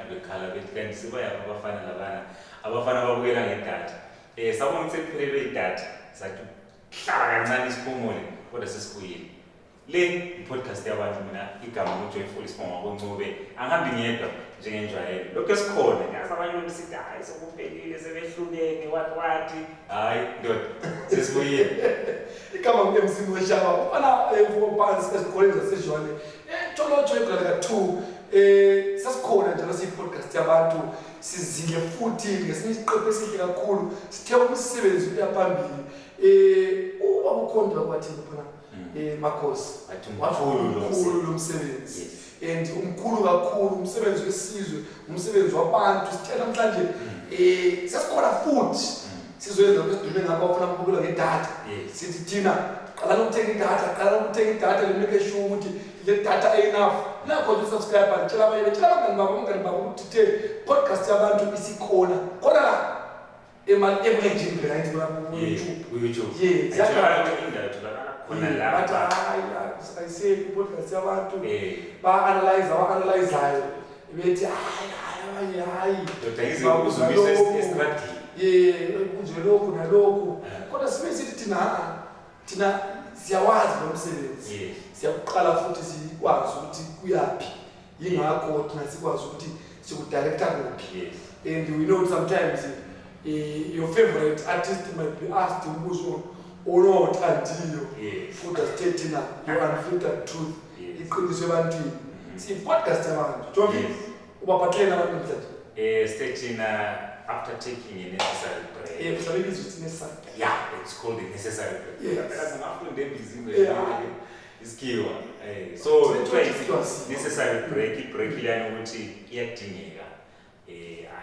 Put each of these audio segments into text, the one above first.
Kade bekhala bethi kanti sebayaphi abafana labana, abafana babukela ngedatha. Sabona ukuthi sekuphelelwe idatha, sathi hlala kancane siphumule, kodwa sesibuyile. Le i-podcast yabantu. Mina igama nguJoyful Sibonga koNcube, angihambi ngedwa njengenjwayelo. Lokhu esikhona ngiyazi abanye besithi hayi, sekuphelile, sebehlukene, wathi wathi, hayi ndoda, sesibuyile. Igama ngu-MC Mweshaba, ufana mfo phansi ezikoleni zaseJwane, eTsholotsho, eGrade ka-2. Sesikhona njalo, siyi-podcast yabantu. Sizile futhi ngesinye isiqephu esihle kakhulu. Sithe umsebenzi uya phambili. Uba kukhona kwathini phana, Makhosi? Wathi wathi umkhulu lo umkhulu lo msebenzi Yes. and umkhulu kakhulu umsebenzi wesizwe, umsebenzi wabantu. Sithe namhlanje sesikhona futhi sizoyenza lokho esidume ngakho, abafuna ukubukela ngedatha. Sithi thina qalani ukuthenga idatha, qalani ukuthenga idatha, le-make sure ukuthi le data enough nakho nje. Subscribe, tshela abanye, tshela abangani babo, abangani babo ukuthi the podcast yabantu isikhona khona la ebulenjini phela ngithi ku-YouTube. Ku-YouTube. Yes. Ayitholakala indawo, itholakala khona Bathi lapha. hayi, ayisekho i-podcast yabantu. Ba-analyze, aba-analyzayo bethi hayi, hayi, abanye hayi. Ndoda, yize uzumise estradini. Ye, kunje lokhu nalokhu, kodwa sibe sithi thina ha, thina siyawazi lo msebenzi. Siyakuqala futhi sikwazi ukuthi kuyaphi, yingakho thina sikwazi ukuthi sikudirecta kuphi. And we know sometimes your favorite artist might be asked umbuzo onothandiyo, kodwa sithe thina your unfiltered truth, iqiniso ebantwini. Siyi-podcast yabantu, Jovi. Ubaphathele abantu namhlanje? Sithe thina after taking a necessary break. Mhlawumbe ibizwa ukuthi necessary. Yeah, it's called a necessary break. Phela singafunde embizinto isikhiwa. So kuthiwa Isikhiwa sikho. necessary break, i-break leyana ukuthi iyadingeka.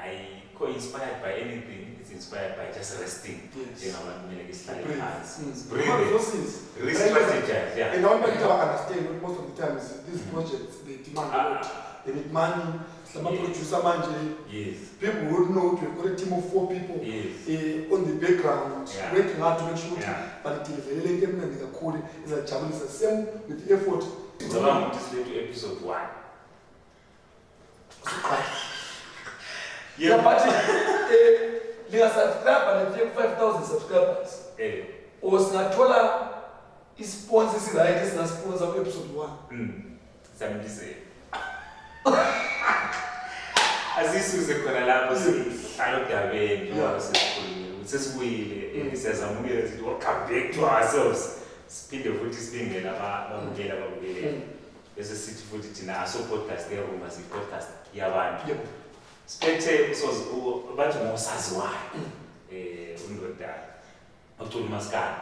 Ayikho inspired by anything, it's inspired by just resting. Njengabantu kumele ke sihlale Breathe. phansi. Breathe. Breathe. Resources. Re-strategize, yeah. And I want people to understand that most of the times these projects, they demand a lot. They need money. Some producer manje, people would know we've got a team of four people on the background working hard to make sure ukuthi balideliverele into emnandi kakhulu ezajabulisa, same with the effort. Ngicabanga ukuthi silethu episode 1. Usuqala. Yeah, but lingasubscribe nifike ku-5000 subscribers or singathola isponsor esiright esingasponsor ku-episode 1. Siyambizela. Asisuze khona lapho, sihlala odabeni njengoba sesikhulumile ukuthi sesibuyile. Siyazamukela, sithi welcome back to ourselves. Siphinde futhi sibingele ababukeli, ababukele. Bese sithi futhi thina aso podcast yeruma, si podcast yabantu. Siphethe usozi bathi ngosaziwayo. Undoda ocula umaskandi.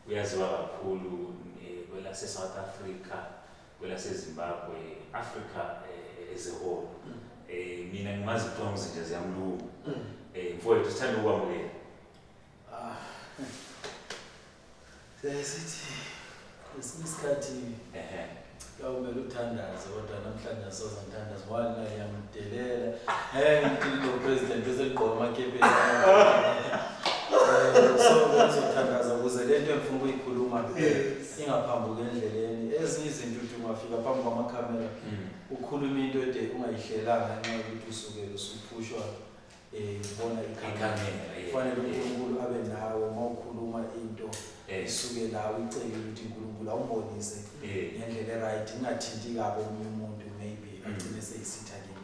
Uyaziwa kakhulu kwelase South Africa, kwelase Zimbabwe, Africa as a whole. Mina ngimazi kuthiwa nguZinja Ziyamluma. Mfowethu, sithanda ukwamukela. Ah. Siyaye sithi kwesinye isikhathi kuyawumele uthandaze, kodwa namhlanje asoze ngithandaze ngoba lina ngiyamdelela. Ngithi lo president eseligqoka amakepesi. So ngizothandaza ukuze le nto engifuna ukuyikhuluma ingaphambuki endleleni. Ezinye izinto uthi ungafika phambi kwamakhamera ukhuluma into ede ungayihlelanga ngenxa yokuthi usuke usuphushwa ubona ikhamera. Ikhamera, yeah. Kufanele uNkulunkulu abe nawe uma ukhuluma into, isuke la uyicele ukuthi uNkulunkulu awumbonise ngendlela e-right, ingathinti kabi omunye umuntu, maybe agcine seyisitha kimi.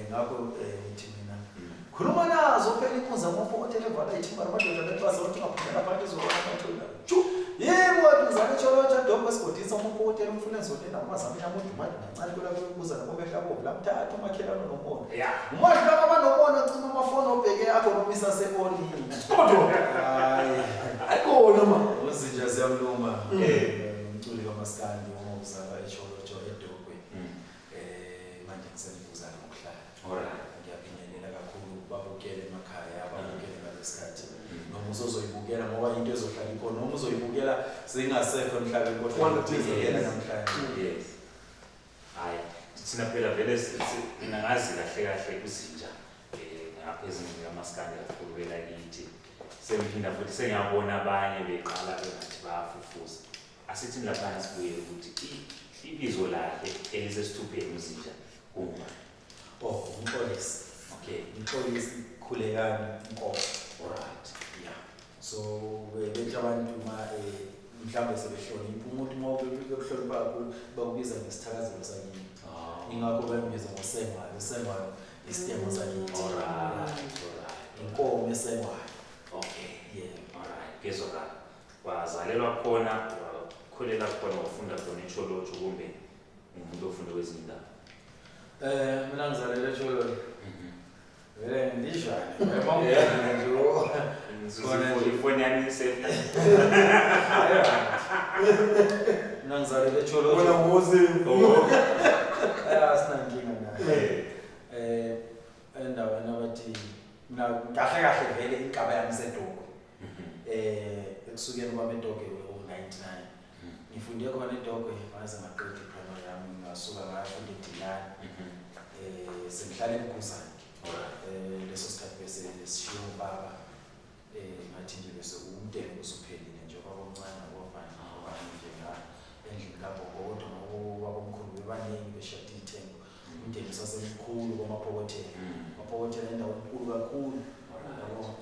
Ngakho ngithi mina khuluma nazo phela inkunzi amapokotela evala ithimba lamadoda lentwaza ukuthi ungaphumela phansi izobona amathuna. Yebo, waduzane tsholotsha domba esigodini amapokotela umfuna enzoneni amazamini amudumane kancane kwela kubuza nabomehla abovu lamthatha umakhelwane nomona. Umadlula abanomona ncima amafoni obheke akho noma isase-onini. Kodwa Hayi. ayikona ma. UZinja Ziyamluma, umculi kamaskandi ongokuzalwa eTsholotsho eDokwe. Manje ngisemvuzane ngokuhlala. Ngiyabingelela kakhulu babukele emakhaya, ababukele ngalesikhathi. Noma uzozoyibukela ngoba into ezohlala ikhona, noma uzoyibukela zingasekho emhlabeni kodwa One of these uyibukela days. namhlanje. Yes. Hayi, thina phela vele mina ngazi kahle kahle uZinja ngapha ezingeni kamaskandi kakhulu belakithi. Sengiphinda futhi sengiyabona abanye beqala bengathi bayafufusa. Asithi laphana sibuye ukuthi ibizo lakhe elisesithupheni uZinja kungubani? Oh, uMxolisi. Okay. Mxolisi Khulekani Nkomo. Alright. Yeah. So bethi abantu ma mhlawumbe sebehlonipha umuntu uma bekuhlonipha kakhulu bakubiza ngesithakazelo sakini. Ingakho bembiza ngosengwayo, usengwayo isitemo sakini. Alright. Alright. Inkomo esengwayo. Okay. Yeah. Alright. Ngezwakala. Wazalelwa khona, wakhulela khona, wafunda khona eTsholotsho kumbe umuntu ofunda kwezinye indawo? Mina ngizalelwe eTsholotsho. Vele ngidishane. Uma nje Ifoni yami isefe. Mina ngizalelwe eTsholotsho. Wena ngoze. Asinankinga nayo. Endaweni abathi mina kahle kahle vele inkaba yami iseDokwe. Ekusukeni kwami eDokwe ngo-99. Ngifunde khona eDokwe ngaze ngaqeda i-primary yami, ngasuka ngayofunda eDilani. Sengihlala eMguzane. Leso sikhathi bese sishiye ubaba. Ngathi nje bese umndeni usuphelile nje ubaba omncane nabobani nje endlini kagogo, kodwa ubabomkhulu bebaningi beshada iy'thembu. Umndeni usasemkhulu kwamaPokothela. AmaPokothela indawo enkulu kakhulu.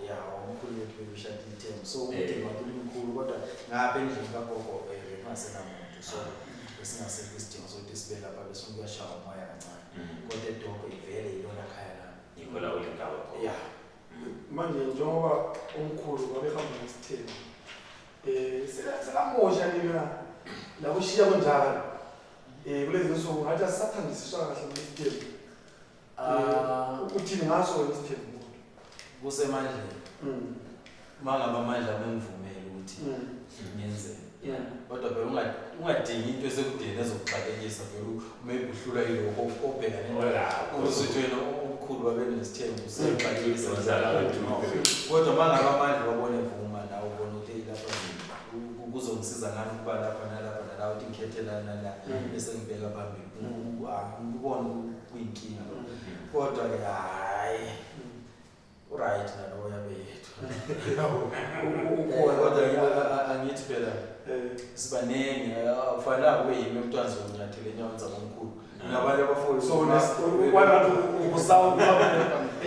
Ya, omkhulu bethu bebeshada iy'thembu. So umndeni wakhe mkhulu, kodwa ngapha endlini kagogo bekungasenamuntu. So besingasekho isidingo sokuthi sibe lapha, bese kuyashaya umoya kancane. Kodwa eDokwe ivele yilona khaya lami. Yikho la ulendawo khona. Ya. Manje njengoba omkhulu babehamba ngesithembu, selamosha nina la kushiya kunjalo. Kulezi nsuku ngathi asisathandisiswa kahle ngesithembu. Uthini ngaso isithembu? Kusemandleni. Uma ngabe amandla bengivumele ukuthi ngenze. Kodwa phela ungadingi into esekudeni ezokuxakekisa phela, maybe uhlulwa yilokho obhekane nakho. Uzothi wena omkhulu babe nesithembu sexakekisa. Kodwa uma ngabe amandla wabona evuma nawe ubona ukuthi lapha kuzongisiza ngani ukuba lapha nalapha nala, ukuthi ngikhethe la nala bese ngibheka phambili. Ngikubona kuyinkinga lokho. Kodwa-ke hhayi, u-right nalowo yabe yethu. Kodwa angithi phela sibaningi, akufanele kube yimi umntwana zonyathela enyaweni zabomkhulu. Nabantu abafowethu. So kwangathi usawukuba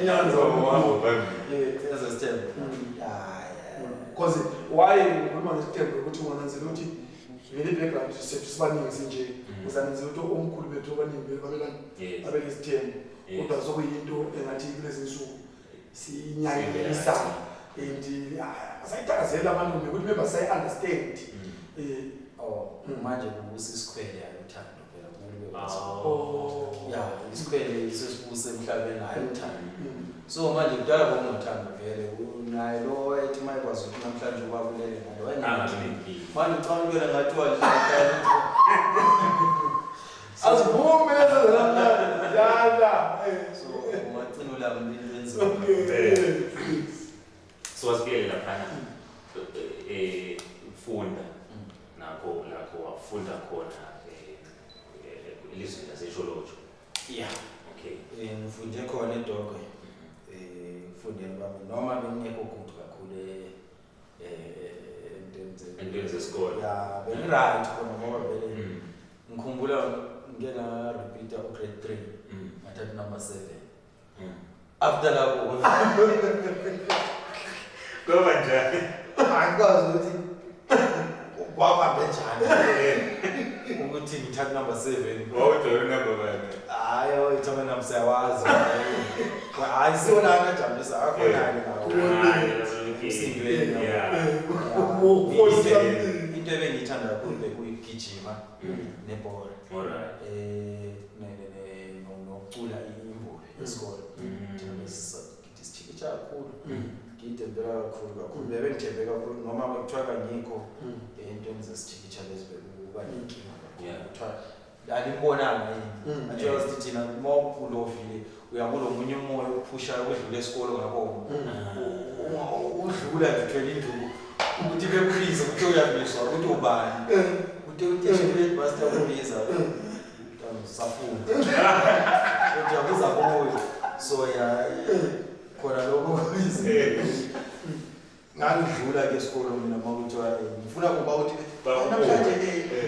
enyaweni zabomkhulu. Ezesithembu. Because why ngikhuluma ngesithembu ukuthi ungananzela ukuthi vele i-background sethu sibaningi sinje, uzananzela ukuthi omkhulu bethu abaningi babenesithembu. Kodwa sokuyinto engathi kulezi nsuku siyinyanyisa and asayithakazela abantu ukuthi maybe asayi-understand. Manje kubusa isikhwele hayi uthando phela kumele ube kwazi. Ya, isikhwele sesibuse emhlabeni hayi uthando. So manje kudala kwakunothando vele, naye lo wayethi uma ekwazi ukuthi namhlanje ubaba ulele naye wayengabi. Manje ucabanga ukuyona ngathiwa nje azivume lezo namhlanje yala. So ungagcina ulami into enzima. So wasibuyele laphana ukufunda nakho lakho wafunda khona elizweni laseTsholotsho. Yeah. Okay. Ngifunde khona eDokwe. Ngifundeni kwami noma bengingekho good kakhulu entweni zesikole. Ya, bengi-right khona ngoba vele ngikhumbula ngike nga-repeat-a u-grade 3 ngathatha number 7. After lapho kwaba njani? Angikwazi ukuthi kwabambe njani ukuthi ngithathe number 7. Wawujwayele number bani? Hayi, awuyithatha number siyawazi. Hayi, siwona anajabulisa akhona-ke nawo. Emsindweni. Into ebengiyithanda kakhulu bekuyigijima nebhola. Nokucula imbulu yesikole. Thina besithikitsha kakhulu. Ngidembela kakhulu kakhulu. Bebengithembe kakhulu noma bekuthiwa kangikho entweni zesithikitsha lezi bekuba nenkinga kakhulu. Kuthiwa alimbonanga yini. Njengoba sithi thina uma ulovile uyakulo munye umoya uphushayo wedlula esikole ngakho. Udlula nje uthwele induku ukuthi bekubize ukuthi uyamiswa ukuthi ubani. Uthi uteshe headmaster kubiza. Safunda. Kodwa kuza kuyo. So ya khona lokho kubize. Ngangidlula ke esikolo mina uma kuthiwa ngifuna kuba uthi namhlanje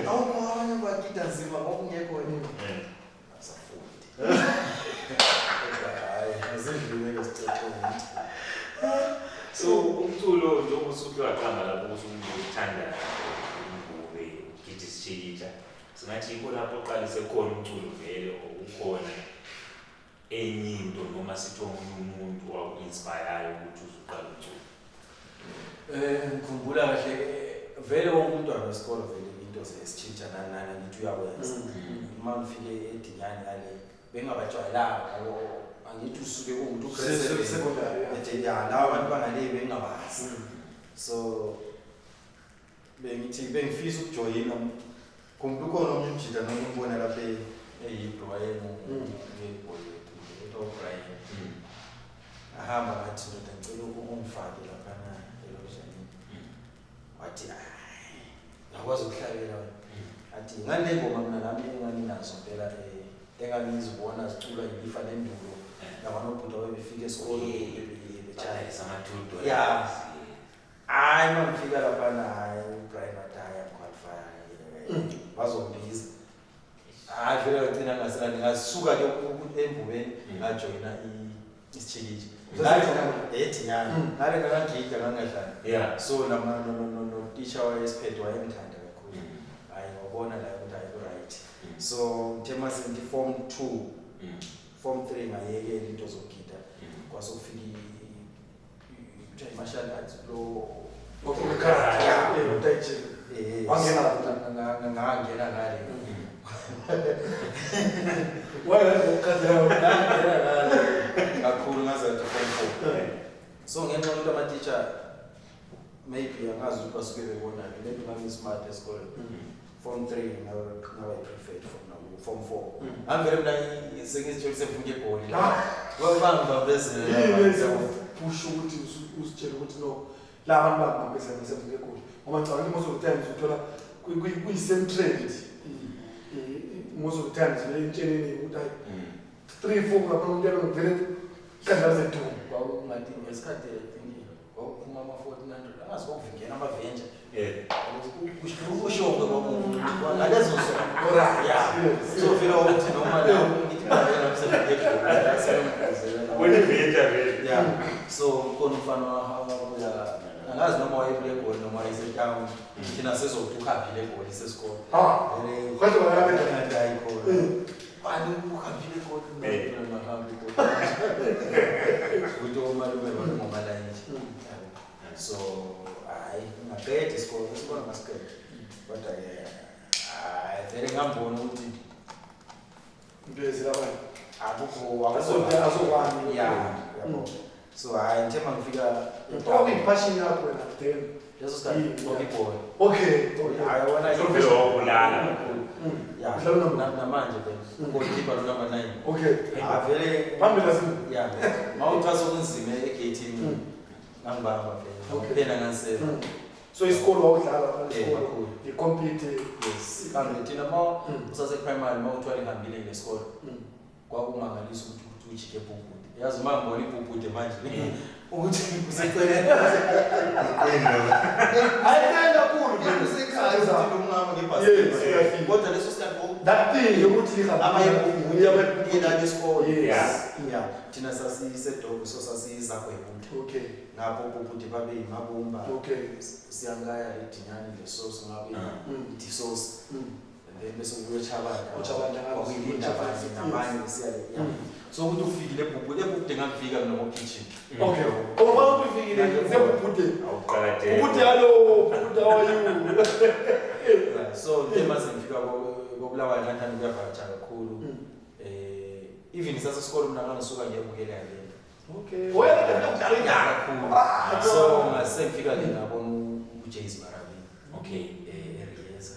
awukho abanye bagida nzima ngokungekho. Asafundi. Umculo njengoba usuke waqamba lapho usuthanda umgube ugida isitshikitsha, singathi yikho lapho oqalise khona umculo vele ukhona enye into noma sithi omunye umuntu waku-inspire-ayo ukuthi uzuqala umculo? Ngikhumbula kahle vele wonke umntwana wesikolo vele into zesitshintsha nani nani ngithi uyakwenza. Uma ngifike eDinyane ngale bengabajwayelanga angithi usuke kuwukuthi u-grade ya laba bantu bangale bengingabazi. So bengithi bengifisa ukujoyina khumbula ukhona omunye umjida noma umbona lapha eYibro wayengu-boy wethu kuthiwa uBrian. Ahamba ngathi ndoda ngicela ungifake laphana elokishanini. Wathi hayi ngakwazi ukuhlabela wena. Athi ngale ngoma mina nami enganginazo mpela engangizibona ziculwa yilifa lendulo nabanobhuti ababefika esikolo betshaya amathudo. Ya hayi uma ngifika laphana hayi uBrian wathi hayi am-qualify bazombiza. Hayi vele ngagcina ngaselani ngasuka ke embubeni ngajoyina isitshikitsha. EDinyane ngale ngangagida ngangadlali. So notisha wayesiphethe wayengithanda kakhulu. Hayi ngabona la ukuthi hayi ku-right. So ngithe mase ngithi form 2 form 3 ngayekela into zokugida kwase kufika kuthiwa i-martial arts lo wangena ngangena ngale ngangena ngale kakhulu ngaze ngathi form 4. So ngenxa yokuthi ama-teacher maybe angazi ukuthi basuke bebonani maybe ngangi-smart esikoleni. Form 3 ngaba i-prefect form 4. Angivele mina sengizitshela sengifuna ebholi. Bangibambezela. Pusho ukuthi uzitshele ukuthi no la bantu bangibambezela sengifuna egoli. Ngoba ngicabanga most of the times uthola kuyi-same trend. Most of the times vele intsheneni ukuthi hayi 3 4 lapha umuntu vele ihlangana zedumo. Kwakungathi ngesikhathi I think kwakuphuma ama-1400 angazi kwakuvingena ama-Avenger. Usho-ke ngalezo nsuku. So vele wakuthi noma la ngithi ngiyena msefike. Yeah. So khona umfana wabuya angazi noma wayebuye egoli noma wayesetown. Thina sizokuthi uhambile egoli sesikole. Kodwa ngathi hayi khona. Bani uhambile egoli noma egoli. Ukuthi omalume bangomalayini. So hayi ngaqeda isikole isikole ngasiqeda. Kodwa ke hayi vele ngambona ukuthi into ezilabanye akukho azokwami. Yeah, yabo. So hayi ngithe mangifika kwakuyipassion yakho wena then leso sikhathi kwakuyibhola. Okay. Hayi wona vele wabulala. Yeah, namanje then goalkeeper lo number 9. Okay. Ah vele phambili asini. Yeah. Mawuthwasa okunzima egate-ini ngangibamba vele. Phela ngasela. So isikolo wawudlala isikolo i-compete. Yes. Kambe thina ma usase primary mawuthiwa lihambile ngesikolo kwakumangalisa ukuthi ujike ebhubhude. Yazi uma ngibona ibhubhude manje ukuthi useceleni. Hayi kakhulu usekhaya ukuthi umngama ngebhasikili. Kodwa leso sikhathi that thing yokuthi abayebhubhude lesikolo. Yes. Yeah. Thina sasisedogo so sasizagwebutha. Okay. Ngapho ubhubhude babe yimabomba. Okay. Siyangaya eDinyane lesoso ngabe idisosi. And then bese uyochabana. Uchabana kwakuyilinda abanye nabanye siya le. So ukuthi ufikile ebhubhude ebhubhude ngangifika mina ngo-kitchen. Okay. Uma ufikile sebhubhude. Awuqakatheke. Ubhude hello, ubhude how are you? So ngithe mase ngifika koBulawayo ngathanda ukuyavakatsha kakhulu. Even sasesikolo mina ngangisuka ngiyabukela le. Okay. Wena ngidlala kakhulu. So ngase ngifika ke ngabona uJays Marabi. Okay. Eriyeza.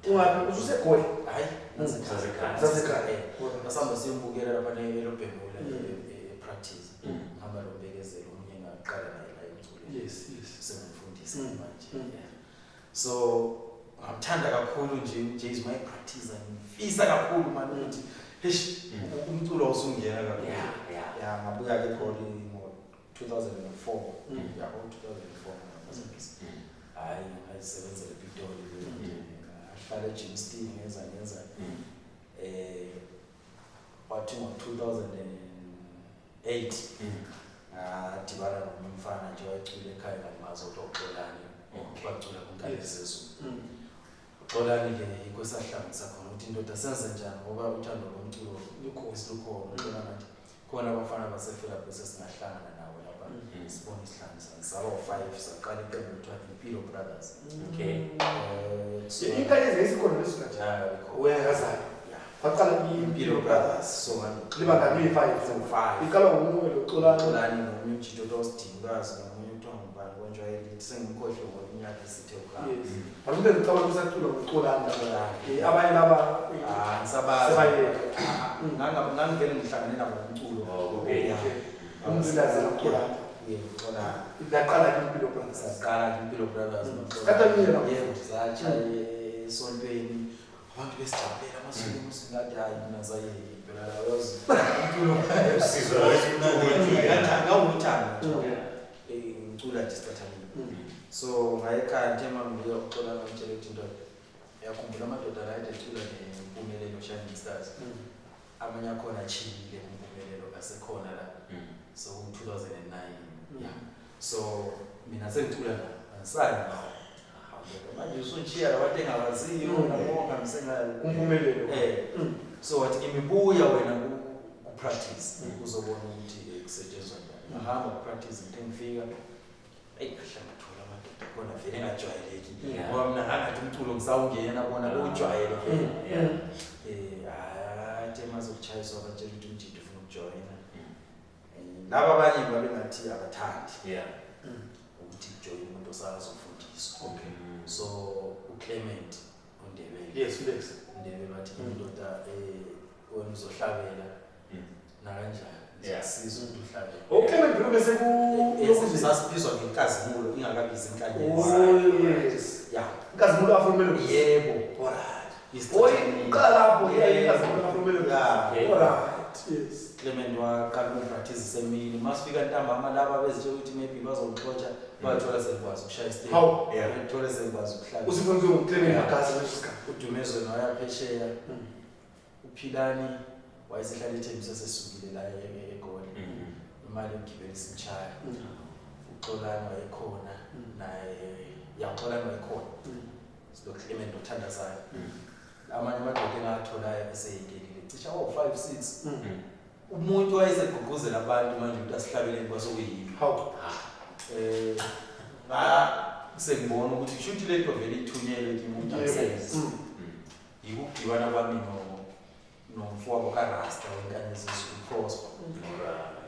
Ungaphi ususegoli? Hayi, Sasekhaya. Sasekhaya. Nasihamba siyombukela lapha eLobhengula e-practice. Ngihamba nombekezelo omunye ngaqala naye la emculweni. Yes, yes. Sengimfundisa manje. So ngamthanda kakhulu nje uJays my practice ngifisa kakhulu manje ukuthi eish umculo usungena kakhulu. Yeah, ngabuya ke eGoli ngo-2004. Yeah, ngo-2004 ngazibisa. Hayi, ngayisebenzela ePitoli. Ngahlala eGymstein ngenza. Wathi ngo-2008 ngadibana nomfana nje owayecula ekhaya ngamazi othiwa uXolani, wacula kuNkanyezi Zezulu. Uxolani-ke yikho esahlanganisa khona ukuthi indoda senze njani ngoba uthando lomculo lukhona. Uxolani athi khona abafana baseFelaphi sesingahlangana nawo lapha sibone isihlanganisana. Saba u-5 saqala iqembu kuthiwa Impilo Brothers. Okay. Inkanyezi yayisikhona leso sikhathi? Uyakazayo. Waqala Impilo Brothers. So liba ngani 5? 5. Iqala ngomunye lo Xolani. Xolani nomunye umjito othiwa uSidingazi nomunye kuthiwa ngubani konjwayele sengimkhohlwe ngoba iminyaka esithe ukuhamba. Yes. Abantu ngicabanga usacula ngoXolani. Abanye laba ngisabazi. Ngangivele ngihlangane nabo ngomculo. Okay. Umsilazi noXolani. Yebo, Xolani. Laqala Impilo Brothers. Saqala Impilo Brothers noXolani. Yebo, satsha esontweni. Abantu besijabulela amasuku singathi hayi mina sayeke phela la yazi. Umculo usizo ngawuthanda. Ngicula nje sicathamile. So ngayekhaya ngithe mangibuya uXolani ngitshela ukuthi indoda uyakhumbula amadoda la ecula neMpumelelo Shining Stars. Amanye akhona achile kuMpumelelo asekhona la. So 2009. Yeah. So mina sengicula la angisayi nawo. Manje usuntshiya labantu engabaziyo nabonga ngisengayo kuMpumelelo. So wathi imibuya wena ku practice uzobona ukuthi kusetshenzwa njani. Ngahamba ku practice ngithe ngifika ngathola amadoda khona vele engajwayeleki. Ngoba mina ngangathi umculo ngisawungena bona bewujwayele vele. Athe mazokuchayiswa batshela ukuthi umjito ufuna ukujoyina. Laba abanye babengathi abathandi. Ukuthi kujoyine umuntu osazofundiswa. Okay. So uClement uNdebele. Yes, Lex. uNdebele wathi indoda wena uzohlabela nakanjani. Siza ukuthi uhlabele. uClement vele bese ku sasibizwa ngenkazimulo ingakabizi inkanyezi. Oh yes. Yeah. Inkazimulo Afro Melodies. Yebo. Alright. Oyi lapho inkazimulo Afro Melodies. Alright. Yes. Clement waqala ukupractice semini. Masifika ntambama laba bezitshela ukuthi maybe bazoxotsha bathola sekwazi ukushaya istage. Bathola sekwazi ukuhlala. Usifundiswe nguClement Magazi leso sikhathi. Udumezwe noya phesheya. uPhilani wayesehlala eThembisa sesukile la eGoli. Imali yokugibela isimchaya. uXolani wayekhona naye yaXolani wayekhona. Silo Clement othandazayo. Amanye amadoda engatholayo eseyekelile cisha awu-5 6. Umuntu wayesegqugquzela abantu manje ukuthi asihlabeleni kwasokuyini. Hawu. Sengibona ukuthi kushuthi le nto vele ithunyelwe kimi ukuthi angisenze. Yikugibana kwami nomfowabo kaRasta weNkanyezi uProsper.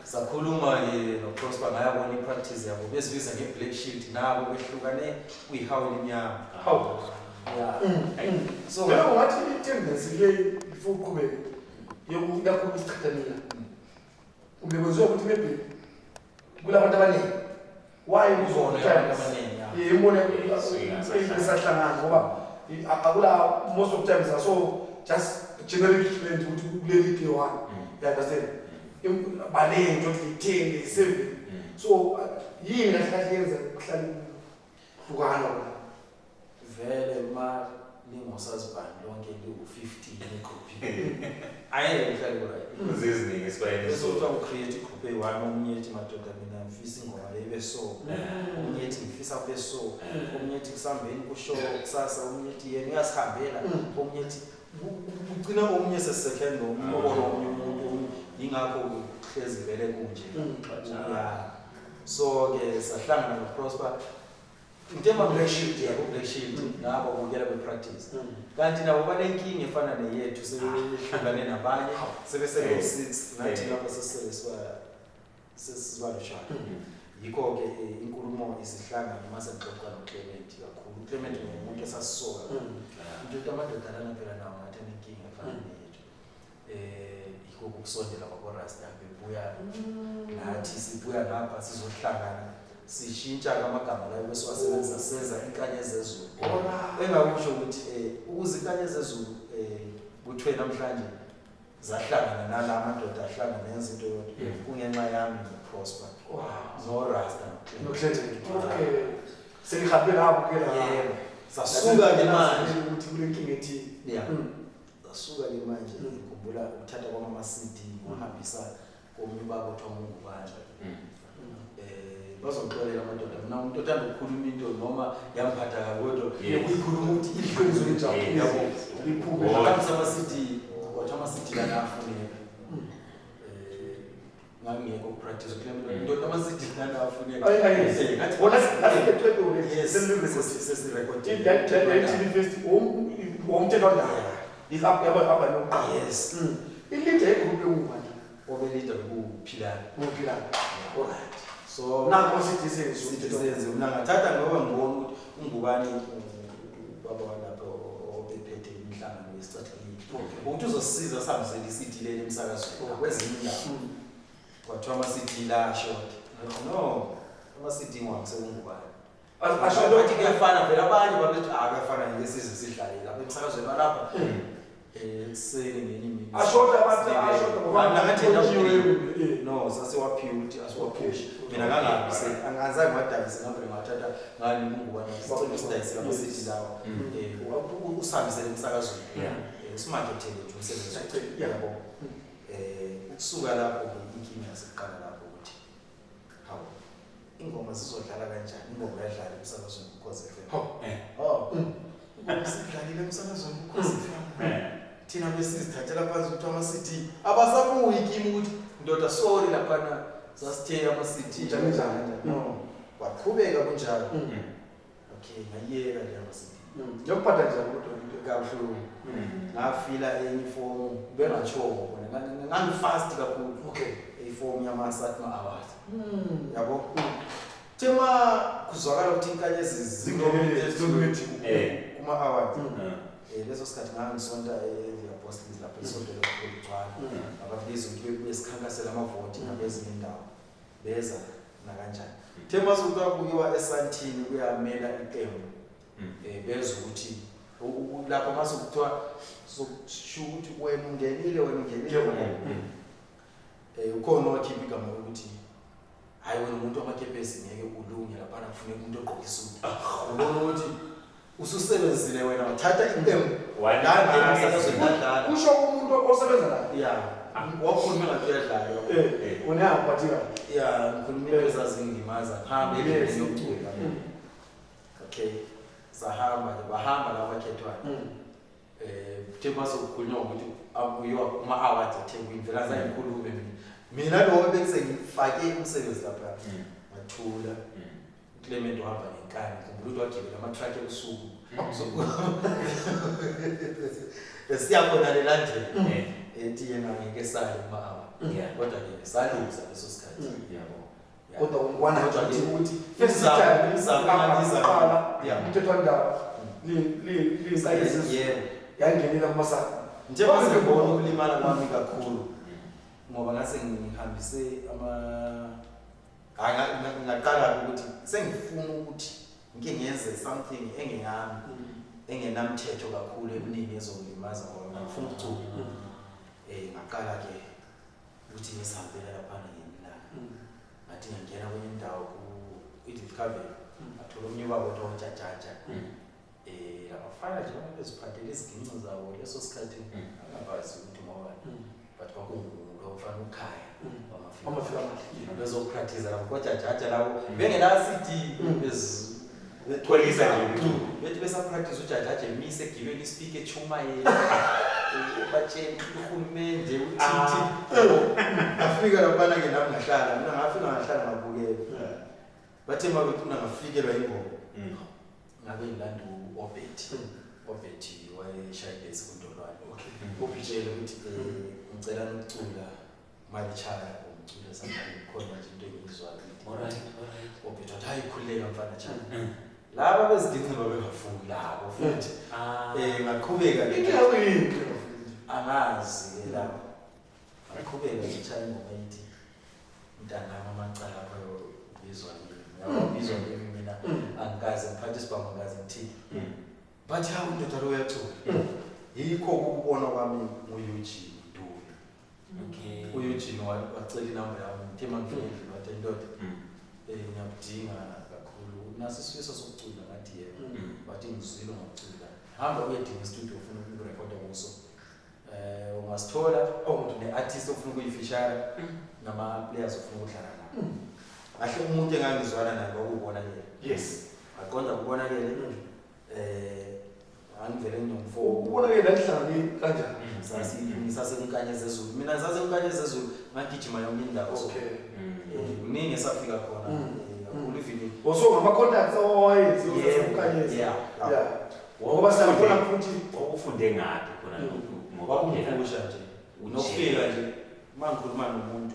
Sakhuluma-ke noProsper ngayabona i-practice yabo besibiza nge-Black Shield nabo behlukane kwihawu elimnyama. Hawu. Yeah. So vele ungathi i-tendency le before uqhubeke yokuyakhuluma isiqhathanila. Kumbe kwenziwa ukuthi maybe kulabantu abaningi. Why uzona abantu abaningi? Imbone isahlangana ngoba akula most of times so just generic trend ukuthi kuleli day one. You understand? Baningi ukuthi 10 7. So yini kahle kahle yenza kuhlale kuhlukana kona? Vele ma lingosazibani lonke liwu-15 egruphini. Ayeke kuhlale ku-right. Kuzeziningi esibayeni so. Bese ucreate igroup eyi-1 omunye ethi madoda mina ngifisa ingoma le ibe so. Omunye ethi ngifisa kube so. Omunye ethi kusambeni kusho kusasa, omunye ethi yena uyasihambela, omunye ethi ugcina omunye sesecond omunye omunye umuntu yingakho kuhlezi vele kunje. So ke sahlangana noProsper. Intema Black Shield yabo Black Shield nabo bukela bepractice. Kanti nabo banenkinga efana neyethu sebehlukane nabanye sebesele 6 nathi lapha sesele sesibalishana. Yikho ke inkulumo isihlangana mase ngixoxa noClement kakhulu. uClement ngumuntu esasisoka. Into amadoda lana phela nawo ngathi anenkinga efana neyethu. Yikho ukusondela kwaboRasta bebuya nathi sibuya ngapha sizohlangana. Sishintsha amagama layo bese wasebenzisa senza inkanyezi zezulu. Engakusho ukuthi ukuze inkanyezi zezulu kuthiwe namhlanje zahlangana nala madoda ahlangana yenza into yodwa kungenxa yami noProsper noRasta noClement. Okay. Selihambe lapho ke la. Yebo. Sasuka ke manje ukuthi kule nkinga ethile. Yeah. Sasuka ke manje ngikhumbula ukuthatha kwama CD ngihambisa komunye ubaba othiwa uNgubane. Bazongixolela amadoda, mina umuntu othanda ukukhuluma into noma yamphatha kabi kodwa uyikhuluma ukuthi iqiniso linjalo. Yabo, iphume. Ngahambisa ama-CD, kwathiwa ama-CD lana afuneka. Ngangingekho ku-practice ndoda ama-CD lana afuneka. Ngathi bona sesirekhodile. Womthethwandaba yaba nokuqala. Yes. Ilida yegroup engubani? Obelida kuphilana. Uphilana. Alright. So nanko sithi senze senze mina ngathatha ngoba ngibona ukuthi ungubani ubaba walapho obephethe inhlangano yesicathulile. Ukuthi uzosisiza sihambisele i-CD leli emsakazweni kwezinye indawo. Kwathiwa ama-CD la short. No, ama-CD ngiwahambise kungubani. Asho bathi kuyafana vele abanye babethi kuyafana ngeke size sidlale lapha emsakazweni walapha. Ekuseni ngenye imini. Ashoda abantu ashoda ngoba no sasiwaphiwe ukuthi asiwaphushe. Mina ngangahambise angazange ngiwadayise ngavele ngathatha ngani kungubani sicela usidayisele ama-CD lawa. Usihambisele emsakazweni. Usimakethele nje umsebenzi. Yabo. Ukusuka lapho inkinga yasiqala lapho ukuthi hawu ingoma zizodlala kanjani, ingoma yadlala emsakazweni Ukhozi FM. Oh. Ingoma sidlalile emsakazweni Ukhozi FM. Thina besizithathela phansi ukuthi ama-CD abasabuyi kimi ukuthi ndoda sorry laphana sasithe ama-CD njani njani. No. Waqhubeka kunjalo. Okay, ngayiyeka nje ama-CD. Ngiyokuphatha njani kodwa into kabuhlungu. Ngafila enye ifomu bengatshogo khona ngangifast kakhulu. Okay. Ifomu yama-Satma Awards. Yabo. Thema kuzwakala ukuthi inkanyezi zingenele kuma-awards. Leso sikhathi ngangisonta e-The Apostles lapho isonto lokuqala. Ababiza ukuthi bebuye sikhankasela amavoti nabezinye indawo. Beza nakanjani. Thema sokubukiwa eSantini kuyamela iqembu. Bezwa ukuthi lapho mase kuthiwa sokusho ukuthi wena ungenile wena ungenile. Ukhona owakhipha igama lokuthi hayi wena umuntu wamakepesi ngeke ulunge laphana kufuneka umuntu ogqoka isudu. Ubona ukuthi ususebenzile wena wathatha iqembu Wadlala. Kusho umuntu osebenza naye. Yeah. Wakhuluma ngathi uyadlala. Uneyaphathika. Yeah, ngikhuluma into ezazingimaza ngihambe endleleni yokucula. Okay. Sahamba ke bahamba laba bakhethwayo. Thema sokukhulunywa ukuthi akuyiwa kuma awards eThekwini vele azange ngikhulume mina. Mina lo bese ngifake umsebenzi lapha. Ngathula. Clement wahamba ngenkani, ngikhumbula ukuthi wagibela ama-truck ebusuku. Siyakhona le landlela. Ethi yena ngeke sale kuma-hour. Kodwa ke saluza leso sikhathi. Yabo. Kodwa ungwana ukuthi first time imizamo umthethwandaba li yebo yangenela kumasaka. Njengoba ngibona ukulimala kwami kakhulu ngoba ngase ngihambise ama ngaqala ukuthi sengifuna ukuthi ngike ngenze something engeyami engenamthetho kakhulu eminingi ezongilimaza ngoba ngifuna ukucula. Ngaqala ke ukuthi ngisihambela laphana ngemilanga. Ngathi ngiyangena kwenye indawo ku-Edith Cavell, ngathola omunye ubaba othiwa uJajaja. Labafana nje beziphathele iziginci zabo leso sikhathi angabazi ukuthi ngobani. But kwakungulo mfana ukhaya wamafika amahle. Bezopractice lapho koJajaja labo bengena CD betholisa nje bethi besapractice uJajaja emise egibele ispeaker echumayela batshela uhulumende uthi afika laphana ke nami ngahlala mina ngafika ngahlala ngabukela. Bathe mabethi mina ngafikelwa ingoma. Ngabe ngilanda uObet. Obet wayeshaya ibhesi kuNtolwane. Okay. Ubitshele ukuthi ngicela ukucula malichaya umculo samanje khona nje into engiyizwayo. Alright, alright. Obet wathi hayi khululeka mfana chana. Laba beziginci babengafuni labo futhi. Ngaqhubeka ke. Inkinga yini? Angazi ke lapho. Ngaqhubeka ngishaya ingoma ethi mntanami amacala akho ubizwa kimi. Uyabizwa kimi mina angikaze ngiphathe isibhamu angikaze ngithini. Bathi hawu indoda lo uyacula. Yikho ukubona kwami ngu-Eugene Dube. Okay. U-Eugene wacela inamba yami ngithe mangifika endlini wathi ndoda ngiyakudinga kakhulu naso isifiso sokucula ngathi yebo. Wathi ngizwile ngokucula. Hamba uyedinga istudio ufuna ukurekhoda kuso. Ungasithola ne-artist ofuna ukuyifishara nama-players ofuna ukudlala nabo. Ngahle umuntu engangizwana naye kwakubonakele. Yes. Aqonda kubonakele. Angivele nginomfo. Ubonakele nanihlangane kanjani? Sasekunkanyezi ezulu. Mina sasekunkanyezi ezulu ngagijima yonke indawo. Okay. Kuningi esafika khona. Kakhulu even. Also ngama contacts owayenze usekunkanyezi. Yeah. Yeah. Ngoba siyabona futhi ufunde ngaphi khona lokhu ngoba kungiphusha nje. Nokufika nje uma ngikhuluma nomuntu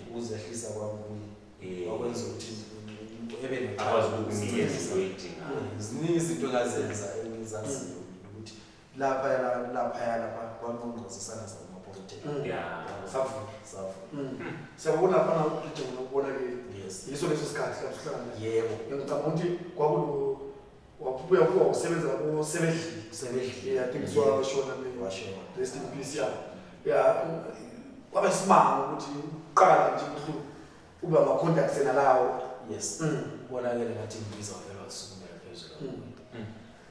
ukuzehlisa kwami kuye. Wakwenza ukuthi ebe akwazi ukukunikeza into oyidingayo. Ziningi izinto engazenza engizaziyo ukuthi lapha lapha kwangqongqozisana zakumapolitiki. Yeah. Savuka. Savuka. Siyabona lapha ukuthi ubona ke. Yes. Yiso leso sikhathi lapho sihlangana. Yebo. Ngicabanga ukuthi kwakulo wabuya kuwa usebenza labo sebedlile. Sebedlile. Yeah, I think swashona me. Washona. Rest in peace. Yeah. Yeah. Kwaba isimanga ukuthi uqala nje ubuhlungu ube ama contacts enalawo. Yes. Ubonakele ngathi ngibiza vele wasukumela phezulu.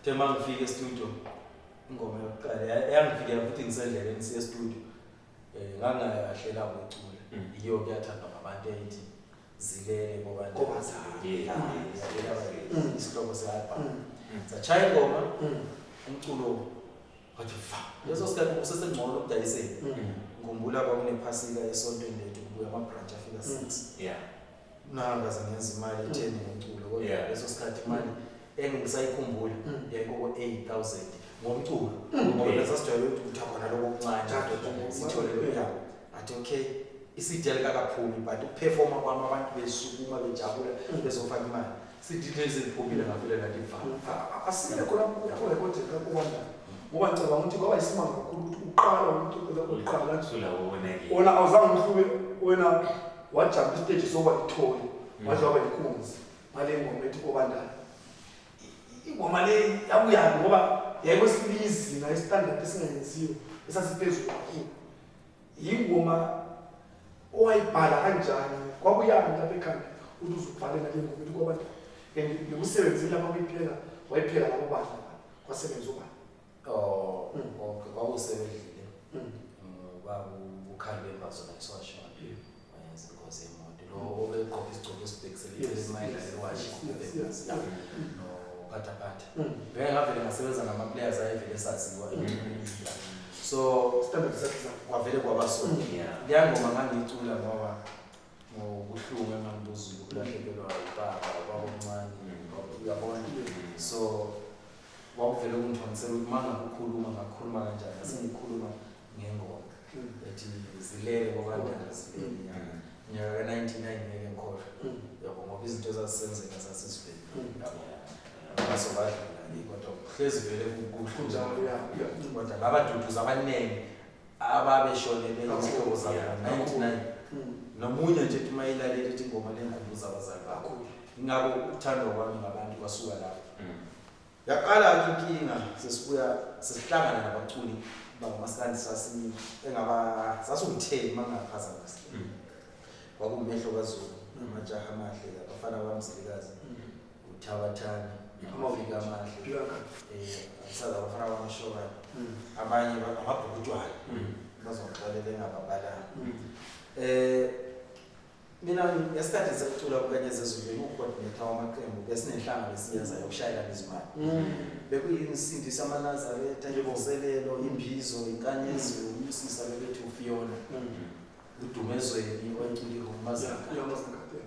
Tema ngifika e-studio ingoma yokuqala yangifikela futhi ngisendleleni siye e-studio. Ngangayahlela ukucula. Iyo kuyathandwa ngabantu ethi zilele ngoba isihloko se-album. Sachaya ingoma umculo wathi fa. Leso sikhathi kusesengcono ukudayiseni. Ngikhumbula kwakunephasika esontweni lethu kubuya ama-branch afika 6. Yeah. Nangaze ngenza imali etheni ngomculo kodwa leso sikhathi imali engisayikhumbula yayikoko 8000 ngomculo. Ngoba sasijwayele ukuthi kuthiwa khona lokho okuncane sithole lokho. Athi okay isidele kakaphumi but ukuperforma kwami abantu besukuma bejabula bezofaka imali. CD lezi liphumile ngavele ngathi va. Asile khona ukurekhodeka kubanda. Ngoba ngicabanga ukuthi kwaba isimanga kakhulu ukuthi uqala umculo uqala Sulawona ke. Wona awuzange uhlube wena wajump istage sokuba itholi waze waba inkunzi ngale ngoma ethi obandayo. Ingoma le yabuyaphi ngoba yayikwesinye izinga istandard esingenziwe esasiphezulu kakhulu. Ingoma owayibhala kanjani kwakuyani lapha ekhanda ukuthi uzubhale ngale ngoma ethi obandayo. And nokusebenzile lapha kuyipheka wayipheka labo bantu kwasebenza ubani? Oh, okay, kwakusebenzile. Baba ukhali wembazo naye swashona. Wayenza ingozi yemoto. Lo obegqoka isigqoko esibhekiselele emayila ewashi. No phathaphatha. Ngeke ngavele ngasebenza nama players ayevele saziwa. So standard sakhe kwavele kwaba so. Leya ngoma ngangiyicula ngoba ngobuhlungu engangibuzwa ukulahlekelwa ubaba ubaba omncane uyabona. So kwakuvele kungithonisela ukuthi uma ngakukhuluma ngakhuluma kanjani ngasengikhuluma ngengoma ethi zilele kwabantwana zilele nyaka ka-99 ngeke ngikhohlwe yabo ngoba izinto ezazisenzeka zasizibhekile yabo basobadlula kodwa hlezi vele kunjalo kodwa ngabaduduza abaningi ababeshonele izihlobo zabo 99 nomunye nje ethi uma ilalela ethi ingoma le ngikhumbuza abazali bakho. Ingakho ukuthandwa kwami ngabantu kwasuka lapho. Yaqala-ke inkinga sesibuya sesihlangana nabaculi bangamaskandi sasiwutheni uma ngingaphazamisi. Kwakuwumehlo kaZulu, amajaha amahle, abafana bamzilikazi, uthabathane, amafika amahle, abasaza abafana bamashokane, abanye amabhukutshwana bazongixolela engababalanga. Mina ngesikhathi sekucula kuKanyezi Ezulu bengiwu-coordinator wamaqembu besinenhlangano esiyenzayo yokushayela izimali. Bekuyinsindiso yamaNazaretha, imvuselelo, imbizo, inkanyezi, umsisa bebethi uFiona. Udumezweni oyicula ingoma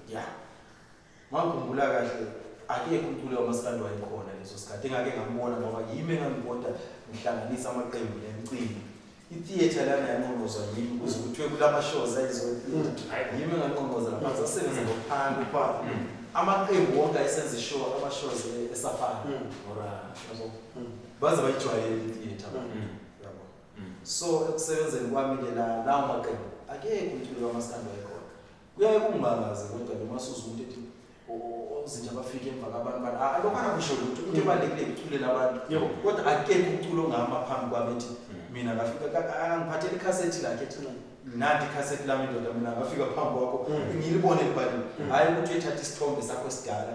Yeah. Mangikhumbula kahle akekho umculo wamaskandi wayekhona leso sikhathi engake ngambona ngoba yimi engangibona ngihlanganisa amaqembu nemicimbi. I-theatre lana yanqongqozwa yimi kuze kuthiwe kulama shows ayizo-theatre. Yimi enganqongqoza lapha sasebenza ngophansi. Amaqembu wonke ayesenza ishow ama-shows esafari. Baze bayijwayele i-theatre. Yabo. So ekusebenzeni kwami-ke lawo maqembu akekho umculo wamaskandi wayekhona. Kuyaye kungimangaze kodwa ke uma usuzwa umuntu ethi ozinja bafike emva kwabantu bani lokho anakusho lutho into ebalulekile iculela abantu kodwa akekho umculo ongahamba phambi kwami ethi mina ngafika angiphathele ikhasethi lakhe ethi nanti ikhasethi lami ndoda mina ngafika phambi kwakho ngilibone libhaliwe. Hhayi ukuthi uyethatha isithombe sakho esidala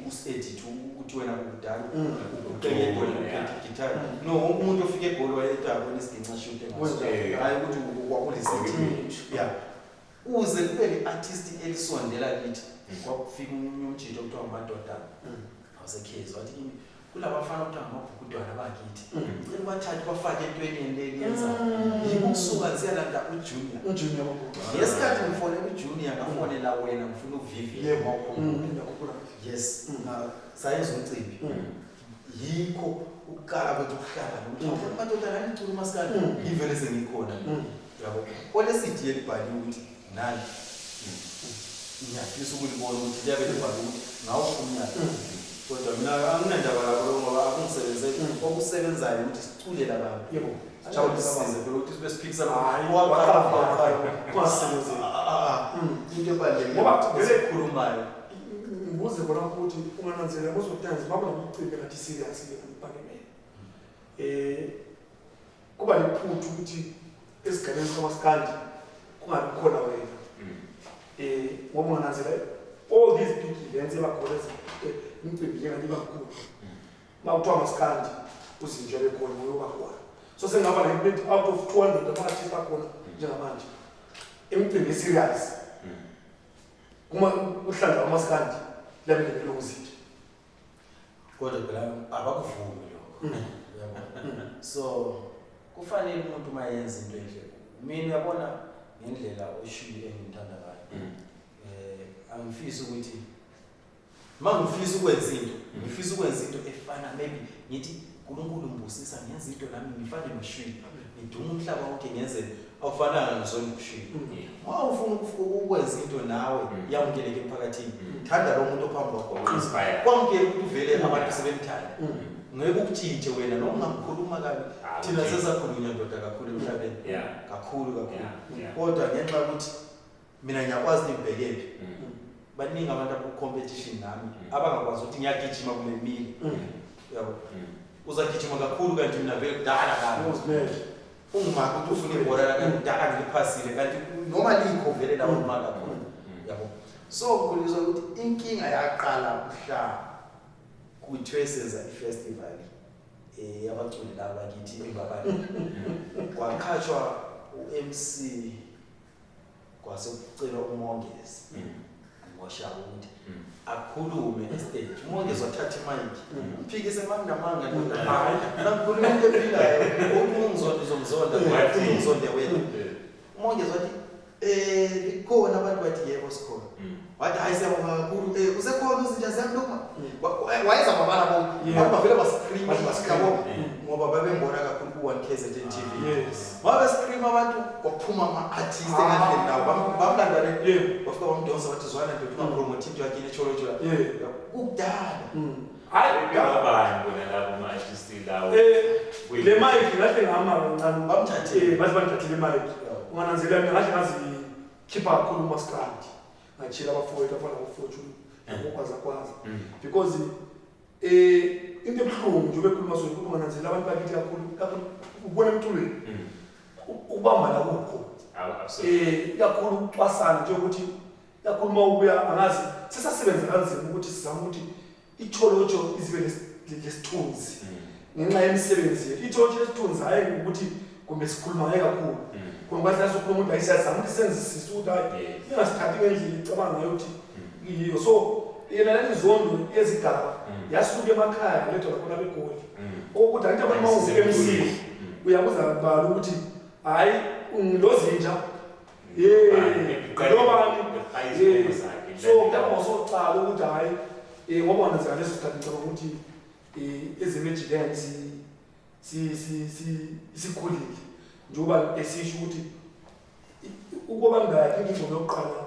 usi-edit ukuthi wena kukudala uqenge egoli uphethe igitara. No, wonke umuntu ofika egoli wayethi abone isiginci ashute ngaso. Hhayi ukuthi kwakulisethi. Yeah. Uze kube le-artist elisondela kithi Kwakufika omunye umjito okuthiwa nguMadodana waseKhezi, wathi kimi kulabafana okuthiwa ngamabhukudwana bakithi, ngicela ubathathe bafake entweni leli yenzayo. Yiko ukusuka ngisiyalanda uJunior. UJunior. Ngesikhathi ngifonela uJunior, ngafonela wena ngifuna uVivian. Yebo. Yes, sayenza umcimbi. Yikho ukuqala kwethu ukuhlangana ukuthi amadodana anicula umasikandi, ngivele sengikhona. Yabo. Ole-CD elibhaliwe ukuthi nani ngiyafisa ukulibona ukuthi liyabe libhaliwe ukuthi ngawuphi umnyaka. Kodwa mina anginandaba lapho ngoba akungisebenzeli. Okusebenzayo ukuthi siculele abantu. Yebo. Sijabulisize phela ukuthi sibe siphikisana. Hayi, Waqala waqala kungasebenzeli. Into ebalulekile Ngoba vele esikhulumayo. Ngibuze khona ukuthi ungananzelela most of times baba nomcimbi ngathi serious ke ngibhakene. Kuba nephutha ukuthi esigameni sikaMaskandi kungabi khona wena. Ngoba ungananzelela all these big events ebakhona imicimbi njengathi ibakhulu. Makuthiwa Maskandi uzinja bekhona ngoba khona. So sengaba like out of 200 ama-artists akhona njengamanje. Imicimbi serious. Kuma kuhlanza uMaskandi labe nelongozinto. Kodwa phela abakuvumi lokho. Uyabona? So kufanele umuntu uma yenza into enhle. Mina uyabona ngendlela oshilo engimthanda ngayo. Angifisi ukuthi mangifisa ukwenza into, ngifisa ukwenza into efana maybe ngithi uNkulunkulu ngibusisa ngenza into nami ngifane noShwili. Ngiduma umhlaba wonke ngenze awufananga nozona uShwili. Uma ufuna ukwenza into nawe yamukeleke emphakathini, thanda lo muntu ophambi kwakho. Kwamukele ukuthi uvele abantu sebemthanda. Ngeke ukutshintshe wena noma ungamkhuluma kabi. Thina sesakhulunywa ndoda kakhulu emhlabeni. Kakhulu kakhulu. Kodwa ngenxa yokuthi mina ngiyakwazi ngibhekephi. Baningi abantu abaku-competition nami abangakwazi ukuthi ngiyagijima kumbe mile. Yabo. Uzagijima kakhulu kanti mina vele kudala ngami. Ungimaka ukuthi ufuna ibhola la kanti kudala ngiliphasile kanti noma likho vele la ungimaka khona. Yabo. So ngikhuliswa ukuthi inkinga yaqala mhla kuthiwe senza i-festival yabaculi laba bakithi eMbabane. Kwaqhatshwa u-MC kwase kucelwa uMongezi ngoshaka ukuthi akhulume estage. uMongezi wathatha imayiki. Mphikise manginamanga ndoda. Hayi. Mina ngikhuluma into ephilayo. Uthi ungizonda uzomzonda, ungizonde wena. uMongezi wathi likhona abantu bathi yebo sikhona. Wathi hayi siyabonga kakhulu. Usekhona uzinja ziyamluma. Wayeza babala bonke. Abantu bavele bascream yabo ngoba babembona kakhulu ku 1KZN TV. Yes. Babe scream abantu kwaphuma ama-artist engandleni nawo bamlanda le. Bafika bamdonsa bathi zwana ndoda ungapromote into yakini eCholotsho la. Kudala. Hayi ngabani bona labo ma-artist lawo. Le mic ngahle ngama kancane. Bamthathile. Bathi bamthathile mic. Ungananzelela mina ngahle ngazikhipha kakhulu uMaskandi. Ngachila abafowethu abafana noFortune ngokwaza kwaza. Because into ebuhlungu nje bekhuluma so ukuthi ungananzelela abantu bakithi kakhulu kakhulu ubona emculweni. Ukubambana kukho. Kakhulu ukucwasana nje ukuthi kakhulu mawubuya angazi sesasebenza kanzima ukuthi sizame ukuthi iCholotsho izibe lesithunzi ngenxa yemisebenzi yethu. iCholotsho lesithunzi hayi ukuthi kumbe sikhuluma ngaye kakhulu. Khona kwathi sikhuluma ukuthi ayisiyazama ukuthi senzisise ukuthi hayi ingasithathi ngendlela icabanga ngayo ukuthi yiyo. So yena lelizondo ezigaba yasuka emakhaya lethwa khona beGoli. Okuthi angithi abantu mawuvuka MC uyabuza kubala ukuthi hayi ungilozinja. Lobani. So kuyaba usocala ukuthi hayi ngoba wena leso sikhathi ngicabanga ukuthi ezemeji dance sikhulile njengoba esisho ukuthi ukuba ngakhe ingoma yokuqala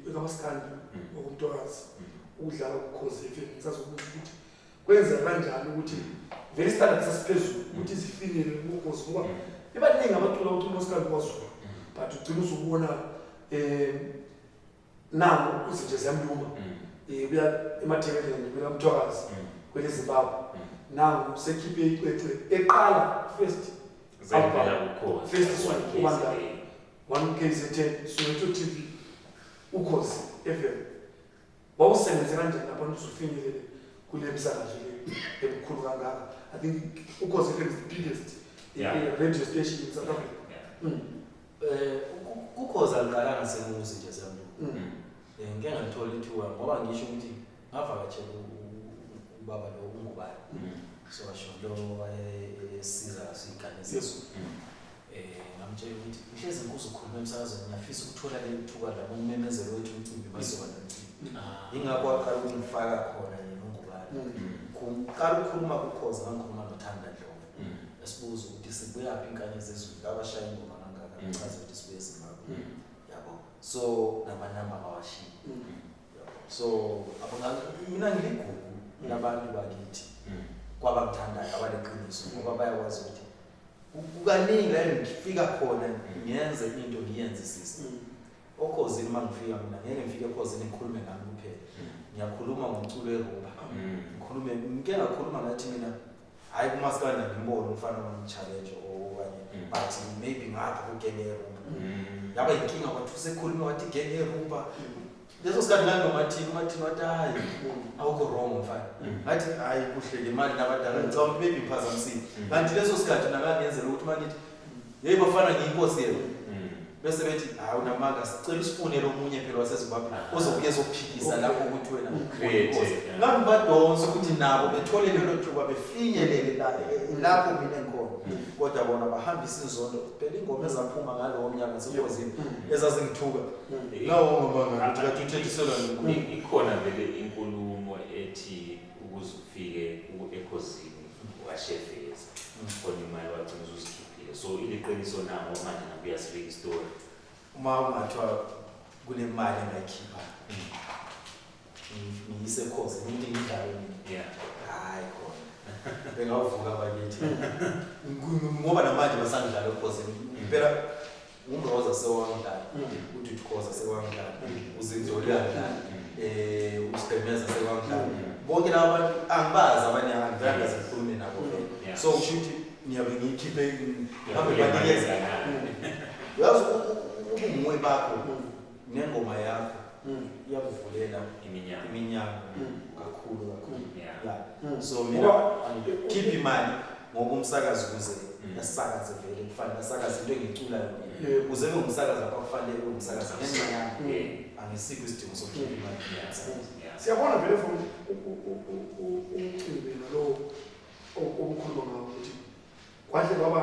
ekaMaskandi ngokumntokazi ukudlala kuKhozi FM ngisazobuza ukuthi kwenzeka kanjani ukuthi vele standard sasiphezulu ukuthi zifinyelele kuKhozi ngoba ibaningi abacula ucula uMaskandi kwaZulu but ugcina usubona nangu izinto ziyamluma kuya emathebeleni kuya Mthwakazi kwele Zimbabwe nangu sekhiphe icwecwe eqala first first song 1KZN Soweto TV Ukhozi FM. Wawusebenze kanjani lapho uzufinyelele kule misakazo le ebukhulu kangaka? I think Ukhozi FM is the biggest radio station in South Africa. Ukhozi aliqalanga senguzinja ziyamluma. Ngike ngalithola ithuba ngoba ngisho ukuthi ngavakatshela ubaba lo uNgubane. So washo lo wayesiza siyingane zezulu. Ngamtshela ukuthi ngihlezi ngikuzokhuluma emsakazweni ngiyafisa ukuthola leli thuba la ummemezelo wethu umcimbi bazoba nomcimbi. Ingakho waqala ukungifaka khona yena uNgubane. Ngiqala ukukhuluma kukhoza ngikhuluma noThanda Ndlovu. Esibuza ukuthi sibuyaphi inkanyezi ezulu abashaya ingoma kangaka ngichaze ukuthi sibuye eZimbabwe. Yabo. So namanamba bawashiya. So mina ngiligugu labantu bakithi kwabangithandayo abaleqiniso ngoba bayakwazi ukuthi kukaningi la ngifika khona ngiyenze into ngiyenzisise. Okhozini uma ngifika mina ngeke ngifike ekhozini ngikhulume ngami kuphela. Ngiyakhuluma ngomculo erumba. Ngikhulume ngike ngakhuluma ngathi mina hayi kumaskanda ngimbone umfana wami-challenge okanye but maybe ngapha kugenge erumba. Yaba inkinga kwathi usekhuluma wathi genge erumba. Leso sikhathi nganomathini umathini wathi hayi awukho wrong mfana. Ngathi hayi kuhle le mali nabadala ngicabanga ukuthi maybe ngiphazamisile. Kanti leso sikhathi nakangenzela ukuthi mangithi hey bafana ngiyinkosi yena. Bese bethi hayi unamanga sicela usifunele omunye phela waseZimbabwe ozobuye ezophikisa lapho ukuthi wena uyinkosi. Ngangibadonsa ukuthi nabo bethole lelo thuba befinyelele lapho mina engikhona. Kodwa bona bahambisa inzondo phela ingoma ezaphuma ngalowo mnyaka sekhozini ezazingithuka. Lawo ngomanga ukuthi kade uthethiselwa nonkulu. Ikhona vele inkulumo ethi ukuze ufike ekhozini washefeza khona imali wagcina uzikhiphile. So iliqiniso na ngoba manje nakuya sibika isitori. Uma ungathiwa kunemali engayikhipha ngiyise ekhozini ukuthi ngidlale mina. Hayi khona. Bengavuka bakithi. Ngoba namanje basangidlala ekhozini. Impela uMroza sewangidlala, uDudukhoza sewangidlala, uZinzo uyangidlala, uSigqemeza sewangidlala. Bonke laba bantu angibazi abanye angikaze ngikhulume nabo vele. So kusho ukuthi ngiyabe ngiyikhiphe ngihambe banikeza. Uyazi ubunguwe bakho nengoma yakho iyakuvulela iminyango kakhulu kakhulu. So mina angikhiphi imali ngoba umsakazi ukuze asakaze vele kufanele asakaze into engiculayo mina. Ukuze ube umsakazi lapha kufanele ube umsakazi ngenxa yami. Angisikho isidingo sokukhipha imali. Siyabona vele from umcimbi nalo obukhuluma ngawo ukuthi kwahle kwaba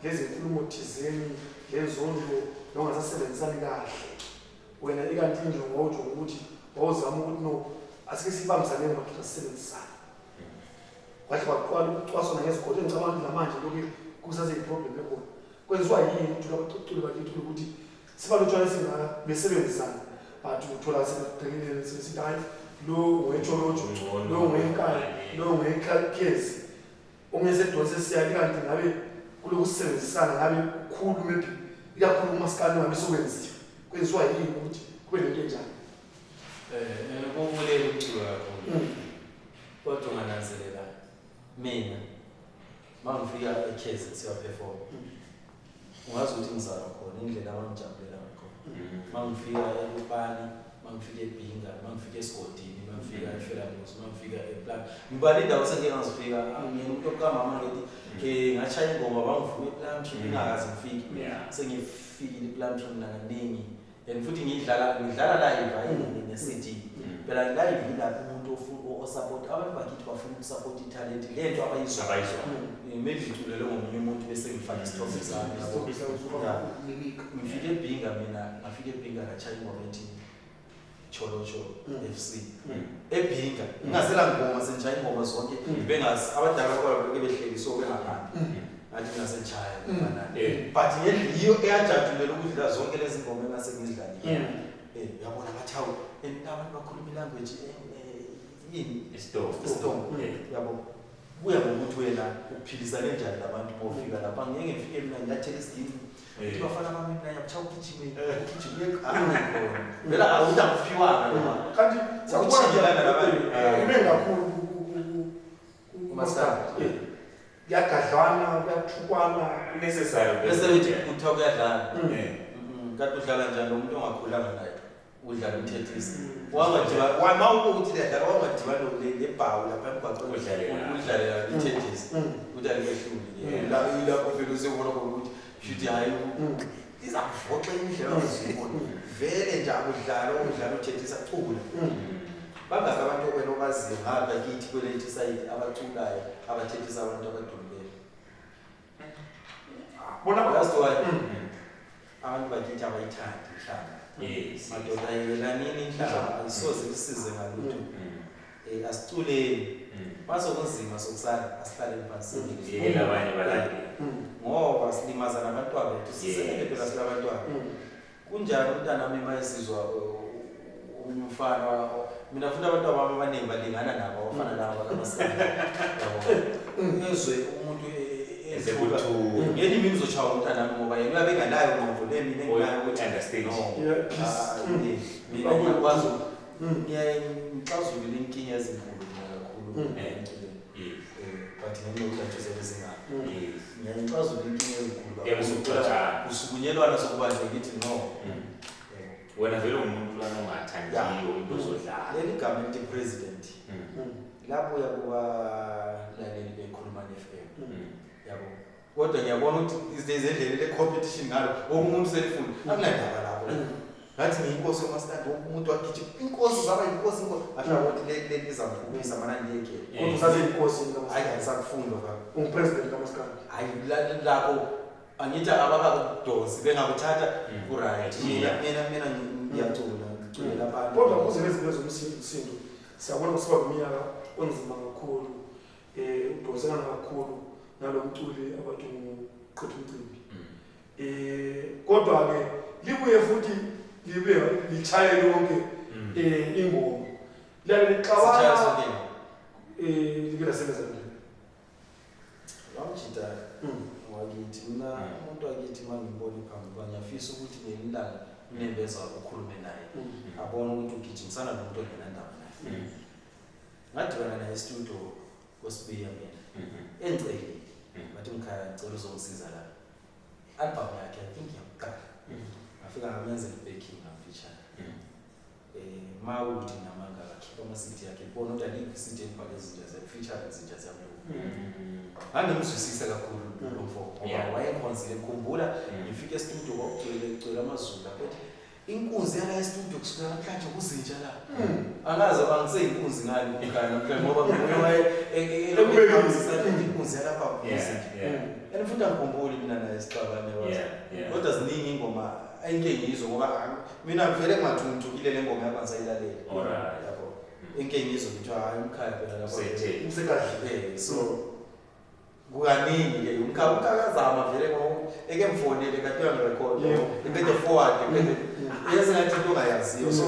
lezi nkulumo thizeni lezondo nongasasebenzisani kahle. Wena ikanti injongo wawujonga ukuthi wawuzama ukuthi no asike sibambisane madoda sisebenzisane. Kwathi kwaqala ukucwasana ngezigodi engicabanga ukuthi namanje lokhu kusaseyi-problem ekhona. Kwenziwa yini ukuthi abaculi bakithi ukuthi sibalutshwane singaka besebenzisana but uthola sebegqekile sesithi hayi lo ngwetsholotsho lo ngwenkani lo ngwekhezi omunye sedonse siya kanti ngabe kulokusebenzisana ngabe kukhulu maybe ikakhulu umasikandi ngabe sokwenziwa kwenziwa yini ukuthi kube nento enjani. Kubulela umculo kakhulu. Kodwa ungananzelela mina mangifika eKhezi siya-perform ungazi ukuthi ngizalwa khona indlela abangijabulela ngakhona. Mangifika eLupane, mangifika eBhinga, mangifika esigodini, mangifika eFelamuzi, mangifika ePlan. Ngibala indawo sengike ngazifika ngiyena umuntu okamama ngithi ngachaya ingoma bangivuma ePlumtree ngingakaze ngifike. Sengifikile ePlumtree mina kaningi. And futhi ngidlala live hayi ne-CD. Phela live yilapho umuntu osupport abantu bakithi bafuna ukusupport italent lento abayizwa. Maybe ngiculele ngomunye umuntu bese ngifaka isithombe sami yabo. Ngifike eBhinga mina, ngafika eBhinga ngachaya ingoma ethi Cholocho FC. Ebhinga ngingasela ngoma senjaya ingoma zonke bengazi abadala kwabo behleli so bengaphandi. Ngathi mina senjaya mfana. But yiyo eyajabulela ukudlula zonke lezi ngoma engase ngizidlalile. Uyabona ngathi hawu abantu bakhuluma ilanguage yini isitolo. Yabo kuya ngokuthi wena uphilisane njani labantu bofika lapha. Ngeke ngifike mina ngiyathela isidingo ukuthi bafana bami mina ngiyakutshaya ugijime ugijime angikhona vele awuthi akuphiwanga noma kanti ukuchiyelana labantu kube kakhulu kumaskandi kuyagadlwana kuyathukwana necessary bese bethi kuthiwa kuyadlala. Kanti udlala njani lo muntu ongakhulanga naye udlala umthethisi wangadiba wama ukuthi liyadlala wangadibana lebhawu lapha emgwaqweni udlalela umthethisi ukuthi alikehluli la ilapho vele usebona ukuthi shuthi hayi Izakuvoxa indlela ozibona. Vele nje akudlala umdlalo uthethisa cula. Bangaka abantu wena obaziyo ngapha kithi kwelethi side abaculayo abathethisa abantu abadumileyo. Bona That's why abantu bakithi abayithandi inhlamba. Yes. Madoda yelanini inhlamba ayisoze lisize ngalutho. Asiculeni. Masokunzima sokusala asihlaleni phansi. Yekela abanye balandele. Ngoba silimaza nabantwana bethu sisebenze phela silabantwana. Kunjani umntana wami mayesizwa umfana mina futhi abantu abami abaningi balingana nabo abafana nabo bakamasana. Yabo. Ezwe umuntu ethuka. Ngeni mina uzochaya umntana wami ngoba yena uyabe enganayo ingqondo le mina enginayo ukuthi Understand. no. Yeah, peace. Mina ngiyakwazi ngiyaye ngixazulule inkinga ezinkulu mina kakhulu emculweni. Yes. But ngenxa yokuthi izingane. Yes. Ngiyayixazulula inkinga ezinkulu Yeah, usukuxoxana. Usukunyelwana sokuba nje ngithi no. Wena vele ungumuntu lwana ongathandiyo into zodlala. Leli gama elithi president lapho uyakubalaleli bekhuluma ne-FM. Yabo. Kodwa ngiyabona ukuthi these days endlela le competition ngalo wonke umuntu selifuna akunandaba lapho. Ngathi ngiyinkosi yomaskandi wonke umuntu wagijima inkosi zaba inkosi inkosi ahlala ukuthi le lizamphumisa mana ngiyekele. Kodwa usaseyinkosi Hayi angisakufunda baba. Ungu-president kaMaskandi. Hayi lapho angithi abakakudonsi bengakuthatha ku-right. Mina ngiyacula ngiculela abantu. Kodwa kuze nezinto zomsindo siyabona kusuka kwiminyaka onzima kakhulu udonselana kakhulu nalo mculi abathi nguqhetha umcimbi. Kodwa ke libuye futhi libuye lichaye lonke ingoma. Liyabe lixabana like lasebenza nje. Wamjita wakithi mina umuntu wakithi mangimbona phambi kwami ngiyafisa ukuthi ngelinye ilanga unembeza ukhulume naye abone ukuthi ugijimisana nomuntu ongenandaba naye. Ngadibana naye e-studio koSibiya mina engicelile bathi mkhaya ngicela uzongisiza la. Album yakhe I think yakuqala. Ngafika ngamenzela i-backing ngamfeature. Ma ukuthi namanga akakhipha ama-CD yakhe bona ukuthi alikho i-CD elibhale izinto ze-feature izinto ziyamlungu. Ngangimzwisisa kakhulu lo mfo ngoba wayekhonzile khumbula ngifike e-studio kwakugcwele gcwele amaZulu lapho ethi inkunzi yala e-studio kusuka namhlanje kuzinja la. Angazi angiseyinkunzi ngani umkhaya namhlanje ngoba nguye waye inkunzi yalapha kuzinja. And futhi angikhumbuli mina naye sixabane wathi. Kodwa ziningi ingoma enke ngizwe ngoba mina vele ngingathunthukile le ngoma yakho angisayilaleli. Alright. Yabo. Enke ngizwe nje hayi umkhaya phela lapho. Usekahle. So kukaningi ke umkhaya ukakazama vele ngoba eke mfonele kanti uyangirecord. Iqede forward iqede yazi ngathi into ongayaziyo so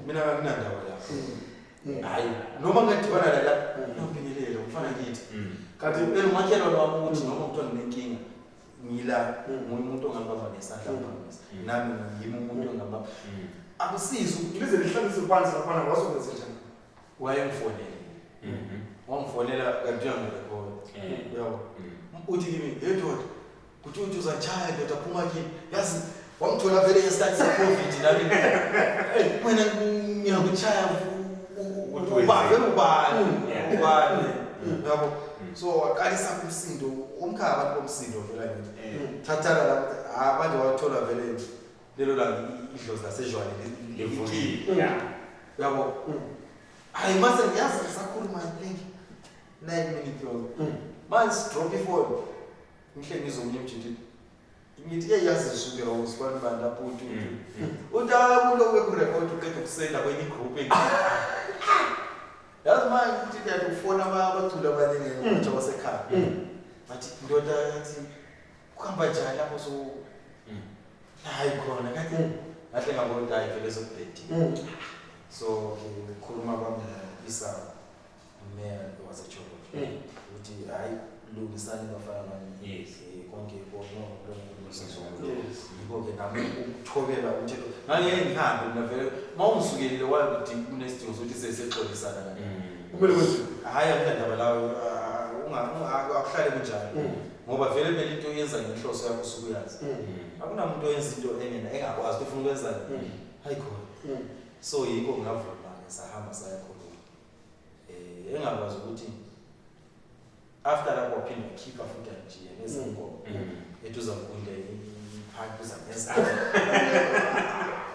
mina anginandawo lapho. Hayi noma ngadibana la ngiyabingelela umfana kithi. Kanti umakhelwane wami ukuthi noma kuthiwa nginenkinga ngila nguye umuntu ongambamba ngesandla ngiphakamisa nami ngiyimi umuntu ongambamba. Akusizi ukuthi lize lihlalise phansi laphana wasokwenza njani. Wayemfonela. Wamfonela kanti uyangirecord. Uyabo. Uthi kimi hey ndoda kuthi uthi uzachaya ndoda phuma kimi yazi wangithola vele ngesikhathi se-COVID nami wena ngiyakuchaya ubani ubani uyabo. So waqalisa umsindo umkhaya abantu bomsindo vele ngithi thathana la manje wathola vele lelo langa idlozi lasejwane livukile. Uyabo. Hayi mase ngiyazi ngisakhuluma lengi 9 minutes yonke. Manje drop ifone ngihle ngizomnye umjidi ngithi ke yazi zisuke usibani bani lapho uthi uthi akulo bekurecord uqeda ukusenda kwenye igroup engi. Yazi manje ukuthi ngiyakufona abaculi abaningi nje basekhaya. Bathi ndoda yathi kuhamba njani lapho so hayi khona kanti ngahle ngabona hayi vele sokubhedi. So ngikhuluma kwami isa umeya waseCholo ukuthi hayi lungisani bafana bami. Yes. Konke konke yikho ke nami ukuthobela umthetho ngangeke ngihambe mina vele mawungisukelile waye ukuthi kunesidingo sokuthi sesexolisana la. Kumele kwenziwe. Hayi anginandaba lawo akuhlale kunjalo ngoba vele phela into oyenza ngenhloso yakho usuke uyazi. Akunamuntu oyenza into engena engakwazi ufuna ukwenzani. Hayi khona. So yikho ngavuma ke sahamba saya khona. Engakwazi ukuthi after lapho waphinda wakhipha futhi nje nezingoma. Ethi uzamkunde iphaki uzameza.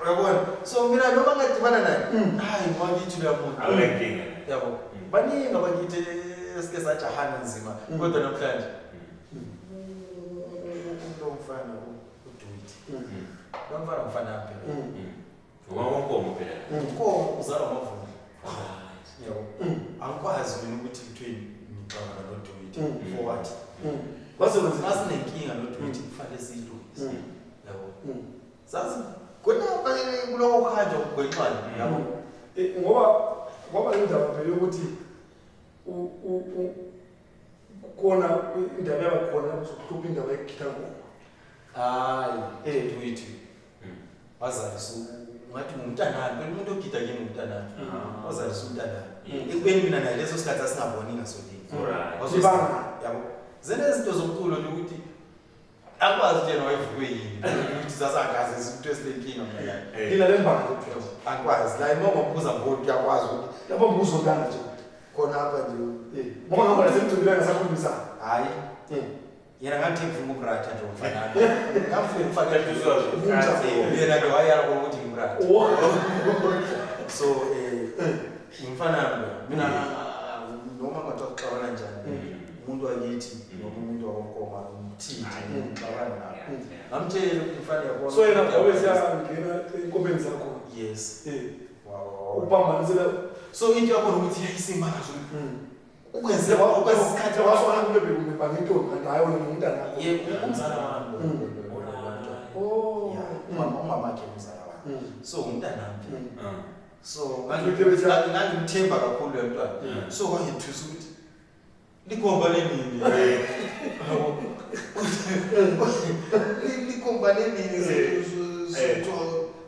Uyabona? So mina noma ngadibana naye, hayi wakithi loya muntu. Awunankinga. Yabo. Baningi abakithi esike sajahana nzima kodwa namhlanje lo mfana uDuit. Lo mfana mfana phela. Ngoba phela. Nkomo uzalwa amavundla. Yabo. Angikwazi mina ukuthi kuthiwe ngixabana noDuit for what? Wasebenza Masinenkinga noDuit kufanele siyilungise. Yabo. Sazi khona kuloko kuhanjwa kugwexana yabo. Ngoba indaba vele ukuthi kukhona indaba yabakhona uzokuhlupha indaba yokugida ngoma. Hayi, Duit. Wazalisa ungathi ngumntanami, phela umuntu ogida kimi ngumntanami. Wazalisa umntanami. Ekubeni mina naye leso sikhathi asingaboni ngasolinye. Ibanga. Yabo. Zene izinto zomculo nje ukuthi akwazi nje wayevukwe yini ukuthi sasakaze izinto esinenkinga mina naye. Lina lembanga nje. Akwazi la uma ungambuza ngoti uyakwazi ukuthi Lapho nguzondana nje. khona apha nje. Ngoba ngihamba nasemcimbini ngasakhulumisana. Hayi. Yena ngathi ngifuna ukumratha nje umfana. Ngamfuna umfana yena ke wayala ukuthi ngimrathe. So ngimfana mina noma ngathiwa kuxabana njani umuntu wakithi noma umuntu wakonkoma ngimthinti ngixabana naye. Ngamtshela ukuthi mfana yabona. So yena wabesiyangena enkomeni zakho. Yes. Upambanisela. So into yakhona ukuthi yayisimanga ukwenzeka okwesikhathi wasona kube bekumbe intombi kanti hayi wena ngumntana. Yebo umzala wami. Oh. Umama wakhe umzala wami. So umntanami. So ngangimthemba kakhulu lo mntwana. So kwangithusa ukuthi likhomba lenini. Likhomba lenini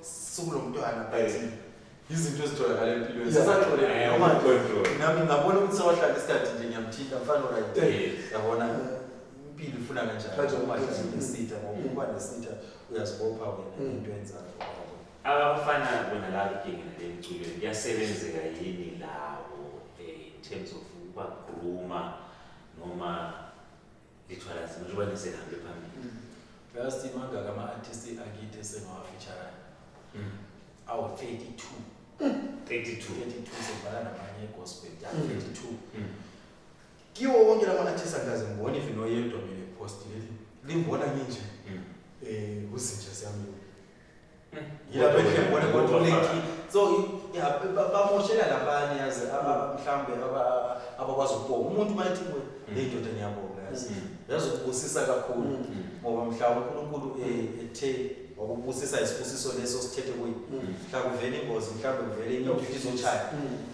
sokulomntwana but izinto ezitholakala empilweni sasatholeka nami ngabona ukuthi sewahlala isikhathi nje ngiyamthinta mfana right. Yabona impilo ifuna kanjani uma hlala nesitha ngoba uba nesitha uyazibopha wena into enzayo. Abafana bona labo inkinga lemculweni kuyasebenzeka yini labo in terms of ukubagruma noma lithwala nzima njengoba nisehambe phambili? Uyazi mangaka ama-artist akithi esengawafeature awu 32. 32 sebhala namanye gospel ya 32. Kiwo wonke lama artist angaze ngibone even oyedwa mina post leli limbona nginje uzinja siyami. Yilapho ngibone kodwa leki so bamoshela labanye yazi mhlambe abakwazi ukubonga umuntu mayethi kuwe le ndoda ngiyabonga yazi yazokubusisa kakhulu ngoba mhlawumbe uNkulunkulu ethe wakubusisa isibusiso leso sithethe kuye mhlawumbe kuvele ingozi mhlawumbe kuvele into izochaya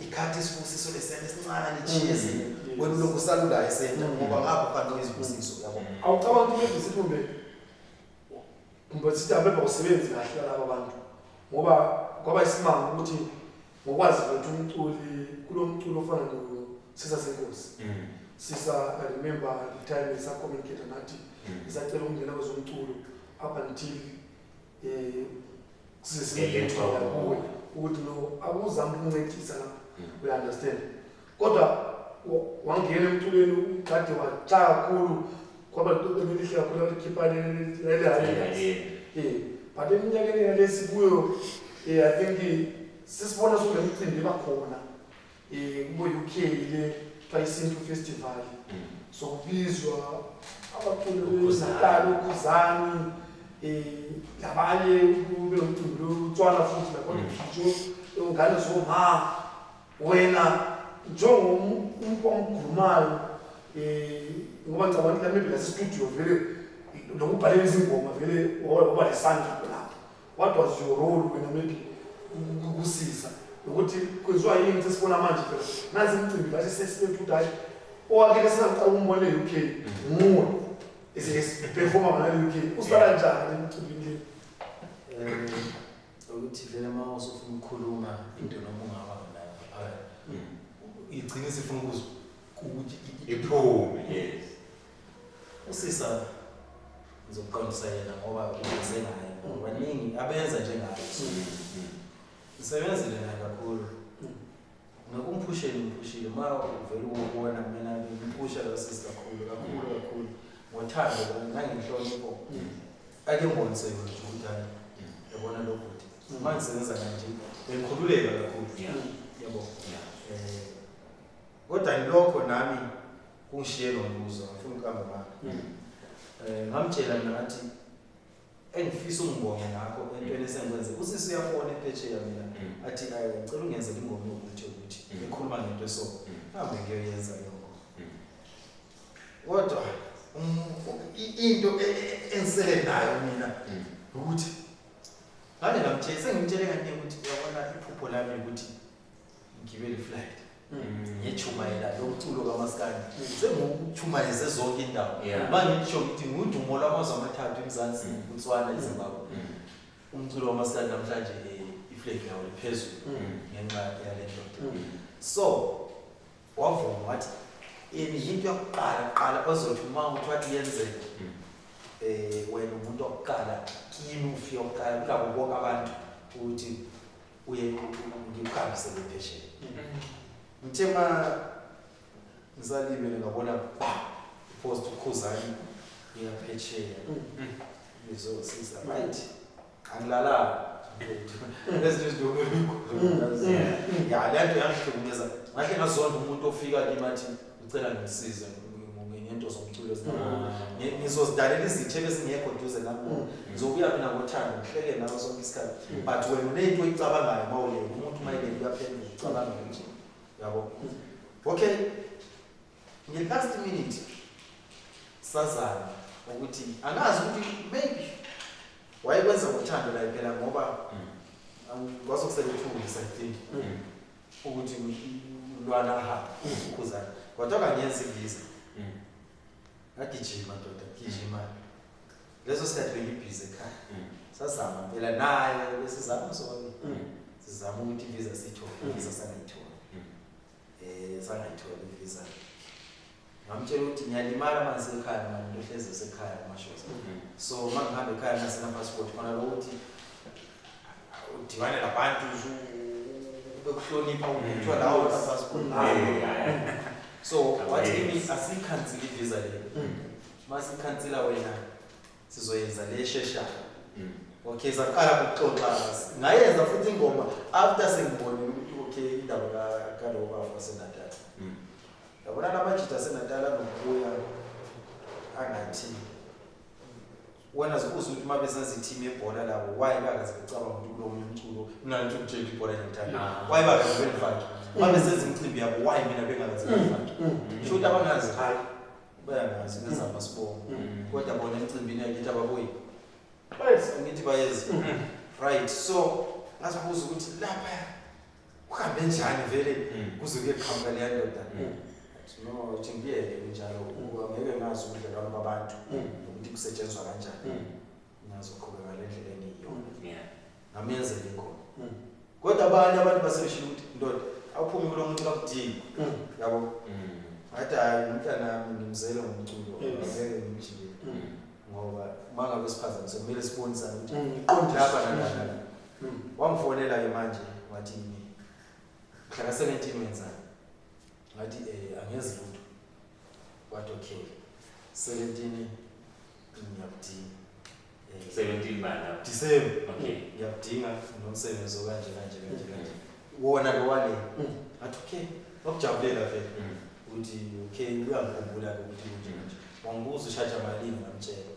ikhathi isibusiso lesiyana esincane cheese wena lokhu usalulayo esenta ngoba ngapho kanti izibusiso yabo. Awucabanga ukuthi isithombe kumbe sithi abeba usebenzi kahle laba bantu ngoba kwaba isimanga ukuthi ngokwazi ukuthi umculi kulomculo ofana noSisa Senkosi. Sisa, I remember the time isa communicate nathi isacela ukungena kwezomculo up until siseselethwa kuwe ukuthi no akuzama ukuncedisa lapha we understand kodwa wangena emculweni ukade watsha kakhulu kwaba elihle kakhulu alikhipha leli but eminyakeni yalesi kuyo I think sisibona sokunemicimbi bakhona kubo UK le Isintu Festival sokubizwa abaculi beNatal uKhuzani labanye kube nomcimbi loTswana futhi nakhona ngisho ingane zoma wena njengomuntu omkhulumayo ngoba ngicabanga ukuthi maybe lase studio vele lokubhalela izingoma vele waba lesandla lapho. What was your role wena maybe ukusiza ukuthi kwenziwa yini sesibona manje phela nansi imicimbi bathi sesilethu ukuthi hayi owakhe singaqala umbone e-UK nguwe performa ngale UK usala njani emcimbini le? Ukuthi vele uma usufuna ukukhuluma into noma ungaba nayo phakathi igcine sifuna ukuzwa ukuthi iphume. Yes. Usisa ngizokuqondisa yena ngoba uze naye ngoba baningi abenza njengaye. Ngisebenzile naye kakhulu. Nokumphushela ngiphushile uma uvela ukubona mina ngimphusha lo sisi kakhulu kakhulu kakhulu. Ngothando nangenhlonipho ake ngibonise yona nje ukuthi hayi, yabona lo bhuti uma ngisebenza kanje bengikhululeka kakhulu, yabo. Kodwa lokho nami kungishiye nombuzo, ngifuna ukuhamba manje. Ngamtshela mina ngathi engifisa ungibonge ngakho entweni esengikwenze, usisi uyafona ephesheya mina athi ngicela ungenzele ingoma yokuthi ukuthi ekhuluma ngento eso, hambe ngiyoyenza leyo ngoma. Kodwa into engisele nayo mina ukuthi ngane ngamtshela, sengimtshele kaningi ukuthi uyabona iphupho lami ukuthi ngigibele flight ngichumayela lo mculo kaMaskandi, senguchumayeze zonke indawo. Mangisho ngithi ngudumo lwamazwe amathathu, eMzansi, Botswana, eZimbabwe. Umculo kaMaskandi namhlanje iflag yawo liphezulu ngenxa yale ndoda. So wavuma wathi yini into yokuqala qala ozothi uma uthi wathi yenzeke, wena umuntu wokuqala kimi, ufike oqala kulabo bonke abantu ukuthi uye ngikuhambise phesheya. Ngithe ma ngisalibele ngabona ba post uKhuzani iyaphesheya ngizosiza, right, angilalanga ezinye izinto. Ya, le nto yangihlukumeza, ngahle ngazonda umuntu ofika kimi athi ucela ngimsize ngento zomculo. Ngizozidalela izitha ebezingekho duze nami. Ngizobuya mina ngothando, ngihleke nawe sonke isikhathi, but wena unento oyicabangayo uma ulele. Umuntu uma elele uyaphendula, ucabanga nje, yabo. Okay, nge-last minute sazana ukuthi angazi ukuthi maybe wayekwenza ngothando la phela, ngoba kwasokusele 2 weeks, I think, ukuthi ulwana ahambe uKhuzani, kodwa kanyenza ivisa. Ngagijima ndoda, gijima. Leso sikhathi bengibhizi ekhaya. Sazama phela naye, besizama sonke, sizama ukuthi ivisa siyithole. Ivisa sangayithola, sangayithola ivisa. Ngamtshela ukuthi ngiyalimala manje sekhaya, manje into hlezi esekhaya kumashoza. So uma ngihamba ekhaya nginasena passport khona lokuthi udibane nabantu ube kuhlonipha kuthiwa lawo passport. So wathi kimi asiyikhansile ivisa le, masikhansila wena sizoyenza le esheshayo. Okay, saqala ukuxoxa, ngayenza futhi ingoma after sengibonile ukuthi okay, indaba kalowo bafo waseNatal. Yabona lamajita aseNatal anokubuya angathi wena zibuza ukuthi uma besenza i-team yebhola labo, why bakaze becabanga ukuthi kulo munye umculo? Mina ngithi ukutshela ibhola ngiyalithanda. Why bakaze belifake uma besenza imicimbi yabo? Why mina bengakaze belifake? Sho ukuthi abangazi? Hayi, bayangazi, ngezama sibongo, kodwa bona emicimbini yakithi ababuyi, ngithi bayeza, right? So ngasibuza ukuthi lapha kuhambe njani vele kuze kuyeqhamuka leya ndoda. No, uthi ngiyeke kunjalo, angeke ngazi ubudlelwano babantu nokuthi kusetshenzwa kanjani, ngizoqhubeka le ndlela engiyiyona. Ngamenzela ingoma, kodwa abanye abantu basebeshilo ukuthi ndoda awuphumi kulo muntu, kakudingi, yabo. Ngathi hayi, umntanami ngimzele ngomculo, angeke ngimjikele, ngoba uma ngabe siphazamise kumele sibonisane ukuthi lapha nalapha. Wangifonela-ke manje wathi kimi mhla ka-17 wenzani? Ngathi angenzi lutho. Wathi okay, 17 ngiyakudinga. 17 bani? December. Ngiyakudinga, nomsebenzi okanje kanje kanje kanje, wona lo wale. Ngathi okay, wakujabulela vele ukuthi okay, uyangikhumbula-ke ukuthi kunje kanje. Wangibuza ushaja malini, ngamtshela.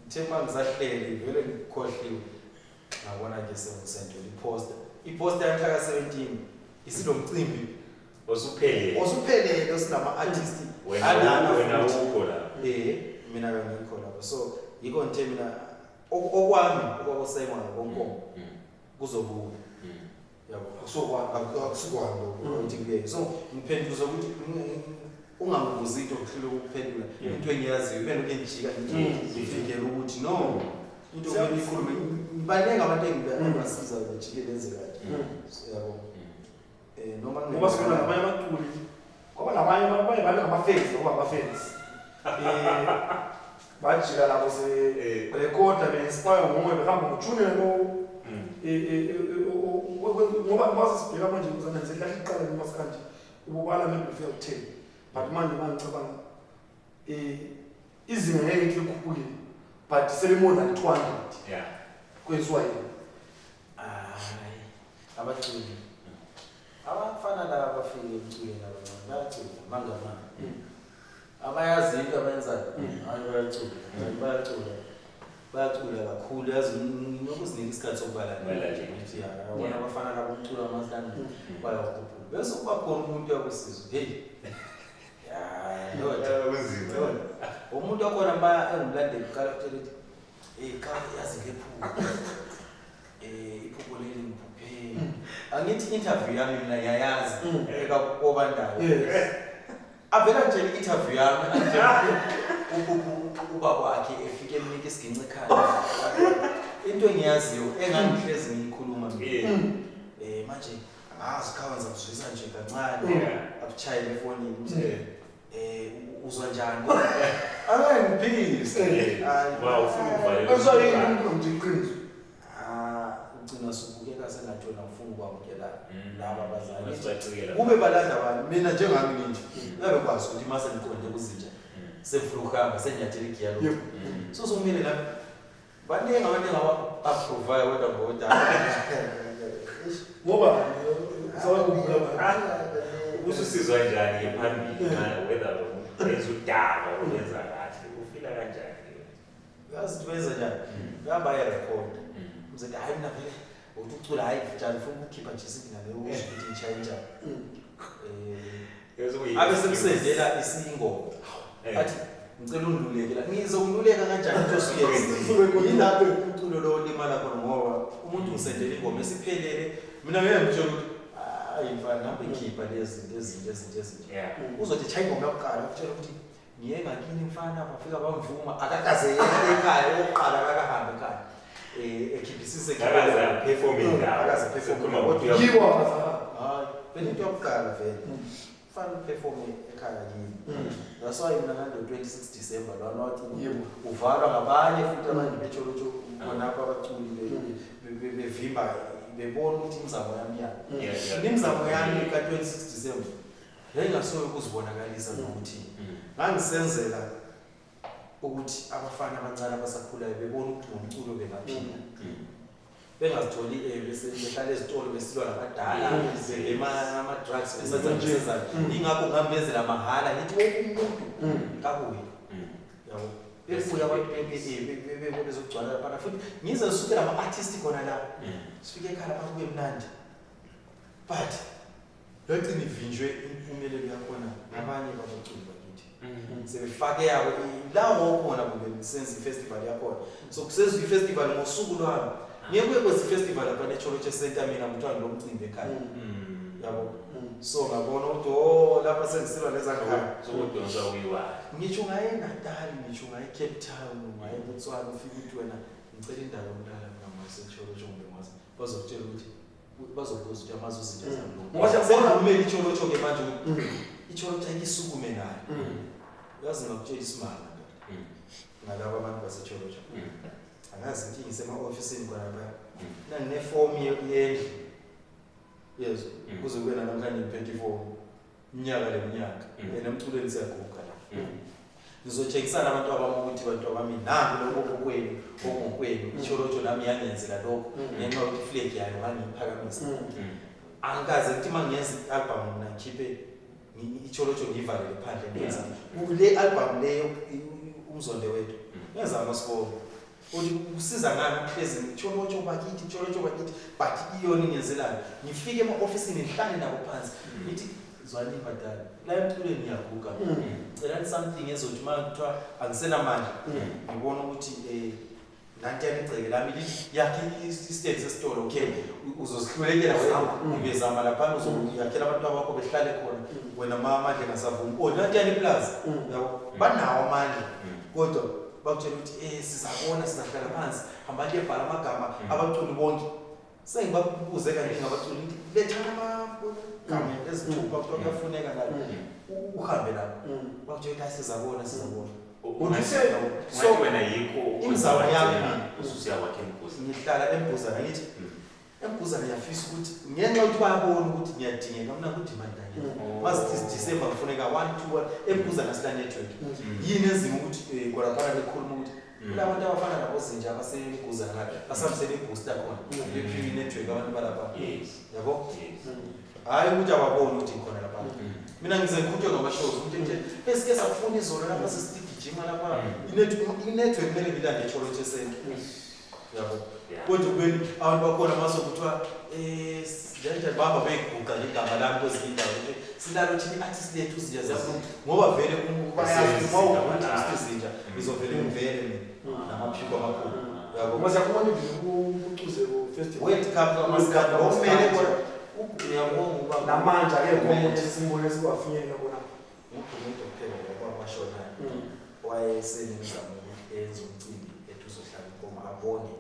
Ngithe uma ngisahleli vele ngikhohliwe, ngabona ke sengisendela iposter, iposter yamhla ka-17 isinomcimbi osuphelele. Osuphelele, osinama-artist. Wena Alana wena futhi. Ukho la. Mina kangikho lapho, so yikho ngithe mina okwami okwakoSimon ngoNkomo kuzobuya, yabo. Akusukwami lokho ukuthi ngiyeke, so ngiphenduza ukuthi ungangibuzi into ngihlule ukuphendula into engiyaziyo, ibe lokhu engijika ngifikele ukuthi no, into kumele ikhulume. Baningi abantu engibasiza bejike benze kahle, yabo. Noma Ngoba sibona nabanye abaculi, kwaba nabanye abanye babe ngama-fans, ngoba ama-fans bajika labo se rekhoda be-inspire nguwe, behamba ngothune lo. Ngoba masisibheka manje kuzana nje lahle iqala nomaskandi ububala maybe ufika ku-10, but manje mangicabanga Izinga ngeke ngithi likhuphukile, but sele more than 200. Kwenziwa yini? Hayi, abaculi abafana laba bafike emculweni abancane bayacula mangamanga. Abayazi into abayenzayo. Hayi, bayacula. Hayi, bayacula, bayacula kakhulu. Yazi, nginokuzinika isikhathi sokubalalela. Balalela. Ngithi ya, yabona, abafana labo umculo wamaskandi bayawukhuphula, bese kuba khona umuntu uyakusizwa, hey ya ndoda. Kunzima. Yabona, umuntu wakhona ma engumlandeli uqala kutshela ukuthi, hey, cha, yazi ngephupho, iphupho leli ngiphuphe, angithi interview yami mina ngiyayazi ekakobandayo. Avela nje i-interview yami, angitshela ubaba wakhe efike emnika isiginci ekhanda, into engiyaziyo engangihlezi ngiyikhuluma mina. Manje angazi, khawenza kuzwisa nje kancane. Akuchayele efonini ukuthi uzwa njani, angangiphikise. Hayi. Wow, ufuna ukuvalela. Kwenziwa yini umuntu nje iqiniso? Ah, ugcina subukeka sengathi wena ufuna ukwamukela laba abazali. Masibacikela. Kube balanda bani, mina njengami nginje uyabe kwazi ukuthi mase ngiqonde kuzinja, sengifuna ukuhamba, sengiyathela igiya lo. So somile nami, baningi abantu engaba-approvayo, kodwa ngoda. Ngoba sawakhumbula manje. Ususizwa njani-ke phambili nxa whether wenza udaba olwenza kahle, ufila kanjani? Uyazi ukuthi benza njani? Uyahamba ayerekhoda, mzeti, hhayi, mina vele uthi ucula, hhayi njani, ufuna ukukhipha nje isignal, usho ukuthi ngishaye njani. Abe sekusendela isingoma, athi ngicela ungiluleke la. Ngizokululeka kanjani into osuyenzile? Yilapho umculo lo olimala khona, ngoba umuntu ungisendela ingoma esiphelele, mina ngeke ngitshele ukuthi hayi mfana, hambe khipha lezi zinto ezinto ezinto ezinto. Uzothi chaya ingoma yokuqala, akutshela ukuthi ngiye ngakini mfana, bafika bamvuma, akakaze yehle ekhaya okokuqala, akakahambe ekhaya, ekhiphisise. Akaze aperforme indawo. Akaze aperforme. Sekhuluma Kodwa ngokuthi Yibo abazali. Hayi vele, into yokuqala vele kufanele uperforme ekhaya kini. That's why mina ngando 26 December lwana wathi uvalwa ngabanye futhi abantu betsholetsho khonapho, abaculi bevimba, bebona ukuthi imizamo yami yani. Imizamo yami ka-26 December yayingasoke ukuzibonakalisa nokuthi ngangisenzela ukuthi abafana abancane abasakhulayo bebone ukuthi ngomculo bengaphila, bengazitholi behlala ezitolo besilwa nabadala, bebhema ama-drugs, besenza besenzani. Yingakho ngambenzela mahhala, ngithi wonke umuntu kabuye, yabo, bebuye abantu bezogcwala laphana, futhi ngize ngisukela ama-artist khona la, sifike ekhaya lapha kube mnandi, but yagcina ivinjwe impumelelo yakhona ngabanye babaculi bakithi, sebefake yabo la wokhona kube senza i-festival yakhona. So kusezwa i-festival ngosuku lwami, ngeke kuye kwezi festival lapha neCholotshe Center, mina kuthiwa ngilomcimbi ekhaya, yabo. So ngabona ukuthi oh, lapha sengisilwa lezangikhaya. Sokudonsa uyiwayo. Ngitsho ungaye eNatali, ngitsho ungaye eCape Town, ungaye eBotswana, ufike ukuthi wena ngicela indawo yokulala mina ngaseTsholotsho, kumbe ngase bazokutshela ukuthi, bazokubuza ukuthi amazi izinto zami. Ngoba Sengivumela iTsholotsho-ke manje ukuthi iTsholotsho ayike isukume nayo. Uyazi, ngakutshela isimanga, ndoda, ngalabo abantu baseTsholotsho. Angazi inkinga isema-ofisini khona lapha, mina nginefomu yendlu yezwa, kuze kube namhlanje ngiphethe ifomu iminyaka leminyaka. And emculweni siyaguga la. Ngizotshengisana abantu abami ukuthi bantu abami, nangu lokho okwenu, okungokwenu. ITsholotsho nami yangenzela lokho ngenxa yokuthi iflag yayo ngangiyiphakamisa. Angikaze ngithi uma ngiyenza i-album mina ngikhiphe iTsholotsho ngiyivalele phandle. Ngenza le album leyo, Umzonde Wethu, ngenza amasibongo uthi kusiza ngani ukuhlezi Tsholotsho bakithi, Tsholotsho bakithi, but iyona ingenzelayo. Ngifike ema-ofisini, ngihlale nabo phansi, ngithi zwanini badala, la emculweni ngiyaguga, celani something ezothi uma kuthiwa angisenamandla, ngibona ukuthi nantiyani igceke lami lithi yakhe istendi sesitolo. Okay, uzozihlulekela wena, ngibezama laphana, uzoyakhela abantu abakho behlale khona, wena ma amandla engasavumi, or nantiyani iplaza, yabo, banawo amandla, kodwa bakutshela ukuthi sizabona, sizahlala phansi, hambani liyebhala amagama abaculi bonke. Sengibabuze kaningi abaculi, ngithi lethani amagama ezithupha, kuthiwa kuyafuneka ngale. Uhambe lapho, bakutshela ukuthi hayi, sizabona, sizabona. So wena yikho Imizamo yami mina. Ususiyakwakha eMbuzana. Ngihlala eMbuzana, ngithi eMbuzana ngiyafisa ukuthi ngenxa yokuthi bayabona ukuthi ngiyadingeka mina kudimandi. Masithi December kufuneka 1 2 1 eMbuzana sila network. Yini enzima ukuthi khona bekhuluma ukuthi kulabantu abafana nabozinja abaseMbuzana ngapha basambisele ibooster khona bephiwe network abantu balapha. Yabo? Hayi ukuthi ababoni ukuthi ngikhona lapha. Mina ngize ngikhutshwe ngama-shows umuntu nje esike sakufuna izolo lapha sesitigijima lapha i-network kumele ngilande eTsholotsho center. Yabo? Kodwa kubeni abantu bakhona masokuthiwa njani bahamba beyiguqa nje igama lami kwezinye indawo nje silalo thina i-artist lethu izinja ziyabulunga ngoba vele bayazi uma uwukuthi izinja ngizovele ngivele mina namaphiko amakhulu. Yabo? Ngoba siyakubona even kuCuze Festival. World Cup kaMaskandi okumele khona uyabonga uba namanje akekho umuntu simbone sikwafinyelela khona. Umuntu kuphela ngokwabashonayo wayesenemizamo ukuthi enze umcimbi ethi uzohlala inkomo abonge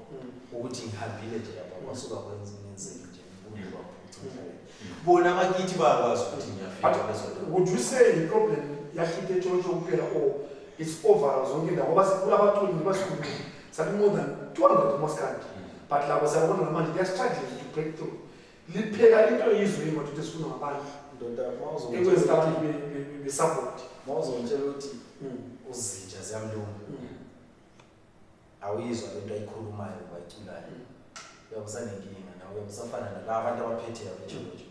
ukuthi ngihambile nje lapha kwasuka kwenzeke nje umuntu waphuca emhlabeni. Bona abakithi bayakwazi ukuthi ngiyafika lezo nto. Would you say i-problem yakhiphe eTsholotsho kuphela or it's over zonke indawo? Ngoba kulabaculi basikhulumile sathi more than 200 umaskandi but labo siyabona namanje they are struggling to break through. Lipheka into eyizwe madoda esifunwa ngabantu. Ndoda ekwenza abantu be-support. Mawuzongitshela ukuthi uzinja ziyamlunga. Awuyizwa lento ayikhulumayo bayiculayo. Uyakusanenkinga nawe uyabusafana nalaba abantu abaphethe abeTsholotsho.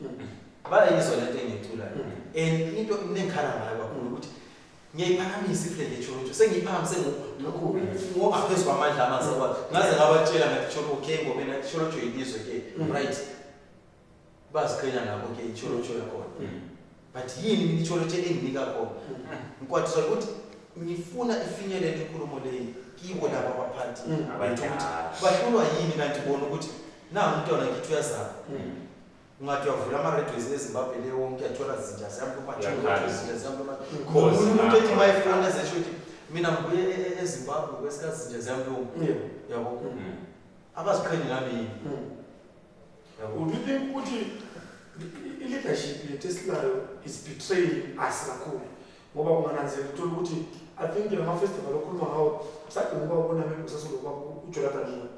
Bayayizwa lento engiyiculayo. And into engikhana ngayo kakhulu ukuthi ngiyayiphakamisa iflag yeTsholotsho. Sengiyiphakamise ngokungaphezu kwamandla amanzi akwazi. Ngaze ngabatshela ngathi Tsholotsho okay ngoba mina Tsholotsho ilizwe ke. Right. Baziqhenya ngakho ke iTsholotsho yakhona. But yini mina iTsholotsho enginika khona? Ngikwatiswa ukuthi ngifuna ifinyelele inkulumo leyi kibo laba abaphathi bethu ukuthi bahlulwa yini kanti bona ukuthi na umntwana ngithi uyazama. Ungathi uyavula ama-radios eZimbabwe le wonke uyathola zinja ziyamluma, zinja ziyamluma. Umuntu ethi mayifoni ezesho ukuthi mina ngibuye eZimbabwe kwesikazinja ziyamluma. Yabo? Abaziqhenyi nami yini? Would you think ukuthi i-leadership yethu esilayo is betraying us kakhulu? Ngoba ungananzelela uthola ukuthi I think lama-festival okhuluma ngawo sadinga ukuba ubona maybe kusasolokwa uJonathan Moyo.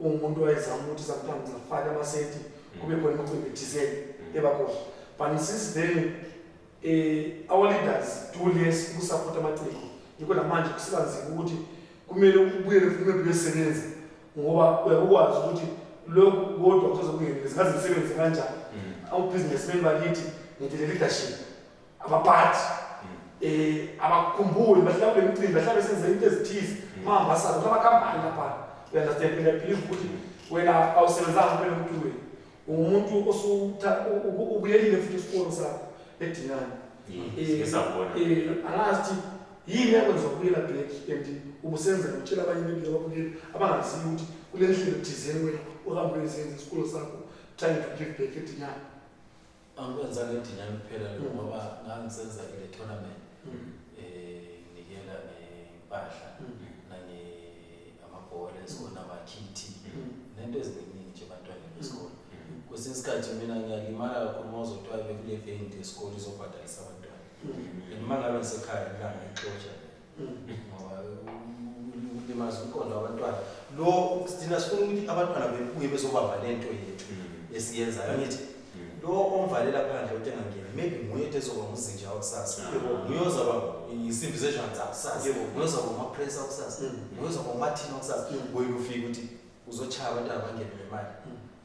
Ungumuntu owayezama ukuthi sometimes afake amasenti kube khona imicimbi ethizeni ebakhona. But since then our leaders do less ukusupport amaciko. Yikho namanje kusiba nzima ukuthi kumele ubuyele futhi maybe uyosebenza ngoba uyakwazi ukuthi lokhu kodwa kusazokungenisa ngaze ngisebenze kanjani. Awu-businessmen bakithi ngithi le leadership abaphathi abakhumbuli bahlala kule micimbi bahlala besenza into ezithize mahambasana kunamakhampani lapha. You understand? Mina believe ukuthi wena awusebenzanga kuphela emculweni, ungumuntu ubuyelile futhi isikolo sakho eDinani. Angazi ukuthi yini yakwenza ukubuyela back and ubusenza utshela abanye bebile ababukeli abangaziyo ukuthi kule ndlela thizeni wena uhambe uyozenza isikolo sakho trying to give back eDinani. Angikwenzanga eDinani kuphela ngoba ngangisenza ile tournament nikela ngempahla nange amabhola esikole namakhithi nento eziningi nje ebantwaneni besikole. Kwesinye isikhathi mina ngiyalimala kakhulu uma uzothiwa bekule event yesikole izobhadalisa abantwana. And uma ngabe ngisekhaya ngilanga ngixotsha ngoba ulimaza umqondo wabantwana. Lo thina sifuna ukuthi abantwana bebuye bezobamba lento yethu esiyenzayo. Ngithi lo omvalela phandle uthi engangeni maybe nguye ezoba nguzinja wakusasa, nguye ozoba insimbi zezhansi zakusasa, nguye ozoba umapress wakusasa, nguye ozoba umathini wakusasa. Wena ufike ukuthi uzochaya abantwana bangene ngemali.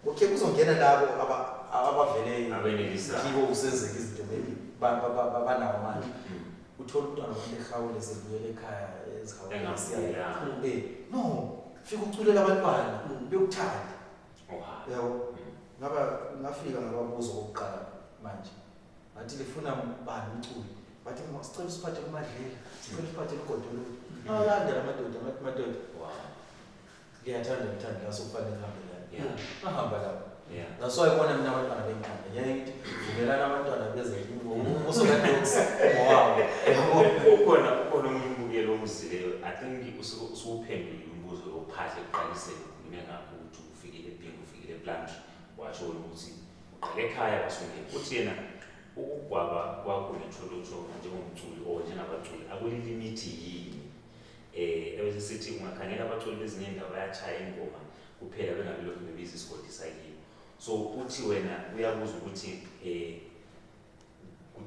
Okay, kuzongena labo abavele kibo kusenzeka izinto maybe banawo amandla. Uthola umntwana wabantu ehawule sebuyele ekhaya ezihawule. No, fika uculela abantwana bekuthanda. Yabo? Ngaba ngafika ngababuza okokuqala manje. Ngathi lifuna bani umculi? Bathi sicela usiphathe kuMadlela, sicela usiphathe eGodolweni. Ngalandela amadoda, ngathi madoda. Ngiyathanda ngithanda la sokufanele ngihambe la. Ngahamba lapho. That's why ibona mina abantwana bengithanda. Ngiyaye ngithi vumelana abantwana beze kimi umbuso kaDogs ngowabo. Ukhona omunye umbukelo omuzileyo. I think usuwuphendulile umbuzo ophahle ekuqaliseni ukhulume ngakho ukuthi ufikile eBhingo, ufikile ePlumtree. Washo ukuthi uqale ekhaya wasungena. Uthi yena ukugwaba kwakho neTsholotsho njengomculi or njengabaculi akulilimithi yini? Ebese sithi ungakhangela abaculi bezinye indawo bayachaya ingoma kuphela bengabe lokhu bebiza isigodi sakibo. So uthi wena uyabuza ukuthi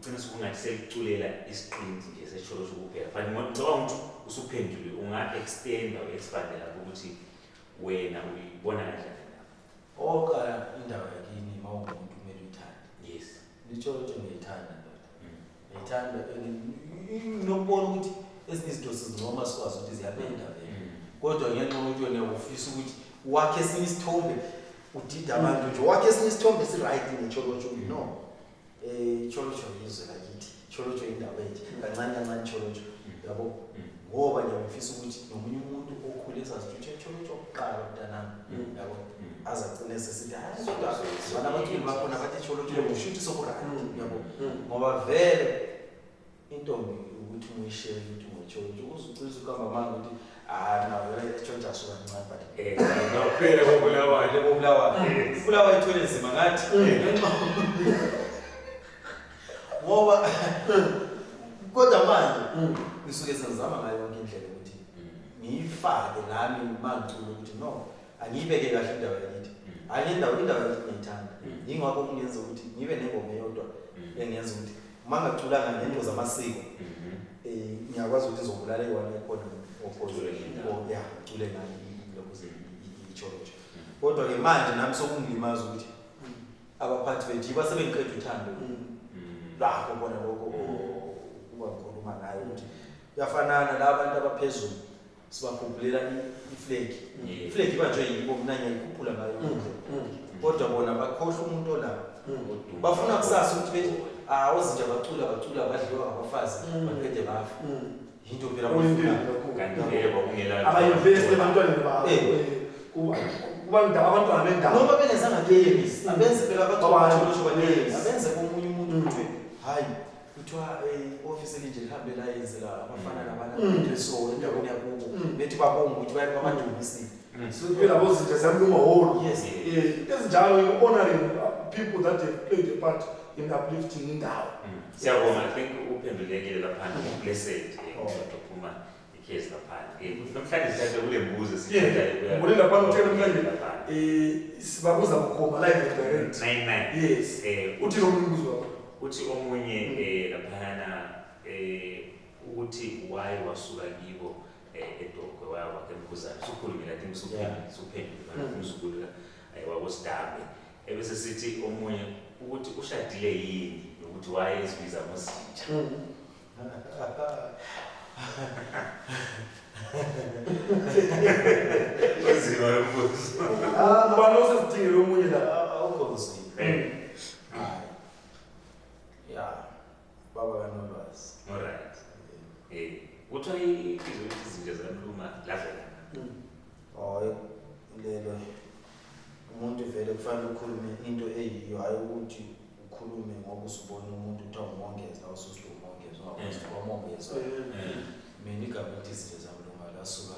Ugcina sokungathi seliculela isiqinti nje seTsholotsho kuphela. But ngicabanga ukuthi usuphendule, unga-extenda u-expande lapho ukuthi wena uyibona kanjani lapho. Okokuqala, indawo yakini uma uwumuntu kumele uyithande. Yes. LiTsholotsho ngiyayithanda ndoda. Ngiyayithanda nokubona ukuthi ezinye izinto sizincoma sikwazi ukuthi ziyapenda vele. Kodwa ngenxa yokuthi wena ufisa ukuthi wakhe esinye isithombe, udida abantu nje, wakhe esinye isithombe si-right ngeTsholotsho. No. ITsholotsho yizwe lakithi, iTsholotsho indawo enje, kancane kancane iTsholotsho. Yabo? Ngoba ngiyafisa ukuthi nomunye umuntu okhule esazi ukuthi iTsholotsho kuqala mntanami. Yabo? Aze agcine sesithi hayi kodwa bona abaculi bakhona bathi iTsholotsho kusho ukuthi soku-right. Yabo? Ngoba vele intombi ukuthi uyishele ukuthi ungoTsholotsho uzucisa ukuhamba manje ukuthi hayi na vele eTsholotsho asuka kancane but No, phela koBulawayo. koBulawayo. UBulawayo ithwele nzima ngathi. Ngoba kodwa manje ngisuke sengizama ngayo yonke indlela ukuthi ngiyifake nami mangicula ukuthi no, angiyibeke kahle indawo yakithi. Hayi indawo yakithi ngiyithanda. Yingakho kungenza ukuthi ngibe nengoma eyodwa engenza ukuthi uma ngaculanga ngento zamasiko ngiyakwazi ukuthi ngizobulala eyi-one ekhona ya ngicule ngayo lokhu iTsholotsho. Kodwa-ke manje nami sokungilimaza ukuthi abaphathi bethu yibo asebengiqeda uthando lakho bona lokho kuba ngikhuluma ngayo ukuthi kuyafanana la bantu abaphezulu sibakhuphulela i-flag. I-flag ibanjwe yibo, mina ngiyayikhuphula ngayo indlela. Kodwa bona bakhohlwa umuntu ola. Bafuna kusasa ukuthi bethi ozinja bacula bacula badliwa ngabafazi baqede bafa. Into phela abayifunayo. Kanti vele kwakungela aba-invest ebantwaneni babo. Kuba abantwana bendawo. Noma bengezanga kimi, abenze phela abacula baningi, abenze komunye umuntu kuthiwe hayi kuthiwa office elinje lihambe la yenzela abafana nabana into so endaweni yakubo bethi babonga ukuthi bayabadumisile. So phela bozinja ziyamluma hall. Yes. Ezinjalo honoring people that have played a part in uplifting indawo. Siyabonga, I think uphendulekile laphana, blessed ngokuphuma ikhezi laphana. Namhlanje sithathe kule mbuzo sithatha. Ngibone laphana uthe namhlanje sibabuza bukhoma live and direct. 99. Yes. Uthi lo mbuzo wakho. Uthi omunye laphana ukuthi why wasuka kibo eDokwe waya kwakhe eMkhuzane. Usukhulumile I think usuphendule umzukulu wakoSidambe. Ebese sithi omunye ukuthi ushadile yini nokuthi why ezibiza ngozinja. Uzima lo mbuzo. Ubani osezidingile omunye la? Awukho nzima. Hayi. Ya. Baba kaNolwazi. All right. Kuthiwa ibizo ukuthi izinja zikamluma lavela. Oh, lelo umuntu vele kufanele ukhulume into eyiyo, hayi ukuthi ukhulume ngoba usubona umuntu kuthiwa umongeza, awusuthi umongeza, ungakwazi ukuthi wamongezwa. Mina igama elithi izinja zamluma lasuka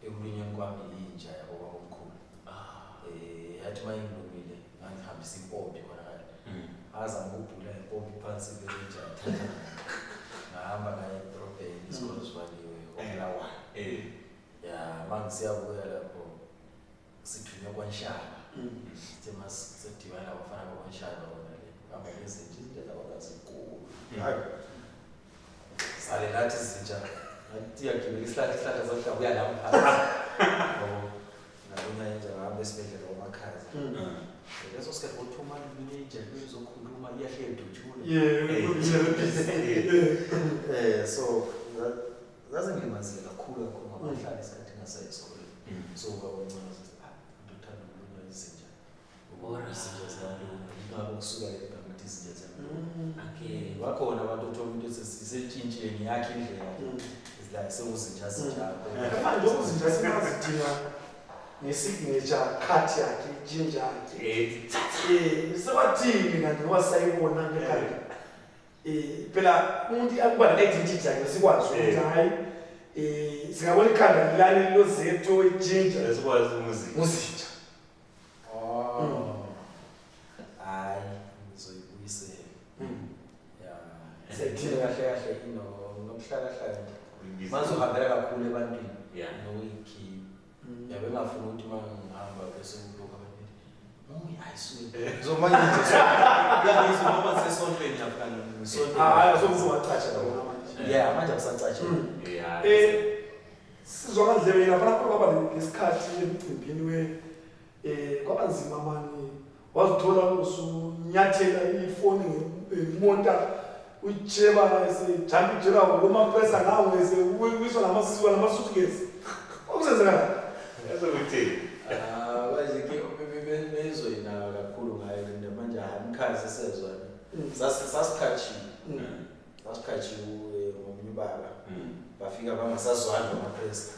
ekulunyeni kwami yinja yabo babomkhulu. Yathi uma ingilumile ngangihambisa impompi khona kanje. Azama ukubhula impompi phansi kwenja yathatha. Ngahamba ngaye edorobheni, isikole sivaliwe, koBulawayo. Ya, mangisiyabuya lapho sithunywe kwaNshaba. Sithe masidibana nabafana bakwaNshaba bona le. Hamba ngezinja, izinja zabo zazinkulu. Hayi. Sale nathi izinja. Ngathi iyagibela isihlahla, isihlahla sathi uya lapha phansi. Yabo. Ngabona inja ngahamba esibhedlela kwaMakhaza. Leso sikhathi kwakuthuma inja izokhuluma iyahle idutshule. So zazingilimazile kakhulu kakhulu ngoba ngihlala isikhathi ngingasayi esikoleni. So ubaba omncane wathi uthanda ukulunywa izinja. Izinja ziyamluma. Ingakho kusuka leli gama elithi izinja ziyamluma. Okay. Bakhona abantu othola umuntu esesitshintshile ngeyakhe indlela. La sewuzinja zinjalo. Manje uzinja singazidinga nge-signature cut yakhe, ijinja yakhe. Sebathini kanti ngoba sayibona ngekhanda. Phela umuntu akuba ne-identity yakhe sikwazi ukuthi hayi singabona ikhanda lilani lozetho ijinja. Sikwazi umuzinja. Umuzinja. Oh. Hayi, ngizoyibuyisela. Ya. Sekuthile kahle kahle nokuhlala hlala nje. Mazohambela kakhulu ebantwini. Nokuyikhipha. Yabe ngafuna ukuthi uma ngihamba bese ngilokhu abantu bethi, hayi suke. So manje nje so, uyangizwa ngoba sisesontweni lapha Ngisonto. Hayi, sokuzowacatsha bona manje. Yeah, manje akusacatshe. Yeah. Sizwa ngandlebe lapha kwaba lesikhathi emcimbini we kwaba nzima mani, wazithola usunyathela ifoni ngemonta uyitsheba esejampa ijela lomapresa ngawo esewiswa namasiwa namasuitcase. Okusenzekala yazokuthi manje ke bezoyinaka kakhulu ngayo le nto manje, hayi mkhazi sezwa. Sasikhatshiwe. Sasikhatshiwe ngomunye ubaba. Bafika bangasazwani nomapresa.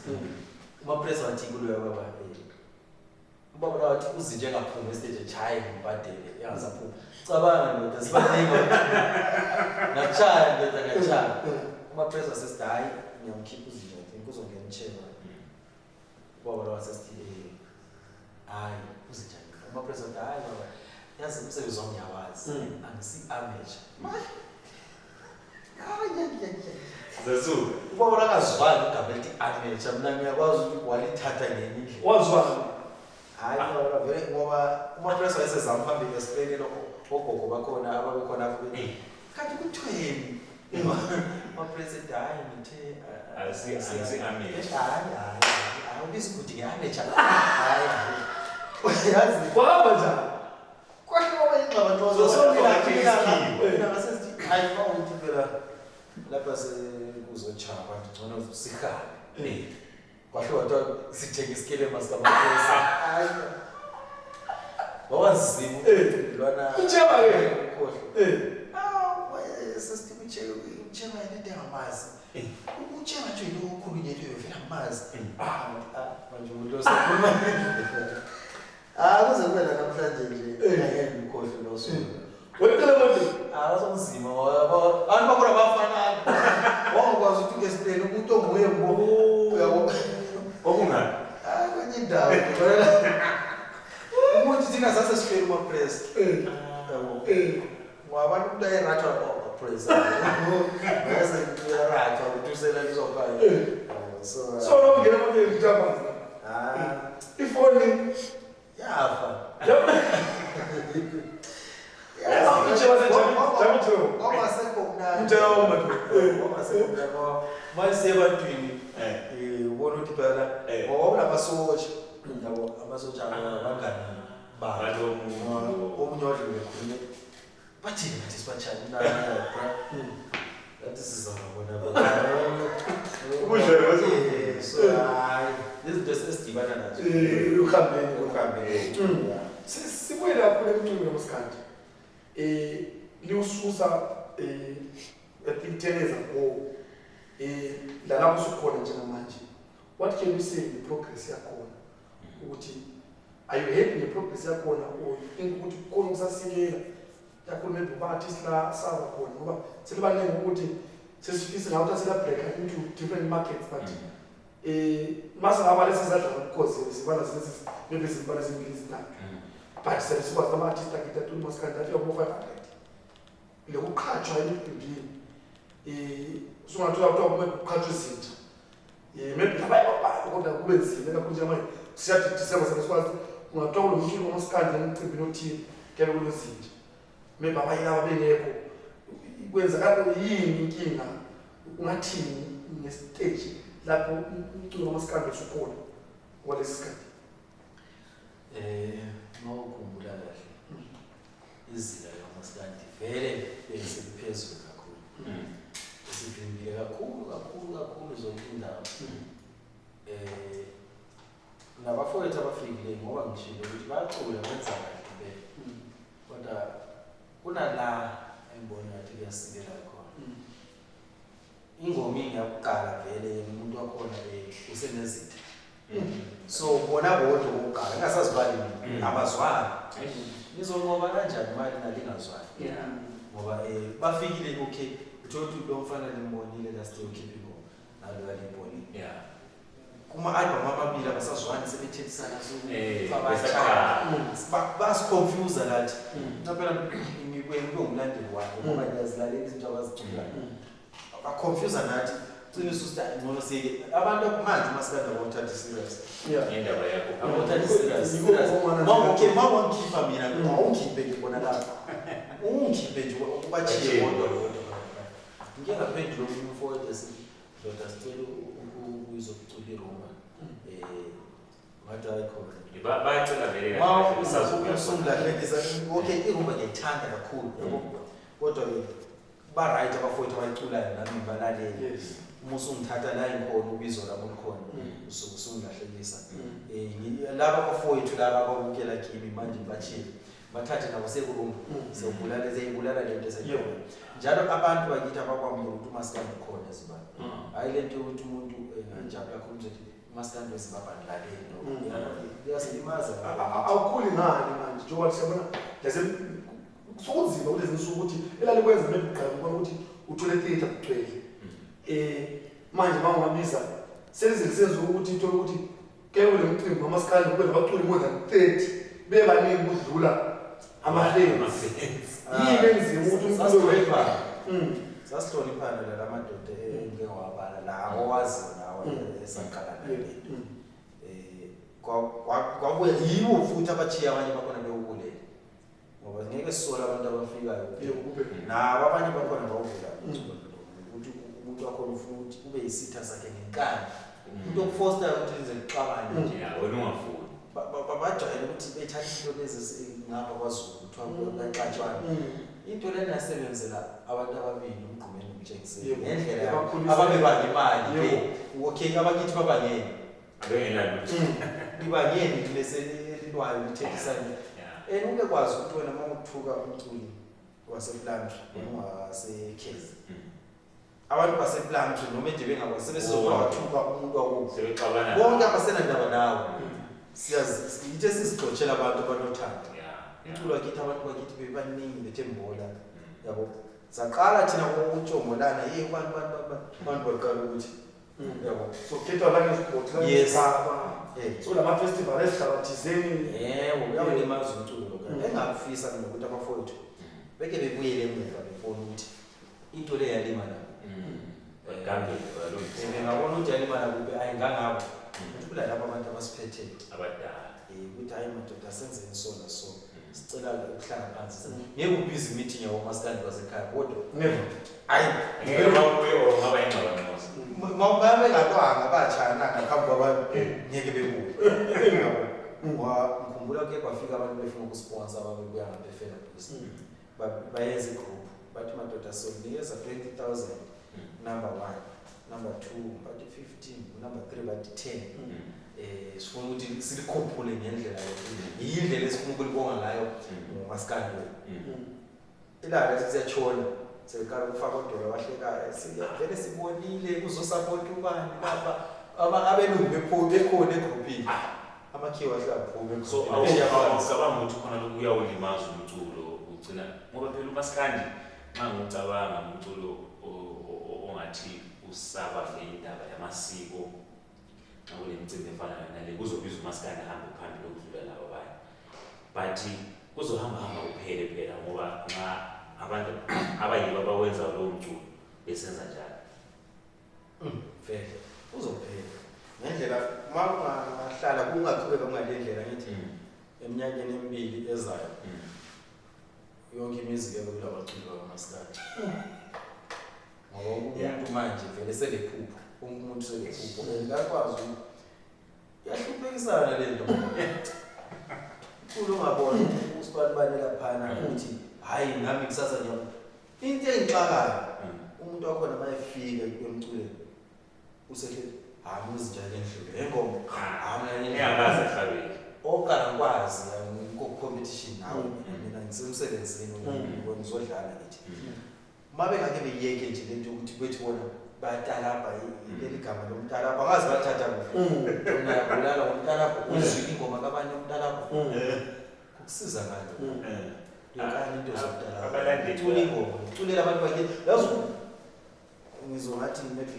Umapresa wathi kuloya baba, ubaba la wathi uzinje engaphumi esiteji, echaye ngibhadele engasaphumi. Cabanga ndoda, sibaningi. Ngachaya ndoda, ngachaya. Umapresa sesithi hayi ngiyamkhipha uzinje, I think uzongena ucheba. Ubaba la wasesithi hayi uzinje. Umapresa wathi hayi baba, yazi umsebenzi wami ngiyawazi. Angisi-amateur. Zazuka. Ubaba akazwani igama elithi amateur, mina ngiyakwazi ukuthi walithatha ngenye indlela. Wazwani? Hayi baba vele ngoba umapresa wayesezama phambili esipeni ogogo bakhona ababekhona apho. Kanti kuthweni? Umapresa ethi hayi ngithe Angisi-amateur. Hayi hayi hayi ubiza ukuthi nge-amateur. Hayi hayi. Yazi kwahamba njani? Kwahle kwaba ingxabano. So mina mina ngasesithi hayi mawuthi phela lapha sekuzochaba abantu ngcono sihambe. Kwahle kwathiwa sithenga isikelema sikamapresa. Hayi. Wawanzima lwana. Ucheba ke. Ukhohlwe. Sesithi ucheba yena into engamazi. Ucheba nje lo okhulunyelwe vele amazi. Manje umuntu osakhuluma. Kuze kube la namhlanje nje ngeke ngikhohlwe lo suku. Wecela manje. Wasonzima abantu bakhona bafanana. Wangakwazi ukuthi ungesipele umuntu onguye uyabo. Okungani? Kwenye indawo. Umuntu thina sase sifike umapress. Yabo. Ngoba abantu umuntu ayerathwa umapress. Bese uyarathwa ukuthi usela lizokhaya. So So lo ngena manje ngijabula. Ifoni yafa. Manje sebantwini ubona ukuthi phela ngoba kunamasotsha yabo, amasotsha abangani babo omunye wadlule khuluma bathini ngathi sibatshani na bra ngathi sizabona ukudla. So hayi izinto esidibana nazo ukuhambeni. Sibuyele kakhulu emculweni wamaskandi. Liwususa I think 10 years ago lalapho usukhona njengamanje. What can you say nge-progress yakhona? Ukuthi are you happy nge-progress yakhona or you think ukuthi kukhona okusasilela kakhulu maybe kuma-artist la saba khona ngoba selibaningi ukuthi sesifisa ngawo ukuthi sela-break into different markets but masingaba lesizadlala ukukhozile sibala maybe sibala zimbili ezintathu but sebesikwazi ama-artist akithi atula umaskandi afika kubo-500 lokuqhatshwa emicimbini usungathola kuthiwa kuqhatshwa izinja maybe labanye babhale kodwa kube nzima kakhulu njengamanje siyathi December sebesikwazi ungathiwa kulo mculo wamaskandi emcimbini othile kuyabe kunezinja maybe abanye laba bengekho. Kwenzakala yini inkinga? Ungathini ngesiteji lapho umculo wamaskandi usukhona kwalesi sikhathi? Mawukhumbula kahle izinga lamaskandi vele beseliphezulu kakhulu. Esivimbile kakhulu kakhulu kakhulu zonke indawo. Nabafowethu abafikile ngoba ngishilo ukuthi bayacula benza kahle impela. Kodwa kunala engibona ngathi kuyasilela khona. Ingoma ingakuqala vele umuntu wakhona usenezitha. So bona bodwa okokuqala ngingasazibali mina abazwani. Nizonqoba kanjani mali nalingazwani? Ngoba bafikile okay uthola ukuthi lo mfana limbonile last year ukhipha ingoma nalo alimbonile. Kuma album amabili abasazwani sebethethisana so basiconfuse lathi. Phela ngikwe ngumlandeli wakhe ngoba ngiyazilalela izinto abaziculayo. Baconfuse nathi Qiniso ukuthi hayi, ngcono siyeke. Abantu manje umasikandi abawuthathi serious. Indaba yakho. Abawuthathi serious. Yikho Serious. ngokubona Okay, ma wangikhipha mina, awungikhiphe nje khona lapha. Ungikhiphe nje ubachiye Bachiye bodwa. bodwa. Ngike ngaphendula omunye umfowethu esithi, ndoda sicela ukuzokucula irumba. Ngathi hayi khona. Bayacela vele Ma kahle kahle, usazobuya khona. usungilahlekisa, okay, irumba ngiyayithanda kakhulu, yabo. Kodwa-ke ba-right abafowethu abayiculayo nami ngibalalele. Uma usungithatha la ngikhona ubizo lami olukhona, usuke usungilahlekisa. Laba abafowethu laba ababukela kimi manje ngibachile, bathathe nabo sekurumba, sewubulala, seyibulala le nto esekhona. Njalo abantu bakithi abakwamukela ukuthi umasikandi ukhona eZimbabwe. Hhayi le nto yokuthi umuntu engajabula kakhulu ukuthi umasikandi weZimbabwe angilaleli lokho. Kuyasilimaza. Awukhuli ngani manje? Njengoba siyabona, sokunzima kulezi nsuku ukuthi elalikwenza maybe kuqala ubona ukuthi uthole theatre kugcwele. Manje uma ungabiza, selize lisenza ukuthi uthole ukuthi ke kule mcimbi wamasikandi kube nabaculi more than 30, bebaningi ukudlula ama-fans. Ama-fans. Yini enzima ukuthi umculo Sasihloniphana. wethu? Sasihloniphana la madoda engike ngawabala la owaziyo nawe esaqala naye le nto. Kwabuya yibo futhi abachiya abanye bakhona bewubulela. Ngoba ngeke sisole abantu abafikayo. Yebo, kube. Nabo abanye bakhona bawuvula umculo lo. Ukuthi umuntu wakhona ufuna ukuthi ube yisitha sakhe ngenkani. Umuntu okufostayo ukuthi nize nixabane nje. Ya, wena ungafuni. Bajwayele ukuthi bethathe into lezi ngapha kwaZulu, kuthiwa kuyaxatshwana. Into lena yasebenzela abantu ababili uMgqumeni noMtshengiseni. Ngendlela yabo. Yabakhulisa. Ababebanga imali, ke. Okay, abakithi babangeni. Abengenalutho. Libangeni lese elilwayo lithethisane. And ube kwazi ukuthi wena uma uthuka umculi wasePlumtree, ungaseKhezi. Abantu basePlumtree noma ede bengakwazi, sebezoba wathuka umuntu wakubo. Sebexabana. Bonke abasenandaba nawe. Siyazi, yithe sizigxotshela abantu abanothando. Umculo wakithi, abantu bakithi bebaningi bethe mbola. Yabo. Saqala thina ukutshombolana, hey, abantu, abantu, abantu, abantu baqala ukuthi, yabo. So khethwa la ngezigodi, la ngezigaba. So lama festival esigaba thizeni. Yebo, uyawulimaza umculo lo. Engakufisa mina ukuthi abafowethu beke bebuyele emuva bebone ukuthi into le yalimala. Bagambile, balungisa. Bengabona ukuthi yalimala kuphi, ayingangabo. Ukuthi kula laba abantu abasiphetheyo. Abadala. Ukuthi hayi madoda senzeni so na so. Sicela ukuhlala phansi. Ngeke ubize meeting yabo masikandi basekhaya kodwa. Never. Hayi. Ngeke babuye or ngaba ingxabano. Babengalwanga batshana ngaphambi kwabantu ngeke bebuye. Ngikhumbula kuye kwafika abantu befuna ukusponsor ababebuya ngapha eFelabus. Bayenza igroup bathi madoda sokunikeza 20,000 number 1, number 2 bathi 15, number 3 bathi 10. Sifuna ukuthi silikhuphule ngendlela yethu. Yindlela esifuna ukulibonga ngayo ngomasikandi wethu. Ilanga lethi siyatshona. Seqala ukufaka udola wahlekayo. Siyavele sibonile kuzosupport ubani lapha. Abelungu bekhona egroupini. Amakhiwa ahlaphume So, egroupini. awucabanga ukuthi khona lokhu kuyawulimaza umculo ugcina ngoba phela umasikandi nxa ngiwucabanga umculo ongathi usaba ngendaba yamasiko nxa kunemicimbi efana nale kuzobizwa umasikandi ahambe phambili okudlula laba abanye. But kuzohamba hamba kuphele phela ngoba nxa abantu abayibo abawenza lowo mculo besenza njalo. Vele uzophela. Ngendlela uma ungahlala kungaqhubeka kungale ndlela ngithi eminyakeni emibili ezayo. Yonke imizi ke kula baculi bakamasikandi. Ngoba wonke umuntu manje vele selephupho, wonke umuntu selephupho. Ngakwazi ukuthi iyahluphekisana le nto. Ukhulu ungabona usibanibani laphana uthi hayi nami kusasa ngiyabona. Into engixakayo umuntu wakhona mayefika emculweni usehle hayi uzinjani endlule engoma hayi mina ngendlela. Engakaze ahlabele. Oqala ngikwazi ngikho competition nawe mina ngisemsebenzini ngizodlala ngithi. Uma bengake beyiyeke nje lento yokuthi bethi bona bayatalabha leli gama lomtalabha angazi balithatha kuphi. Mina ngiyabulala ngomtalabha uzwile ingoma kabani yomtalabha. Kukusiza ngani? Yokani into zomtalabha. Abalandeli Ucula ingoma, uculela abantu bakithi. Yazi ngizongathi maybe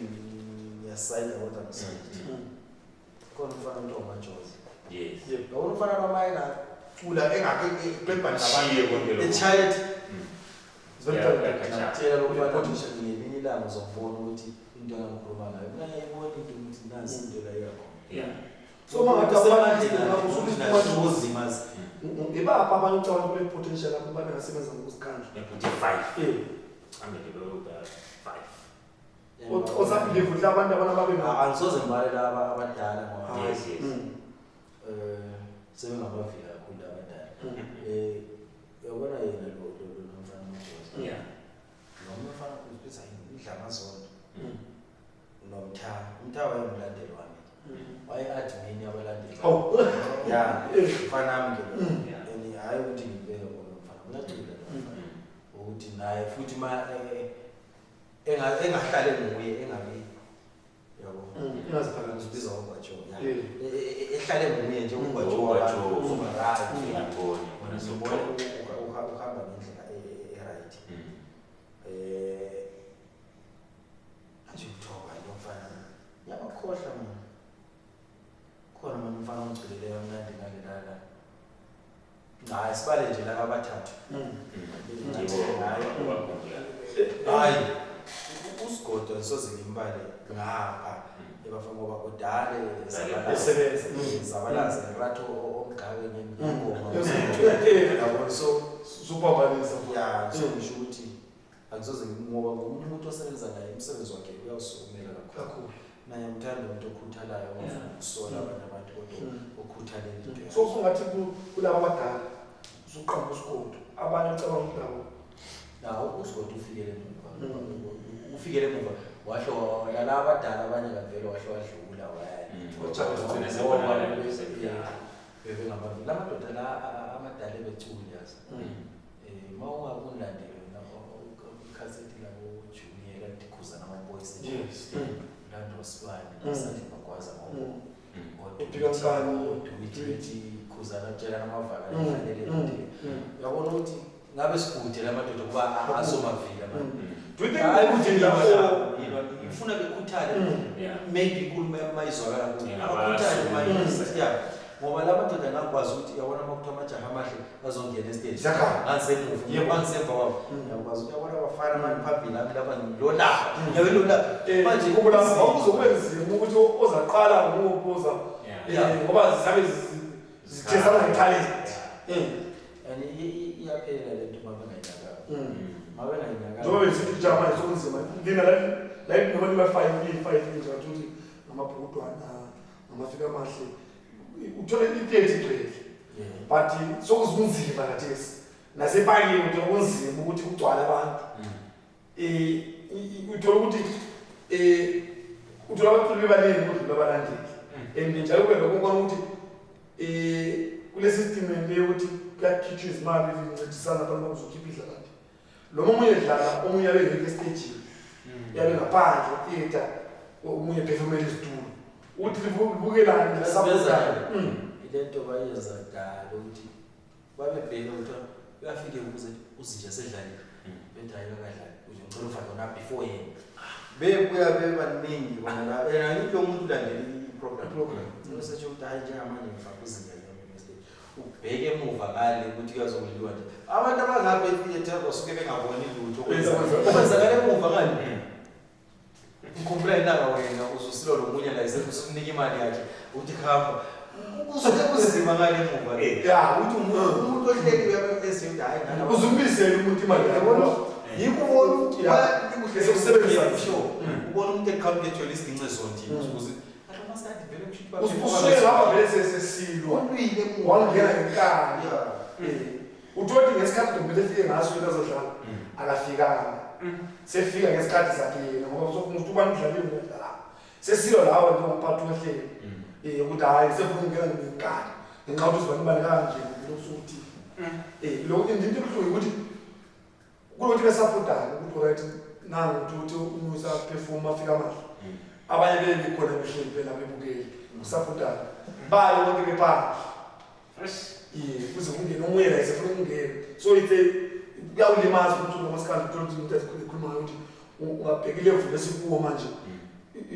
ngiyasayina kodwa ngisayina. Khona umfana othiwa uMajozi. Yabona umfana wamaye engacula engake eqebhani nabantu. Shiye konke lokho. Echayela ethi, He's very talented. Ngiyakutshela lokufana ngelinye ilanga uzobona ukuthi into engangikhuluma ngayo mina ngiyayibona into ukuthi nazi into la iyakhona. So mangathi ibapha abanye ucabanga kule potential lapho babengasebenza ngokuzikhandla. Ngithi 5. Amele bebe 5. Osabelieve ukuthi abantu abana babe angisoze ngibale laba abadala ngoba yes. Sebengamavila kakhulu abadala. Uyabona yena lo mfana uMjozi. Yeah. Lo mfana uziphetha idla amazolo. Nomtha, umtha wayemlandeli wami. Waye-admin yabalandeli. Oh. Yeah. Mfana wami ke lo. And hayi ukuthi ngibeke ngoba mfana uyacula lo mfana. Ukuthi naye futhi ma engahlale nguye engabi yabo. Engaziphakamisi ubiza ngogwajo. Ehlale nguye nje ugwajo uzoba right. Ngiyabona. Uzobona uhamba ngendlela e-right. Manje uthoba lo mfana. Ngiyabakhohlwa mina. Khona manje umfana ongigculeleyo mnandi ngalelala. Hayi sibale nje laba abathathu. Hayi usigodo ngisoze ngimbale ngapha ebafana ngoba kudale esebenza zabalaza ngiratho omgake ngengoma. Yabona so suphabalisa. Yeah, so ngisho ukuthi akusoze ngoba ngomunye umuntu osebenza naye umsebenzi wakhe uyawusukumela kakhulu. Naye ngithanda umuntu okhuthalayo ongafuni ukusola abanye abantu kodwa okhuthalela into. So usungathi kulaba abadala usuqamba usigodo abanye ucabanga ukuthi labo nawo usigodo ufikele emuva. Ufikele emuva washo laba abadala abanye kavele washo wadlula waya. Bebengamavila amadoda la amadala ebecula yazi. Ma ungakulandeli wena ikhasethi labo junior kanti khuzana ama-boys. Yes. Lando Sibani nasathi bagwaza ngoba oduithi khuzana tshela namavaka adlalele kude. Uyabona ukuthi ngabe sigude lamadoda kuba azomavila manje. Do you think ukuthi lapho ifuna bekhuthale maybe inkulumo mayizwakala kubo abakhuthale mayizwa yeah ngoba lamadoda angakwazi ukuthi uyabona uma kuthiwa amajaha amahle azongena estage ngangisemuva yebo ngangisemva kwabo uyakwazi ukuthi uyabona abafana manje phambili ami lapha ngilona ngiyabelona manje kuzobe nzima ukuthi ozaqala nguphi oza ngoba zizabe zithezana ngetalent. And iyaphela lento uma bengayinakanga uma bengayinakanga njengoba besithi njengamanje sokunzima lina la noma niba 5 5 nje ukuthi ngamabhukudwana ngamafika amahle uthole i-30 igcwele but sokuzinzima kathesi nasepakini uthola kunzima ukuthi kugcwale abantu. Uthola ukuthi uthola abaculi bebaningi ukudlula abalandeli and njalo kube lokho ubona ukuthi kule system le yokuthi kuyakhitshwa izimali ezincedisana abantu bakuzokhipha idlalade lo omunye edlala omunye abe ngekho estagini yabe ngaphandle theatre omunye performela isitulo uthi libukelane lisapotana. Lento bayenza kudala ukuthi babebheka ukuthi uyafike ukuze uzinja sedlalile bethi hayi akadlali uze ngicela ufake yona before yena bebuya bebaningi bona la yena yinto umuntu ulandela i-program usesho ukuthi hayi njengamanje ngifake uzinja nje ubheke emuva ngale ukuthi kuyazokuliwa nje abantu abangapha etheatre basuke bengaboni lutho okwenzakala emuva ngale. Ngikhumbula ilanga wena uzusilo lomunye la usukunika imali yakhe uthi khamba kusuke kuzima ngale emuva Yeah uthi umuntu ohleli uyabe ezinto hayi nana uzumbisele umuntu imali yabona yikho ubona ukuthi Esebenzisa. sure ubona umuntu eqhamuka ejwayele isiginci ezontini ukuze alo masikade vele kusho ukuthi usuke lapha vele sesilwa ulwile emuva wangena ngenkani. Uthole ngesikhathi kumele efike ngaso into azodlala akafikanga sefika ngesikhathi sakhe yena ngoba usofuna ukuthi ubani udlalile ngokudlala sesilo lawo njengomphathi wohlelo ukuthi hhayi sefuna ukungena ngenkani ngenxa yokuthi uzibani bani kanje lokusukuthi lokhu into ebuhlungu ukuthi kulokuthi besapotana ukuthi right nangu ukuthi umusa perform afika amahle abanye bebekhona behleli phela bebukele usapotana bayo bonke bephandle kuze kungene omunye la esefuna ukungena so it's kuyawulimaza umculo kamasikandi uthola ukuthi umuntu ekhuluma ngayo ukuthi ungabheka ilevel esikuwo manje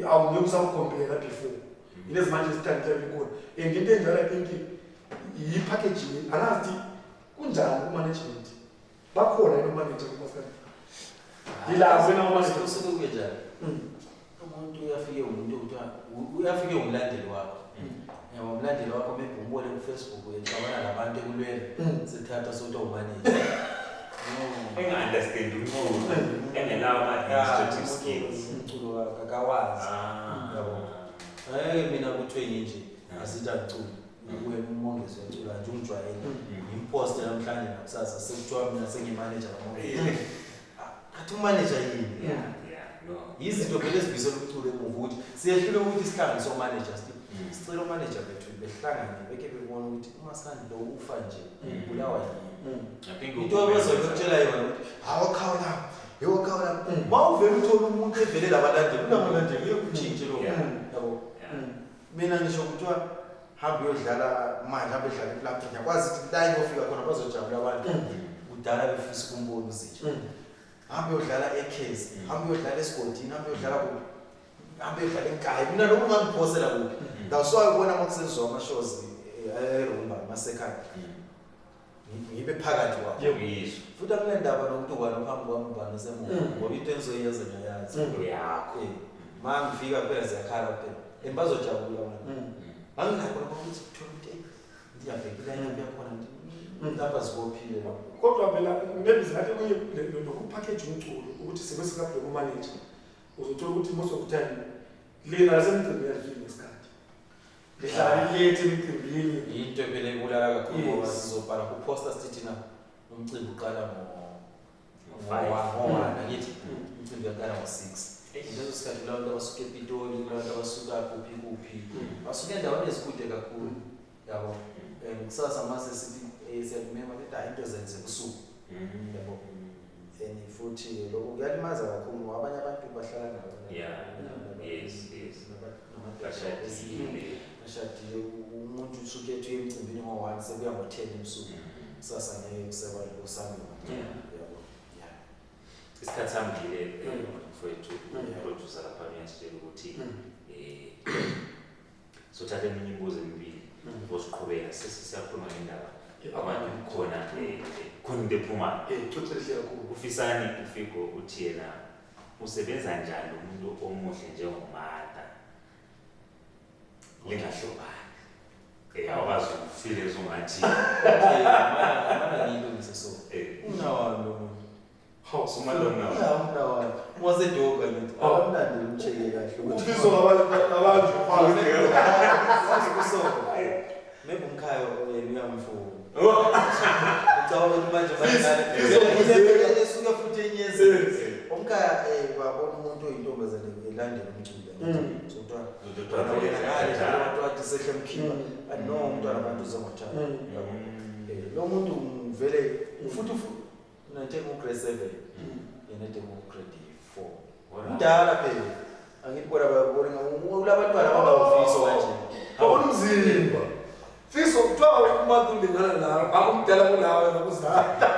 awungeke usawukhompela before ilezi manje ezithanda ikhona and into enjalo I think yi-packaging angazi kunjani ku-management Bakhona yini omanager kumaskandi? Yilabo wena omanager. Usuke kuye njani? Umuntu uyafike, umuntu kuthiwa uyafike umlandeli wakho. Yabo, umlandeli wakho maybe umbone ku-Facebook exabana nabantu ekulweni, sithatha sokuthi uwumanager. Enga-understand umculo, engenawo ama-administrative skills. Umculo akawazi. Yabo. Angeke mina kuthiwe nginje asithi angiculi. Wena uMongezi uyacula nje, ungijwayele. Ngimposte namhlanje nakusasa sekuthiwa mina sengimanager kaMongezi. Athi umanager yini? Yeah, yeah, no. Yizinto phela ezibuyisela umculo emuva ukuthi siyehlule ukuthi sihlanganise omanager, sithi sicela omanager bethu behlangane beke bebone ukuthi umaskandi lo ufa nje ubulawa yini. I think Into abazokutshela yona ukuthi hawu khawula, yebo khawula. Ma uvele uthole umuntu evele labalandeli, unabalandeli uye kutshintshe lo. Yabo. Mina ngisho kuthiwa hamba uyodlala manje, hamba udlala ePlumtree, ngiyakwazi ukuthi la ngiyofika khona bazojabula abantu. Kudala befisa ukumbona uZinja. Hamba uyodlala eKezi, hamba uyodlala esigodini, hamba uyodlala kuphi, hamba uyodlala eNkayi. Mina lokhu ungangiphosela kuphi? That's why ubona uma kusenziwa ama-shows erumba masekhaya, ngibe phakathi kwabo. Uyizwa. Futhi akunendaba nokuthi ubani phambi kwami, ubani osemuva, ngoba into engizoyenza ngiyayazi. Yakho. Ma ngifika kuphela ziyakhala kuphela and bazojabula abantu. Anginakho lokho ukuthi kuthola ukuthi ngiyabheka iline-up yakhona, lapha zibophile. Kodwa phela maybe zingathi kuye nokupackage umculo ukuthi sebesingabheka umanager, uzothola ukuthi most of the time lina lasemcimbini alifiki ngesikhathi, lihlala lilethe emicimbini. Yinto phela ebulala kakhulu ngoba sizobhala kuposta sithi thina umcimbi uqala Ngo-5. ngo-1, angithi umcimbi uyaqala ngo-6. Leso sikhathi kulabantu abasuka ePitoli, kulabantu abasuka kuphi kuphi, basuka endaweni ezikude kakhulu, yabo. And kusasa mase sithi siyakumema, bethi hayi, into zenze ebusuku, yabo. And futhi lokho kuyalimaza kakhulu ngoba abanye abantu bahlala nabo Yeah. Yes. namadoda. Bashadile. Bashadile. Umuntu usuke ethi uye emcimbini ngo-1, sekuya ngo-10 ebusuku. Kusasa ngeke kuseba kusamiwa, yabo, yeah. Isikhathi sambile, mfowethu, producer lapha uyasitshela ukuthi sothatha eminye imibuzo emibili before siqhubeka. Sesiyakhuluma ngendaba abantu khona khona into ephumayo. Ixoxe lihle kakhulu. Ufisani uFigo uthi yena usebenza njani lo muntu omuhle njengoMata lingahlobani? Awukwazi ufile ungathi Okay, mana ngiyilungise so. Umnawami lo muntu. Hawu. Umalunga. Ya, umnawami. Wasedoga ngithi. Akamlandeli umcheke kahle ukuthi Ufiso ngabantu. Wazi kusoko. Maybe umkhaya yena uyamfuna. Ucabanga ukuthi manje Fiso. Esuke futhi enyezini. Umkhaya babona umuntu oyintombazane elandela umculo. So umntwana wena ngale abantu wathi sehle mkhipha. No, umntwana abantu uzongothanda. Yabo. Lo muntu vele futhi njengo grade 7, yena ede ngo grade 4. Mdala phela. Angithi bona babona kulabantwana abangawufiso kanje. Babona umzimba. Fiso, kuthiwa umuntu ulingana nawe, akumdala kunawe ngakuzala.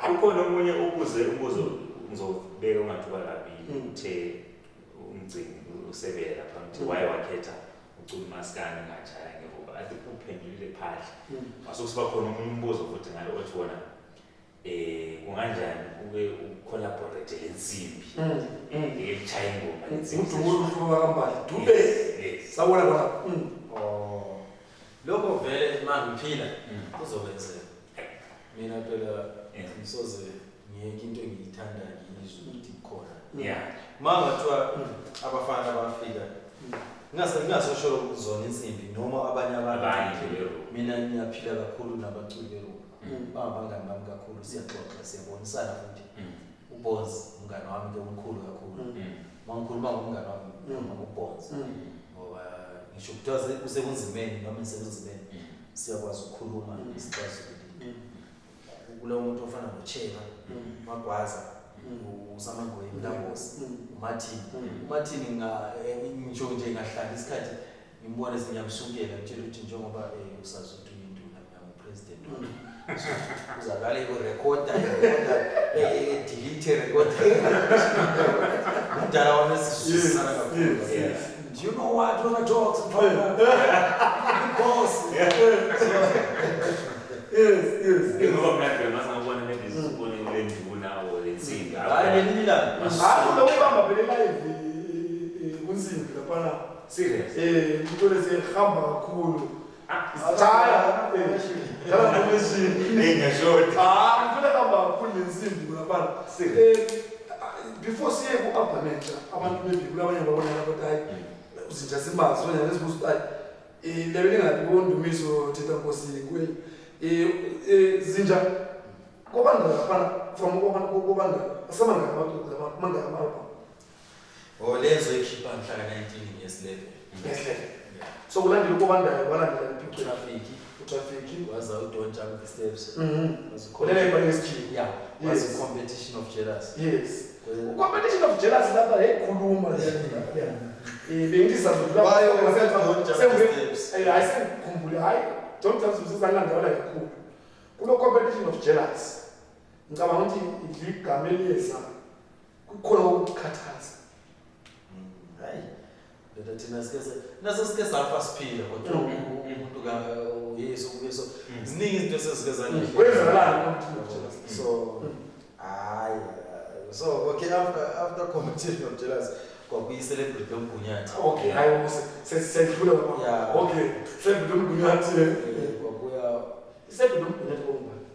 Kukhona omunye ubuze umbuzo, ngizobeka ungathuka kabili. Uthe umgcini usebele lapha, ngithi waye wakhetha ucula umaskandi ngachaya ngeruba. I think uphendulile phandle. Wase kusiba khona omunye umbuzo futhi ngalo othi wona kunganjani uke ucollaborate lensimbi elishaya ingoma lensimbi? Udumo ufuna kambali. Dube. Yes. Sabona bona. Oh. Lokho vele mangiphila kuzokwenzeka. Mina phela ngisoze ngiyeke into engiyithandayo, ngiyizwe ukuthi ikhona. Mangathiwa abafana bafika, ngingasosho zona insimbi noma abanye abantu. Abanye nje beruba. Mina ngiyaphila kakhulu nabaculi beruba. Bangabangani bami kakhulu, siyaxoxa, siyabonisana futhi. UBonzi umngani wami ke omkhulu kakhulu. Mangikhuluma ngomngani wami, ngikhuluma ngoBonzi. Ngoba ngisho kuthiwa usebunzimeni noma ngisebunzimeni, siyakwazi ukukhuluma sixazulule into. Kulo muntu ofana noCheva, Magwaza, uSamangoyi Mlambosi, uMartin. uMartin ngisho nje ngahlala isikhathi ngimbone sengiyamsukela, ngitshela ukuthi njengoba usazi ukuthi uyinduna, mina ngu-president. Uzakala ikurekhoda, rekhoda, delete, rekhoda. Umdala wami esizwisisana kakhulu. Do you know what? Wanna talk some boss. Yes. Ngoba mnandi mase ngabona maybe Hayi lokubamba phela live kunsimbi lapha. Serious. Into lezihamba kakhulu. Isitshaya. Dlala ngomeshini. Ngiyashoda. Ah, into lehamba kakhulu lensimbi lapha. Before siye ku-album entsha, abantu maybe kulabanye babona lapho ukuthi hayi uzinja simazi wena lesibuzo hayi level engathi kondumiso Thetha Nkosi kuye zinja kobanda lapha from kobanda asamanga abantu lapha manga ama album. Oh lezo ikhipha mhla ka-19 nges-11. Nges-11. So kulandela kobandayo kwalandela utraffic. Utraffic. Waza u-Don't Jump the Steps. Kulela ibhale ngesikhiwa. Yeah. Was competition of jealousy. Yes. Competition of jealousy lapha yayikhuluma le. Bengithi sizodlula. Don't Jump the Steps. Hayi sengikhumbule hayi Don't Jump the Steps zangilandela kakhulu. Kulo competition of jealousy. Ngicabanga ukuthi igama eliyeza kukhona ukukhathaza. Hayi. Ndoda thina sike naso sike safa siphila kodwa umuntu ka Yesu kuyeso ziningi izinto esizike zangihle. Kwenzakalani competition of jealousy? So hayi so okay after competition of jealousy kwakuyi celebrate lomgunyathi. Okay, hayi sesidlula lapha. Okay, celebrate lomgunyathi. Kwakuya celebrate lomgunyathi kongubani?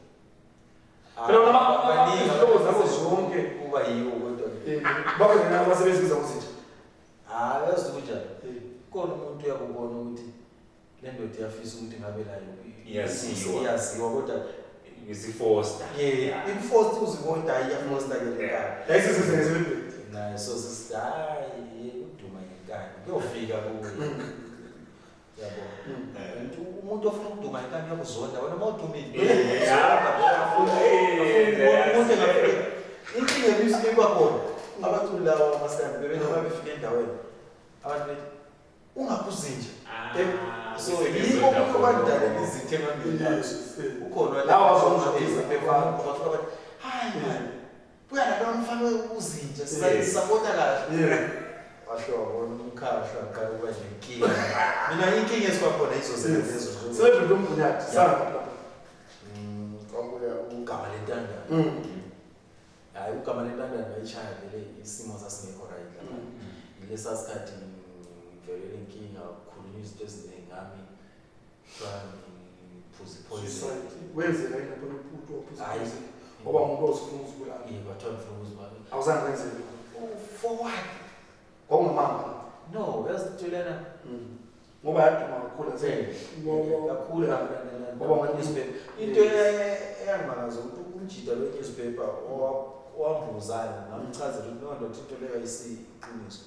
Phela nama izinto zabo zonke kuba yiwo kodwa ke. Bakhona abasebenzi ngozinja. Ah, yazi kunjani? Khona umuntu uyakubona ukuthi le ndoda iyafisa ukuthi ngabe nayo iyaziwa. Iyaziwa kodwa isifoster. Yeah, imfoster uzibona iyafoster ke le. Yayisizwe. Nayo so sithi hayi uduma ngenkani kuyofika kuwe. Yabo. Umuntu ofuna ukuduma ngenkani uyakuzonda wena mawudumile. Umuntu engafika inkinga ebisuke kwakhona abaculi lawa amaskandi bebenoba befika endaweni abantu bethi ungaphuzinja. So yikho kubandalela izinto emambili. Ukhona lawa azongiza bathi hayi man buya lapha umfana uzinja sisapota kahle. Washo wabona umkhahla aqala ukuba nenkinga. Mina inkinga esibakhona izozenza lezo. Celebrate lomgunyathi sanga. Kwakuya ugama lentandane. Hayi ugama lentandane bayishaya vele isimo sasingekho right lapha. Ilesa sikhathi ngivelele inkinga ukukhulunywa izinto eziningi ngami. Ngiphuza poison. Wenzeka yini lapho uphuthu waphuza poison? Ngoba umuntu ozifuna ukuzibulala. Yebo, bathiwa ngifuna ukuzibulala. Awuzange wenzeke lokho. For what? Kwakungamanga. No, uyazitshelana. Ngoba yaduma kakhulu kakhulu ngoba newspaper. Into eyangimangaza ukuthi umjida lo newspaper owambuzayo ngamchazela ukuthi no ndoda into leyo ayisiqiniso.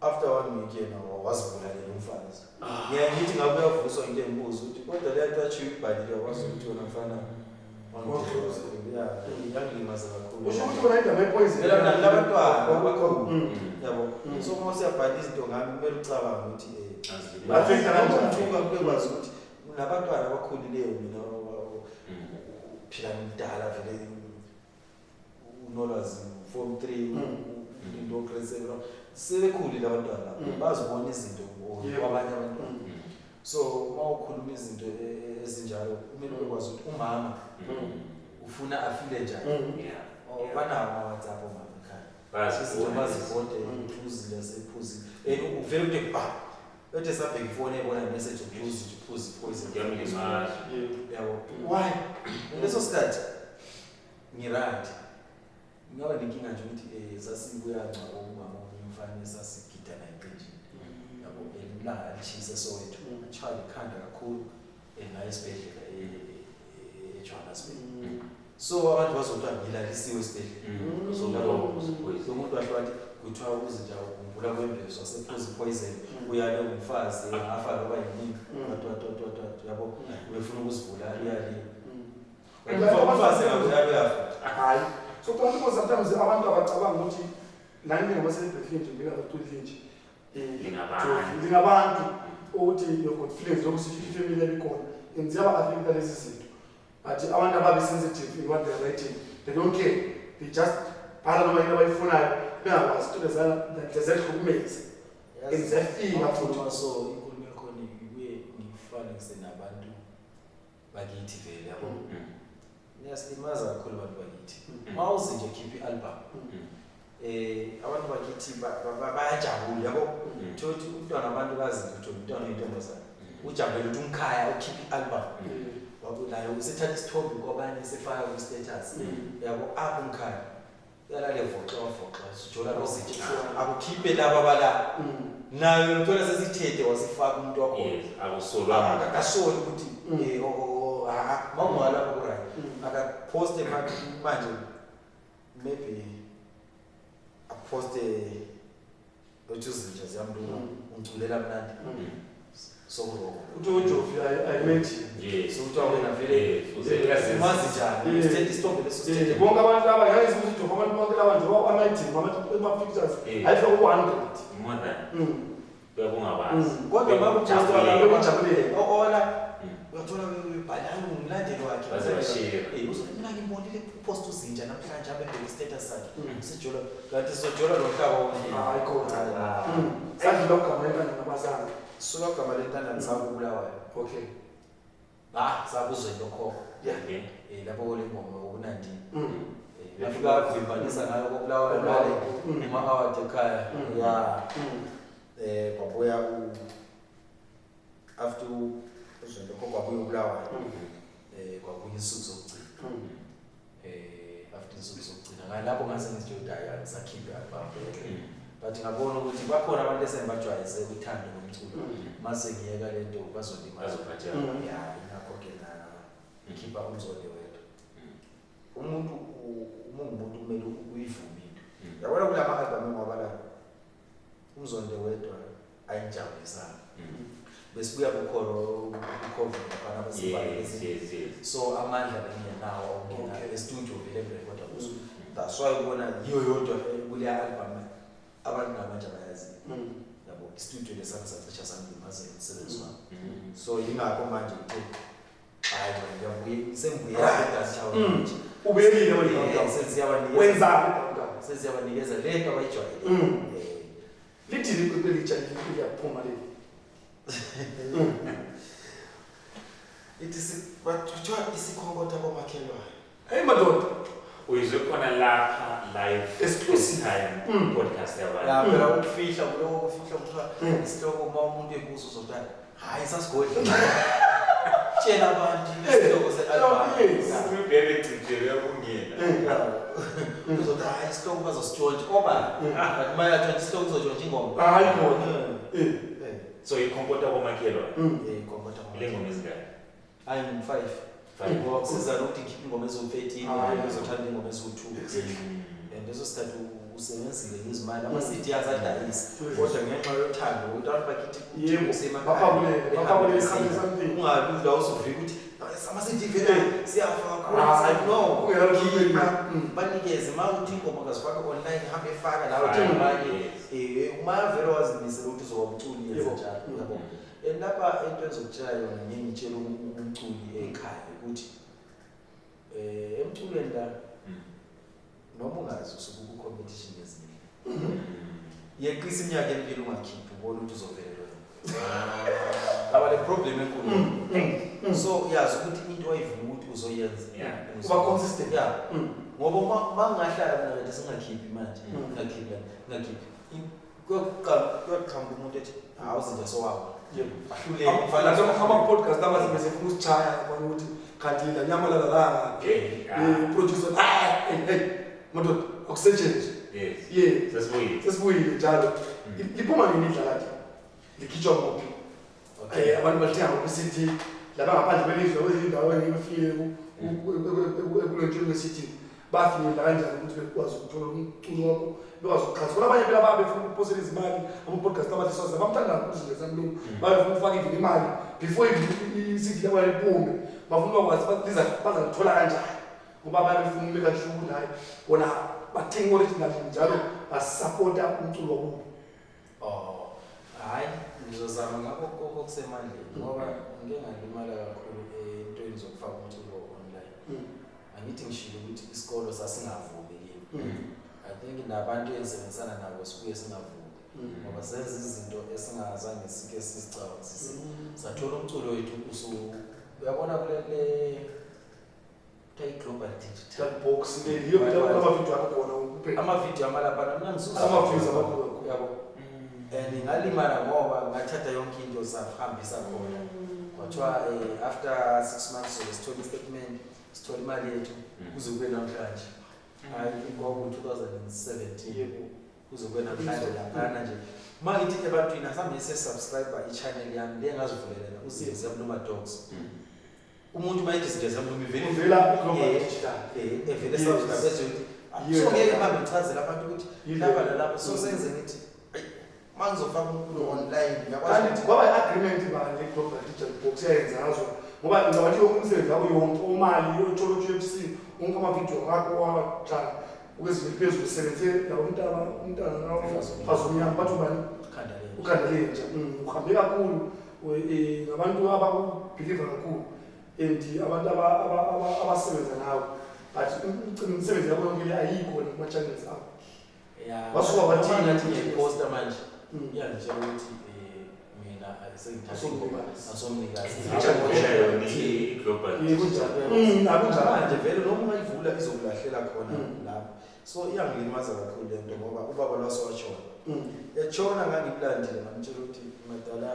After 1 week yena wazibulalela umfazi. Ngiyayithi ngabe uyavuswa into embuzo ukuthi kodwa le nto achiwe ibhalile wazi ukuthi wena mfana yeah, yangilimaza kakhulu. Usho ukuthi wena indaba yepoison. Phela mina ngilabantwana abakhulu. Yabo. So uma usiyabhala izinto ngami kumele ucabange ukuthi affect kanjani. Umthuka kubekwazi ukuthi unabantwana abakhulileyo mina phila ngidala vele unolwazi form 3 into grade 7 sebekhulile abantwana bazibona izinto kwabanye abantwana. So uma ukhuluma izinto ezinjalo kumele ukwazi ukuthi umama ufuna afile njani. Banawo ama-WhatsApp omama ekhaya. Izinto bazibonde uphuzile sephuzile. And uvele ukuthi ba bethe sabheka ifoni ebona message uphuzile uphuze poison. Yabo. Why? Leso sikhathi ngiright. Ngaba nenkinga nje ukuthi sasibuya ngcwaba umama omunye umfana sasigida naye eqenjini. Yabo elilanga lishisa Soweto. Achaya ikhanda kakhulu naye esibhedlela eJohannesburg. So abantu bazothiwa ngilalisiwe esibhedlela. So umuntu washo wathi kuthiwa uzinja ukhumbula kwembeso wasephuza poison uyale umfazi afa loba yini yabo ubefuna ukuzibulala uyale. Umfazi ngakuyalo uyafa. Hayi. So because sometimes abantu abacabanga ukuthi nani ngabasebhedlela nje ngingabaculi nje. Lingabantu ukuthi your good feelings lokuthi ifamily yabikhona and ziyaba affect lezi zinto. But abantu ababe sensitive in what they are writing, they don't care. They just bhala noma yini abayifunayo bengakwazi ukuthi lezana zehlukumeze. And ziyafika futhi. So inkulumo yakhona ibuye ngifanekise nabantu bakithi vele yabo. Niyasilimaza kakhulu abantu bakithi. Mawuze nje khipha i-album. Abantu bakithi bayajabula yabo. Thothi umntwana abantu kazi ukuthi umntwana oyintombazana. Ujabule ukuthi umkhaya ukhipha i-album. Wabunayo usethatha isithombe kwabanye sefaka ku status. Yabo apho umkhaya. Uyalale voxa wavoxa sijola nozinto. Akukhiphe laba bala. Nayo uthola sesithethe wasifaka umuntu wakho. Yes, akusolwa. Akasoli ukuthi mawungala lapho right. Akaposte manje maybe aposte ojuzinja ziyamlunga ungiculela mnandi. Sokuroko. Uthi uJovi I met him. Yes. So uthi wena vele umazi njani? Usithethe isithombe leso sithethe. Bonke abantu laba yazi ukuthi uJovi abantu bonke laba nje ama-team ama-pictures ayifika ku-100. More than. Uyabungabazi. Kodwa makuposta Bekujabulele. Ola uyathola bebhalana umlandeli wakhe. Baze bashare. Mina ngimbonile upost uzinja namhlanje abebheke status sakhe. Sijola kanti sizojola lo mhlaba wonke. Hayi khona. Sadlula ugama lentandane nabazali. Suka ugama lentandane sakubulawayo. Okay. Sakuzwe lokhokho. Yeah. Lapho kule ngoma okunandi. Yafika vimbanisa ngayo kokubulawayo ngale uma award ekhaya. Yeah. Kwabuya after uzwe lokho kwabuya ubulawayo. Kwabuya insuku zokugcina. After insuku zokugcina ngalapho ngase ngizitshela ukuthi hayi angisakhiphi album. But ngabona ukuthi bakhona abantu esengibajwayeze uthando ngomculo. Mase ngiyeka lento bazolimala. Bazophatheka. Yeah, ingakho ke na ngikhipha umzonde wedwa. Umuntu uma ungumuntu kumele uyivume into. Yabona kulama album engwabala umzonde wedwa ayinjabulisanga. Besibuya kukhoro ku-COVID laphana abasibhale. Yes. So amandla bengenawo okungena e-studio vele ngirekhoda kuso. That's why ubona yiyo yodwa kuleya album abantu namanje abayazi. Yabo i-studio lesana sacisha sangimaze umsebenzi wami. So yingakho manje ngithe hayi ngiyabuye sengibuyela eDowntown manje. Ubuyelile wena Sesiyabanikeza. Wenzani eDowntown? Sesiyabanikeza lento abayijwayele. Lithini iqweqwe elitsha liyaphuma leli? Ithi kuthiwa isikhonkotha komakhelwane. Hey madoda. Uyizwe khona lapha live exclusive time podcast yabantu. Ya phela ukufihla kuloko ukufihla kuthiwa isihloko uma umuntu ebuza uzothi hayi sasigodla. Tshela abantu isihloko se-album. Ubhebe cijele uyabungena. Uzothi hayi isihloko bazositshontsha oba but mayatshontsha isihloko kuzotshontsha ingoma. Hayi khona. So ikhonkotha komakhelwane. Ikhonkotha komakhelwane. Le ngoma ezingaki? Hayi 5. Ngoba kusizana ukuthi ngikhiphe ingoma eziwu-13 uzothanda ingoma eziwu-2. And leso sikhathi usebenzile ngezimali ama-CD azadayisa kodwa ngenxa yothando ukuthi abantu bakithi ungabi la uzovika ukuthi ama-CD vele siyafa kakhulu. No, banikeze uma uthi ingoma kazifaka online hambe efaka lawo njengabanye. Uma vele wazimisela ukuthi uzoba umculi yenza njalo yabo. And lapha into engizokutshela yona ngeke ngitshele umculi ekhaya ukuthi emculweni la noma ungazi usuke ku-competition eziningi. Yeqisa iminyaka emibili ungakhiphi ubone ukuthi uzovelelwa yini. Aba le problem enkulu. So yazi ukuthi into oyivuma ukuthi uzoyenza. Uba consistent. Yeah. Ngoba uma ngingahlala mina kade singakhiphi manje, ngingakhiphi. Kuyoqhamuka umuntu ethi hawu izinto sowabo. Ama podcast laba sifuna usichaya ngabona ukuthi kanti la nyamalala la. Producer hey madoda akusetshenziswe. Yes. Yeah. Sesibuyile. Sesibuyile njalo. Liphuma nini idlaladi? Likhitshwa kuphi? Abantu balithenga ku-CD laba ngaphandle kwelizwe kwezinye indawo engifike ekulentsheni kwe-CD bafinyelela kanjani ukuthi bekwazi ukuthola umculo wakho bekwazi ukuxhasa. Khona abanye phela babefuna ukuphosela izimali ama-podcast abadliswazi abamthanda kakhulu izinto zamlungu babefuna ukufaka even imali before i-CD yabo iphume bafuna ukwazi bazalithola kanjani ngoba babefuna umeka sure ukuthi hayi bona bathenga original njalo basapota umculo wabo. Oh, hayi ngizozama ngakho konke okusemandleni ngoba ngike ngalimala kakhulu entweni zokufaka umculo online. Angithi ngishilo ukuthi isikolo sasingavumi kimi. I think nabantu engisebenzisana nabo sibuye singavumi ngoba senza izinto esingazange sike sizicabangisise. Sathola umculo wethu uyabona kule Kuthiwa i-Global Digital Box le yiyo phela amavidiyo akho khona kuphela. Amavidiyo amalaphana mina ngisusa Ama-views amakhulu kakhulu. Yabo. And ngalimala ngoba ngathatha yonke into sahambisa khona. Kwathiwa after 6 months sobe sithola i-statement, sithola imali yethu kuze kube namhlanje. I think kwaku-2017. Yebo. Kuze kube namhlanje laphana nje. Uma ngithi ebantwini asambe se-subscribe i-channel yami le engazivulela uZinja Ziyamluma Dogs. Umuntu uma ethi Zinja Ziyamluma ivele Uvela i-Global Digital. Evele subscribe ezothi so ngeke ngihambe ngichazele abantu ukuthi lapha nalapha. So senze ngithi uma ngizofaka umculo online ngiyakwazi Kanti kwaba i-agreement bani le-Global Digital Box yayenza ngazo ngoba ngicabanga ukuthi umsebenzi wakho yonke omali yoTsholotsho UFC wonke amavidiyo akho wajani ukwezinye phezulu usebenze labo umntana mfazi omnyama bathi ubani ukhanda lenja. Uhambe kakhulu ngabantu abakubhiliva kakhulu and abantu abasebenza nawe but imisebenzi yakho yonke le ayikho kuma-channels akho. Wasuka wathini? Ngathi ngiyayiposta manje iyangitshela ukuthi mina asomnikazi. I-Global. Akunjalo. Manje vele noma ungayivula izokulahlela khona lapho. So iyangilimaza kakhulu le nto ngoba ubaba lwasewatshona. Etshona ngangimlandile ngamtshela ukuthi madala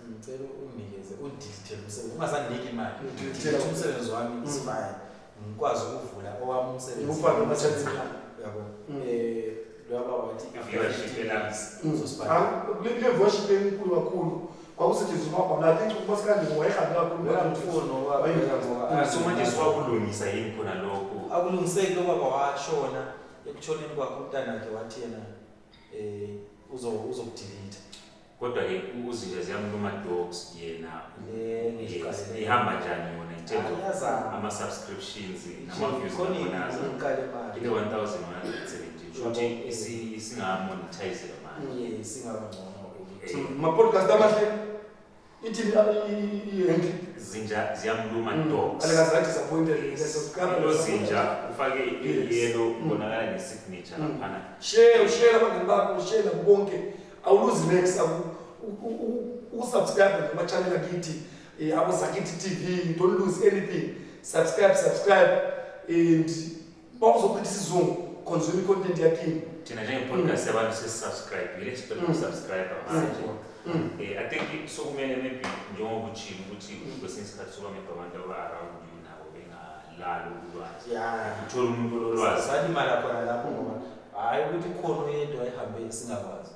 ngicela unginikeze undilithele umsebenzi ungasanginiki imali. Undilithele umsebenzi wami is fine. Ngikwazi ukuvula owami umsebenzi. Ufake ama-channels. Yabo. Lwaba wathi Kule viewership enkulu kakhulu kwakusetshenziswa amabhama. I think uMasikandi wayehambe kakhulu. So manje siwakulungisa yini khona lokho? Akulungiseki lo baba washona ekushoneni kwakhe umntanakhe wathi yena uzokudelete. Kodwa-ke uZinja Ziyamluma Dogs yena ihamba njani yona in terms of ama-subscriptions nama-views nakhona ile 1170 shuthi isingamonetize manje. Isingaba ngcono. Ma-podcast amahle ithini i-handle? Zinja Ziyamluma Dogs. Alikaze disappointed. Lo Zinja ufake i-yellow kubonakala ne-signature laphana. Share abangani bakho, share nabo bonke. Awuluzi next usubscribe kuma-channel akithi aboZakithi TV, don't lose anything. Subscribe and bawuzochitha isizungu consume content yakini. Thina njenge-podcast yabantu sesubscribe, yile sicela ukusubscribe manje. I think sokumele maybe njengoba utshilo ukuthi kwesinye isikhathi soba maybe abantu aba-around you nabo bengalalo ulwazi. Uthole umuntu ololwazi. Salimala khona lapho ngoba hhayi ukuthi khona oyedwa ehambe singakwazi.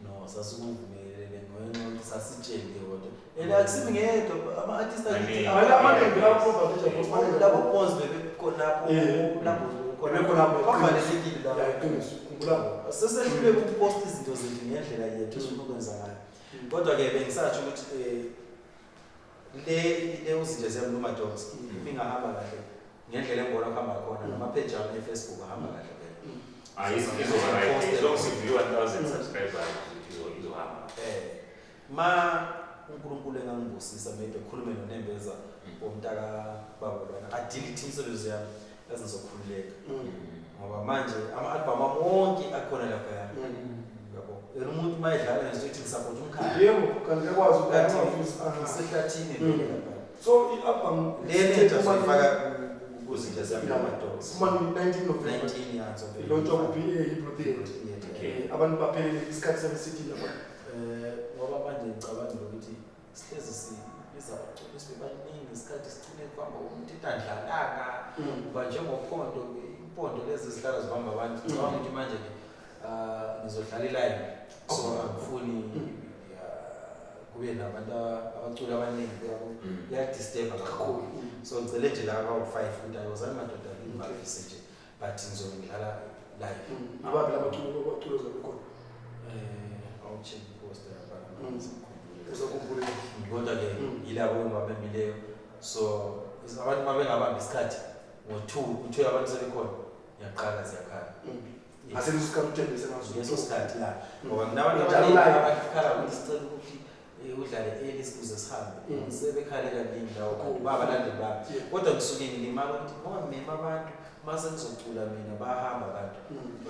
No, sasikuvumelele ngenxa yokuthi sasitshele kodwa. And akusimi ngedwa ama-artist akithi Amaningi lapho labo bonds bebekhonapho lapho bavalelekile lapho. Sesehluleka ukuposta izinto zethu ngendlela yethu esifuna ukwenza ngayo. Kodwa-ke bengisatsho ukuthi le uZinja Ziyamluma Dogs ingahamba kahle ngendlela engibona kuhamba khona namapheji ami e-Facebook ahamba kahle vele. Izoba right. As long as you 1000 subscribers izohamba. Ma uNkulunkulu engangibusisa maybe ekhulume nonembeza womntaka baba lwana adelete imisebenzi yami yazi ngizokhululeka. Ngoba manje ama-album ami wonke akhona laphaya. Yabo. Yena umuntu uma edlala nje uthi ngisupport umkhaya. Yebo, kanti uyakwazi ukuthi ngisehlathini vele laphaya. So i-album lena entsha soyifaka kuZinja Ziyamluma Dogs. Kuma 19 November. 19 yazo. Ilaunch kuphi eHebrew Theatre. Abantu baphelele isikhathi semisithi lapha. Ngoba manje ngicabanga ukuthi sihlezi sibiza abaculi sibe baningi isikhathi sigcine kuhamba umuntu etandlalanga uba njengophondo impondo lezi zihlala zibamba abantu. Ngicabanga ukuthi manje-ke ngizodlala i-live so angifuni kube nabantu abaculi abaningi yabo iyadisturba kakhulu. So ngicele nje laba abawu-5 ukuthi ayozani madoda ngibavise nje but ngizobe ngidlala live. Abaphi labaculi ozobe khona? Awucheck i-poster lapha. Uzakhumbula. Kodwa-ke yilabo engibabemileyo. So abantu uma bengabambi isikhathi ngo-2 uthole abantu sebekhona ngiyaqala ziyakhala. Aseleso sikhathi uthembise ngaso. Leso sikhathi la. Ngoba nginabantu abaningi abakhala ukuthi sicela ukuthi udlale early ukuze sihambe. Sebekhale kaningi lawo babalandeli bami. Kodwa ngisuke ngilimala ukuthi ngoba ngimema abantu mase ngizocula mina bahamba abantu.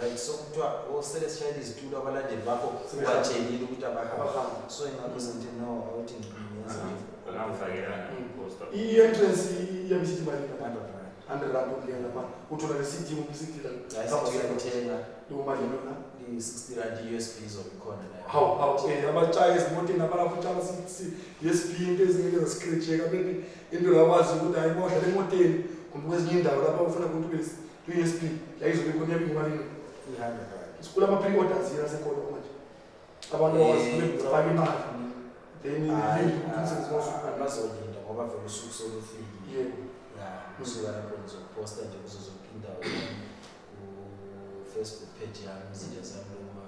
Right, so kuthiwa osele sishayela izitulo abalandeli bakho ubatshelile ukuthi abahambe. So ingakho sengithi no awuthi ngiyenze. Bangamfakelana i-poster. I-entrance iyabisithi malini? 100 rand. 100 rand ukungena lapha uthola le CD umCD la. Uyayithenga. Leyo mali yona. I-60 rand i-USB izobe ikhona nayo. Hawu, abatshaye ezimoteni abana futhi aba-USB into ezingeke zascratcheka, maybe into lakwazi ukuthi hayi modlala emoteni kumbe kwezinye indawo lapha ufuna ukuthi ube le-USB la izobe ikhona iyabe ingumalini? I-100 rand. Sikula ama-pre-orders yena asekhona manje, abantu bakwazi bafake imali then linde ukuthi umsebenzi wasuka. Bazolinda ngoba vele usuku solufikile. Ya, kusuka lapho ngizophosta nje kuzo zonke indawo, ku-Facebook page yami, Izinja Ziyamluma,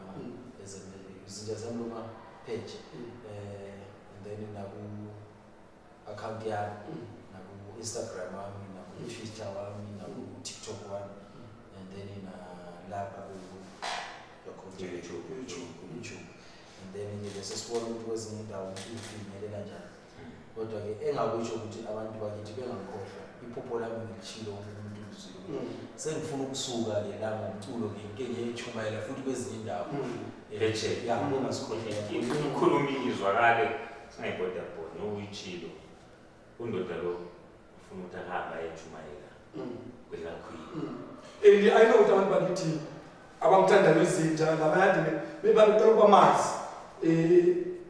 Izinja Ziyamluma page, and then naku-account yami, naku-Instagram wami, naku-Twitter wami, naku-TikTok wami, and then nalapha YouTube. ku-YouTube. And then nje bese sibona ukuthi kwezinye indawo ufinyelela njani. Kodwa-ke engakusho ukuthi abantu bakithi bengakhohlwa iphupho lami, ngilishilo, umuntu uzwile. Sengifuna ukusuka-ke la ngomculo-ke ngike ngiyechumayela futhi kwezinye indawo. Phetsheya. Ya, bengasikhohlwa kakhulu. Ikhulumi izwakale singayibhodabhoda nokuyitshilo undoda lo ufuna ukuthi ahambe ayejumayela kwelakhwini. And I know ukuthi abantu bakithi abangithandayo izinja labayade bebaqala ukubamazi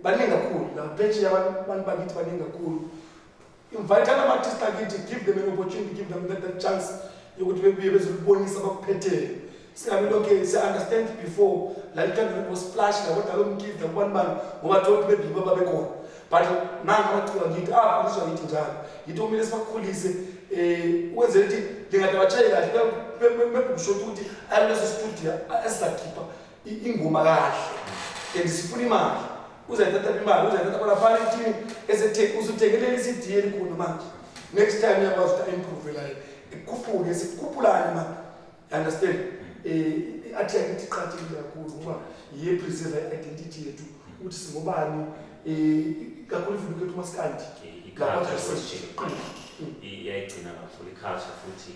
baningi kakhulu la phetsheya, abantu bakithi baningi kakhulu. Invite ama-artist akithi, give them an opportunity, give them that chance yokuthi bebuye bezokubonisa abakuphetheyo. Singabi lokhe siya-understand before lalithanda bo-Splash labodala omkizi lakubani bani ngoba thothi bebibo babekhona, but nange amaciko akithi akhuliswa yithi njalo, yithi okumele sibakhulise ukwenzela ukuthi lingade batshaye kahle maybe kusho ukuthi ayileso studio esizakhipha ingoma kahle and sifuna imali. Uzayithatha imali, uzayithatha khona phana ithini usuthengelele i-CD elikhulu manje, next time uyakwazi ukuthi a-improve layo, ikhuphuke, sikhuphulane manje, you understand? I-art yakithi iqakathekile kakhulu ngoba yiyo epreserve i-identity yethu ukuthi singobani, kakhulu even kwethu umasikandi. I-culture iyayigcina kakhulu i-culture futhi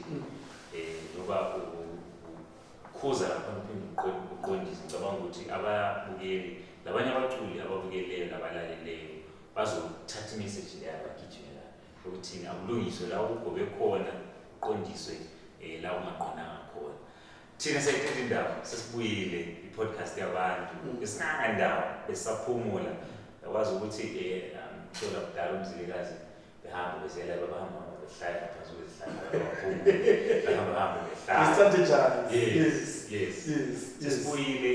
noba ukhuza lapha uphinde uqondise. Ngicabanga ukuthi ababukeli labanye abaculi ababukeleyo nabalaleleyo bazothatha imessage leyo abagijimela ukuthini akulungiswe la ugobe khona, uqondiswe la ungaqondanga khona. Thina siyayithatha indaba, sesibuyile, i-podcast yabantu. Besingaka besaphumula, yakwazi ukuthi thola kudala uMzilikazi behamba bezela babahamba behlala ngaphansi kwezihlahla, baphumule, behamba hamba behlala. Strategize. Yes, yes. Sesibuyile,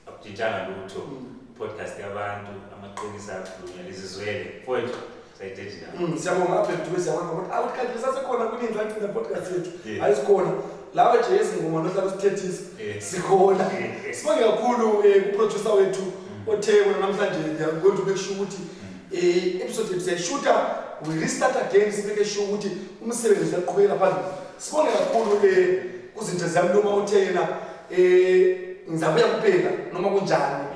akutshintshanga lutho. Podcast yabantu, amaqiniso ayakhulunywa, lezizwele mfowethu, sayithetha indaba. Siyabonga apha Dube, siyabonga ukuthi awuthi kanti lisasekhona kuningi lagcina podcast yethu. Yes. Ayisikhona lawe nje ezingoma nohlala usithethisa. Sikhona. Sibonge kakhulu ku-producer wethu othe wena namhlanje they are going to make sure ukuthi episode yethu siyayishuta, we restart again, sibeke sure ukuthi umsebenzi uyaqhubekela phambili. Sibonge kakhulu kuzinto ziyamluma othe yena ngizabuya kuphela noma kunjani.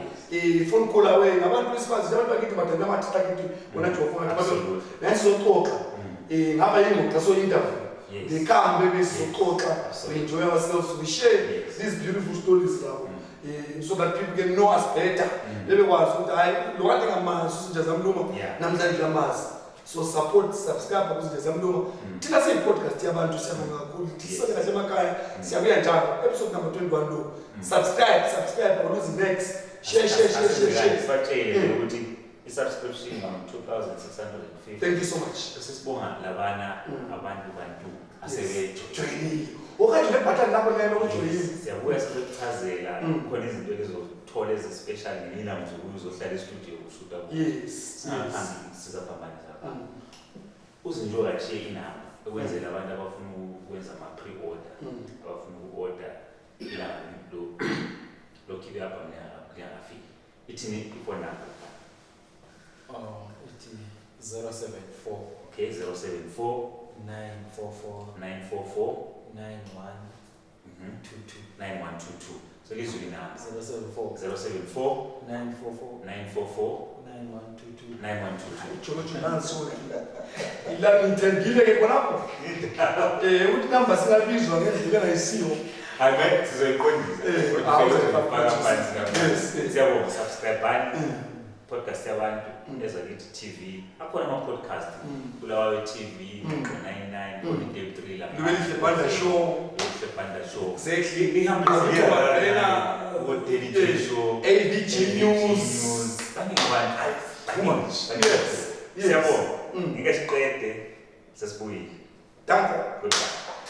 Phone call away ngabantu besifazane, abantu bakithi badala amathitha kithi wona nje wafuna Absolutely. nathi sizoxoxa ngapha ingxoxo, so interview. They come baby, sizoxoxa, we enjoy ourselves, we share these beautiful stories labo so that people can know us better, bebekwazi ukuthi hayi lo kade ngamazi uZinja Ziyamluma, namhlanje ngamazi. So support, subscribe kuZinja Ziyamluma. Thina siyi-podcast yabantu, siyabonga kakhulu. Thisele kahle emakhaya, siyabuya njalo, episode number 21 lo. Subscribe, subscribe, awuluzi next. Share, share, share, share, share. Sibatshele ukuthi i-subscription ngama-2650. Thank you so much. Sesibonga labana abantu bantu asebejoyinile. Joyinile okanye le button lakho lelo ujoyinile. Siyabuya sizokuchazela. Khona izinto ezizothola ezi-special nina mzukulu uzohlala estudio ushuta kuyo. Singahambi sizaphambanisa abantu. Uzinto kashiye inamba ukwenzela abantu abafuna ukwenza ama-pre-order, abafuna uku-order ilanga lokhiphe album lingakafiki. Ithini i-phone number? Oh, ithi 074 Okay, 074 944 944 91 22. 9122. So lizwe inamba. 074 074 944 944 9122. 9122. Jolojo nanso-ke ila ngithembile ke khonapho ukuthi namba singabizwa ngendlela engayisiyo. Hayi man, sizoyiqondisa. Awu, Faka phansi. Yes. Siyabonga, subscribe. Podcast yabantu, Ezakithi TV, akhona ama-podcast kulawa we-TV, 99, 3 lapha. Lubelihle Banda Show. Lubelihle Banda Show. Exactly. Ihambe Arena, Daily J Show, ABG News. Baningi abantu. Too much. Baningi. Yes. Siyabonga. Ngike siqede, sesibuyile. Danko. Goodbye.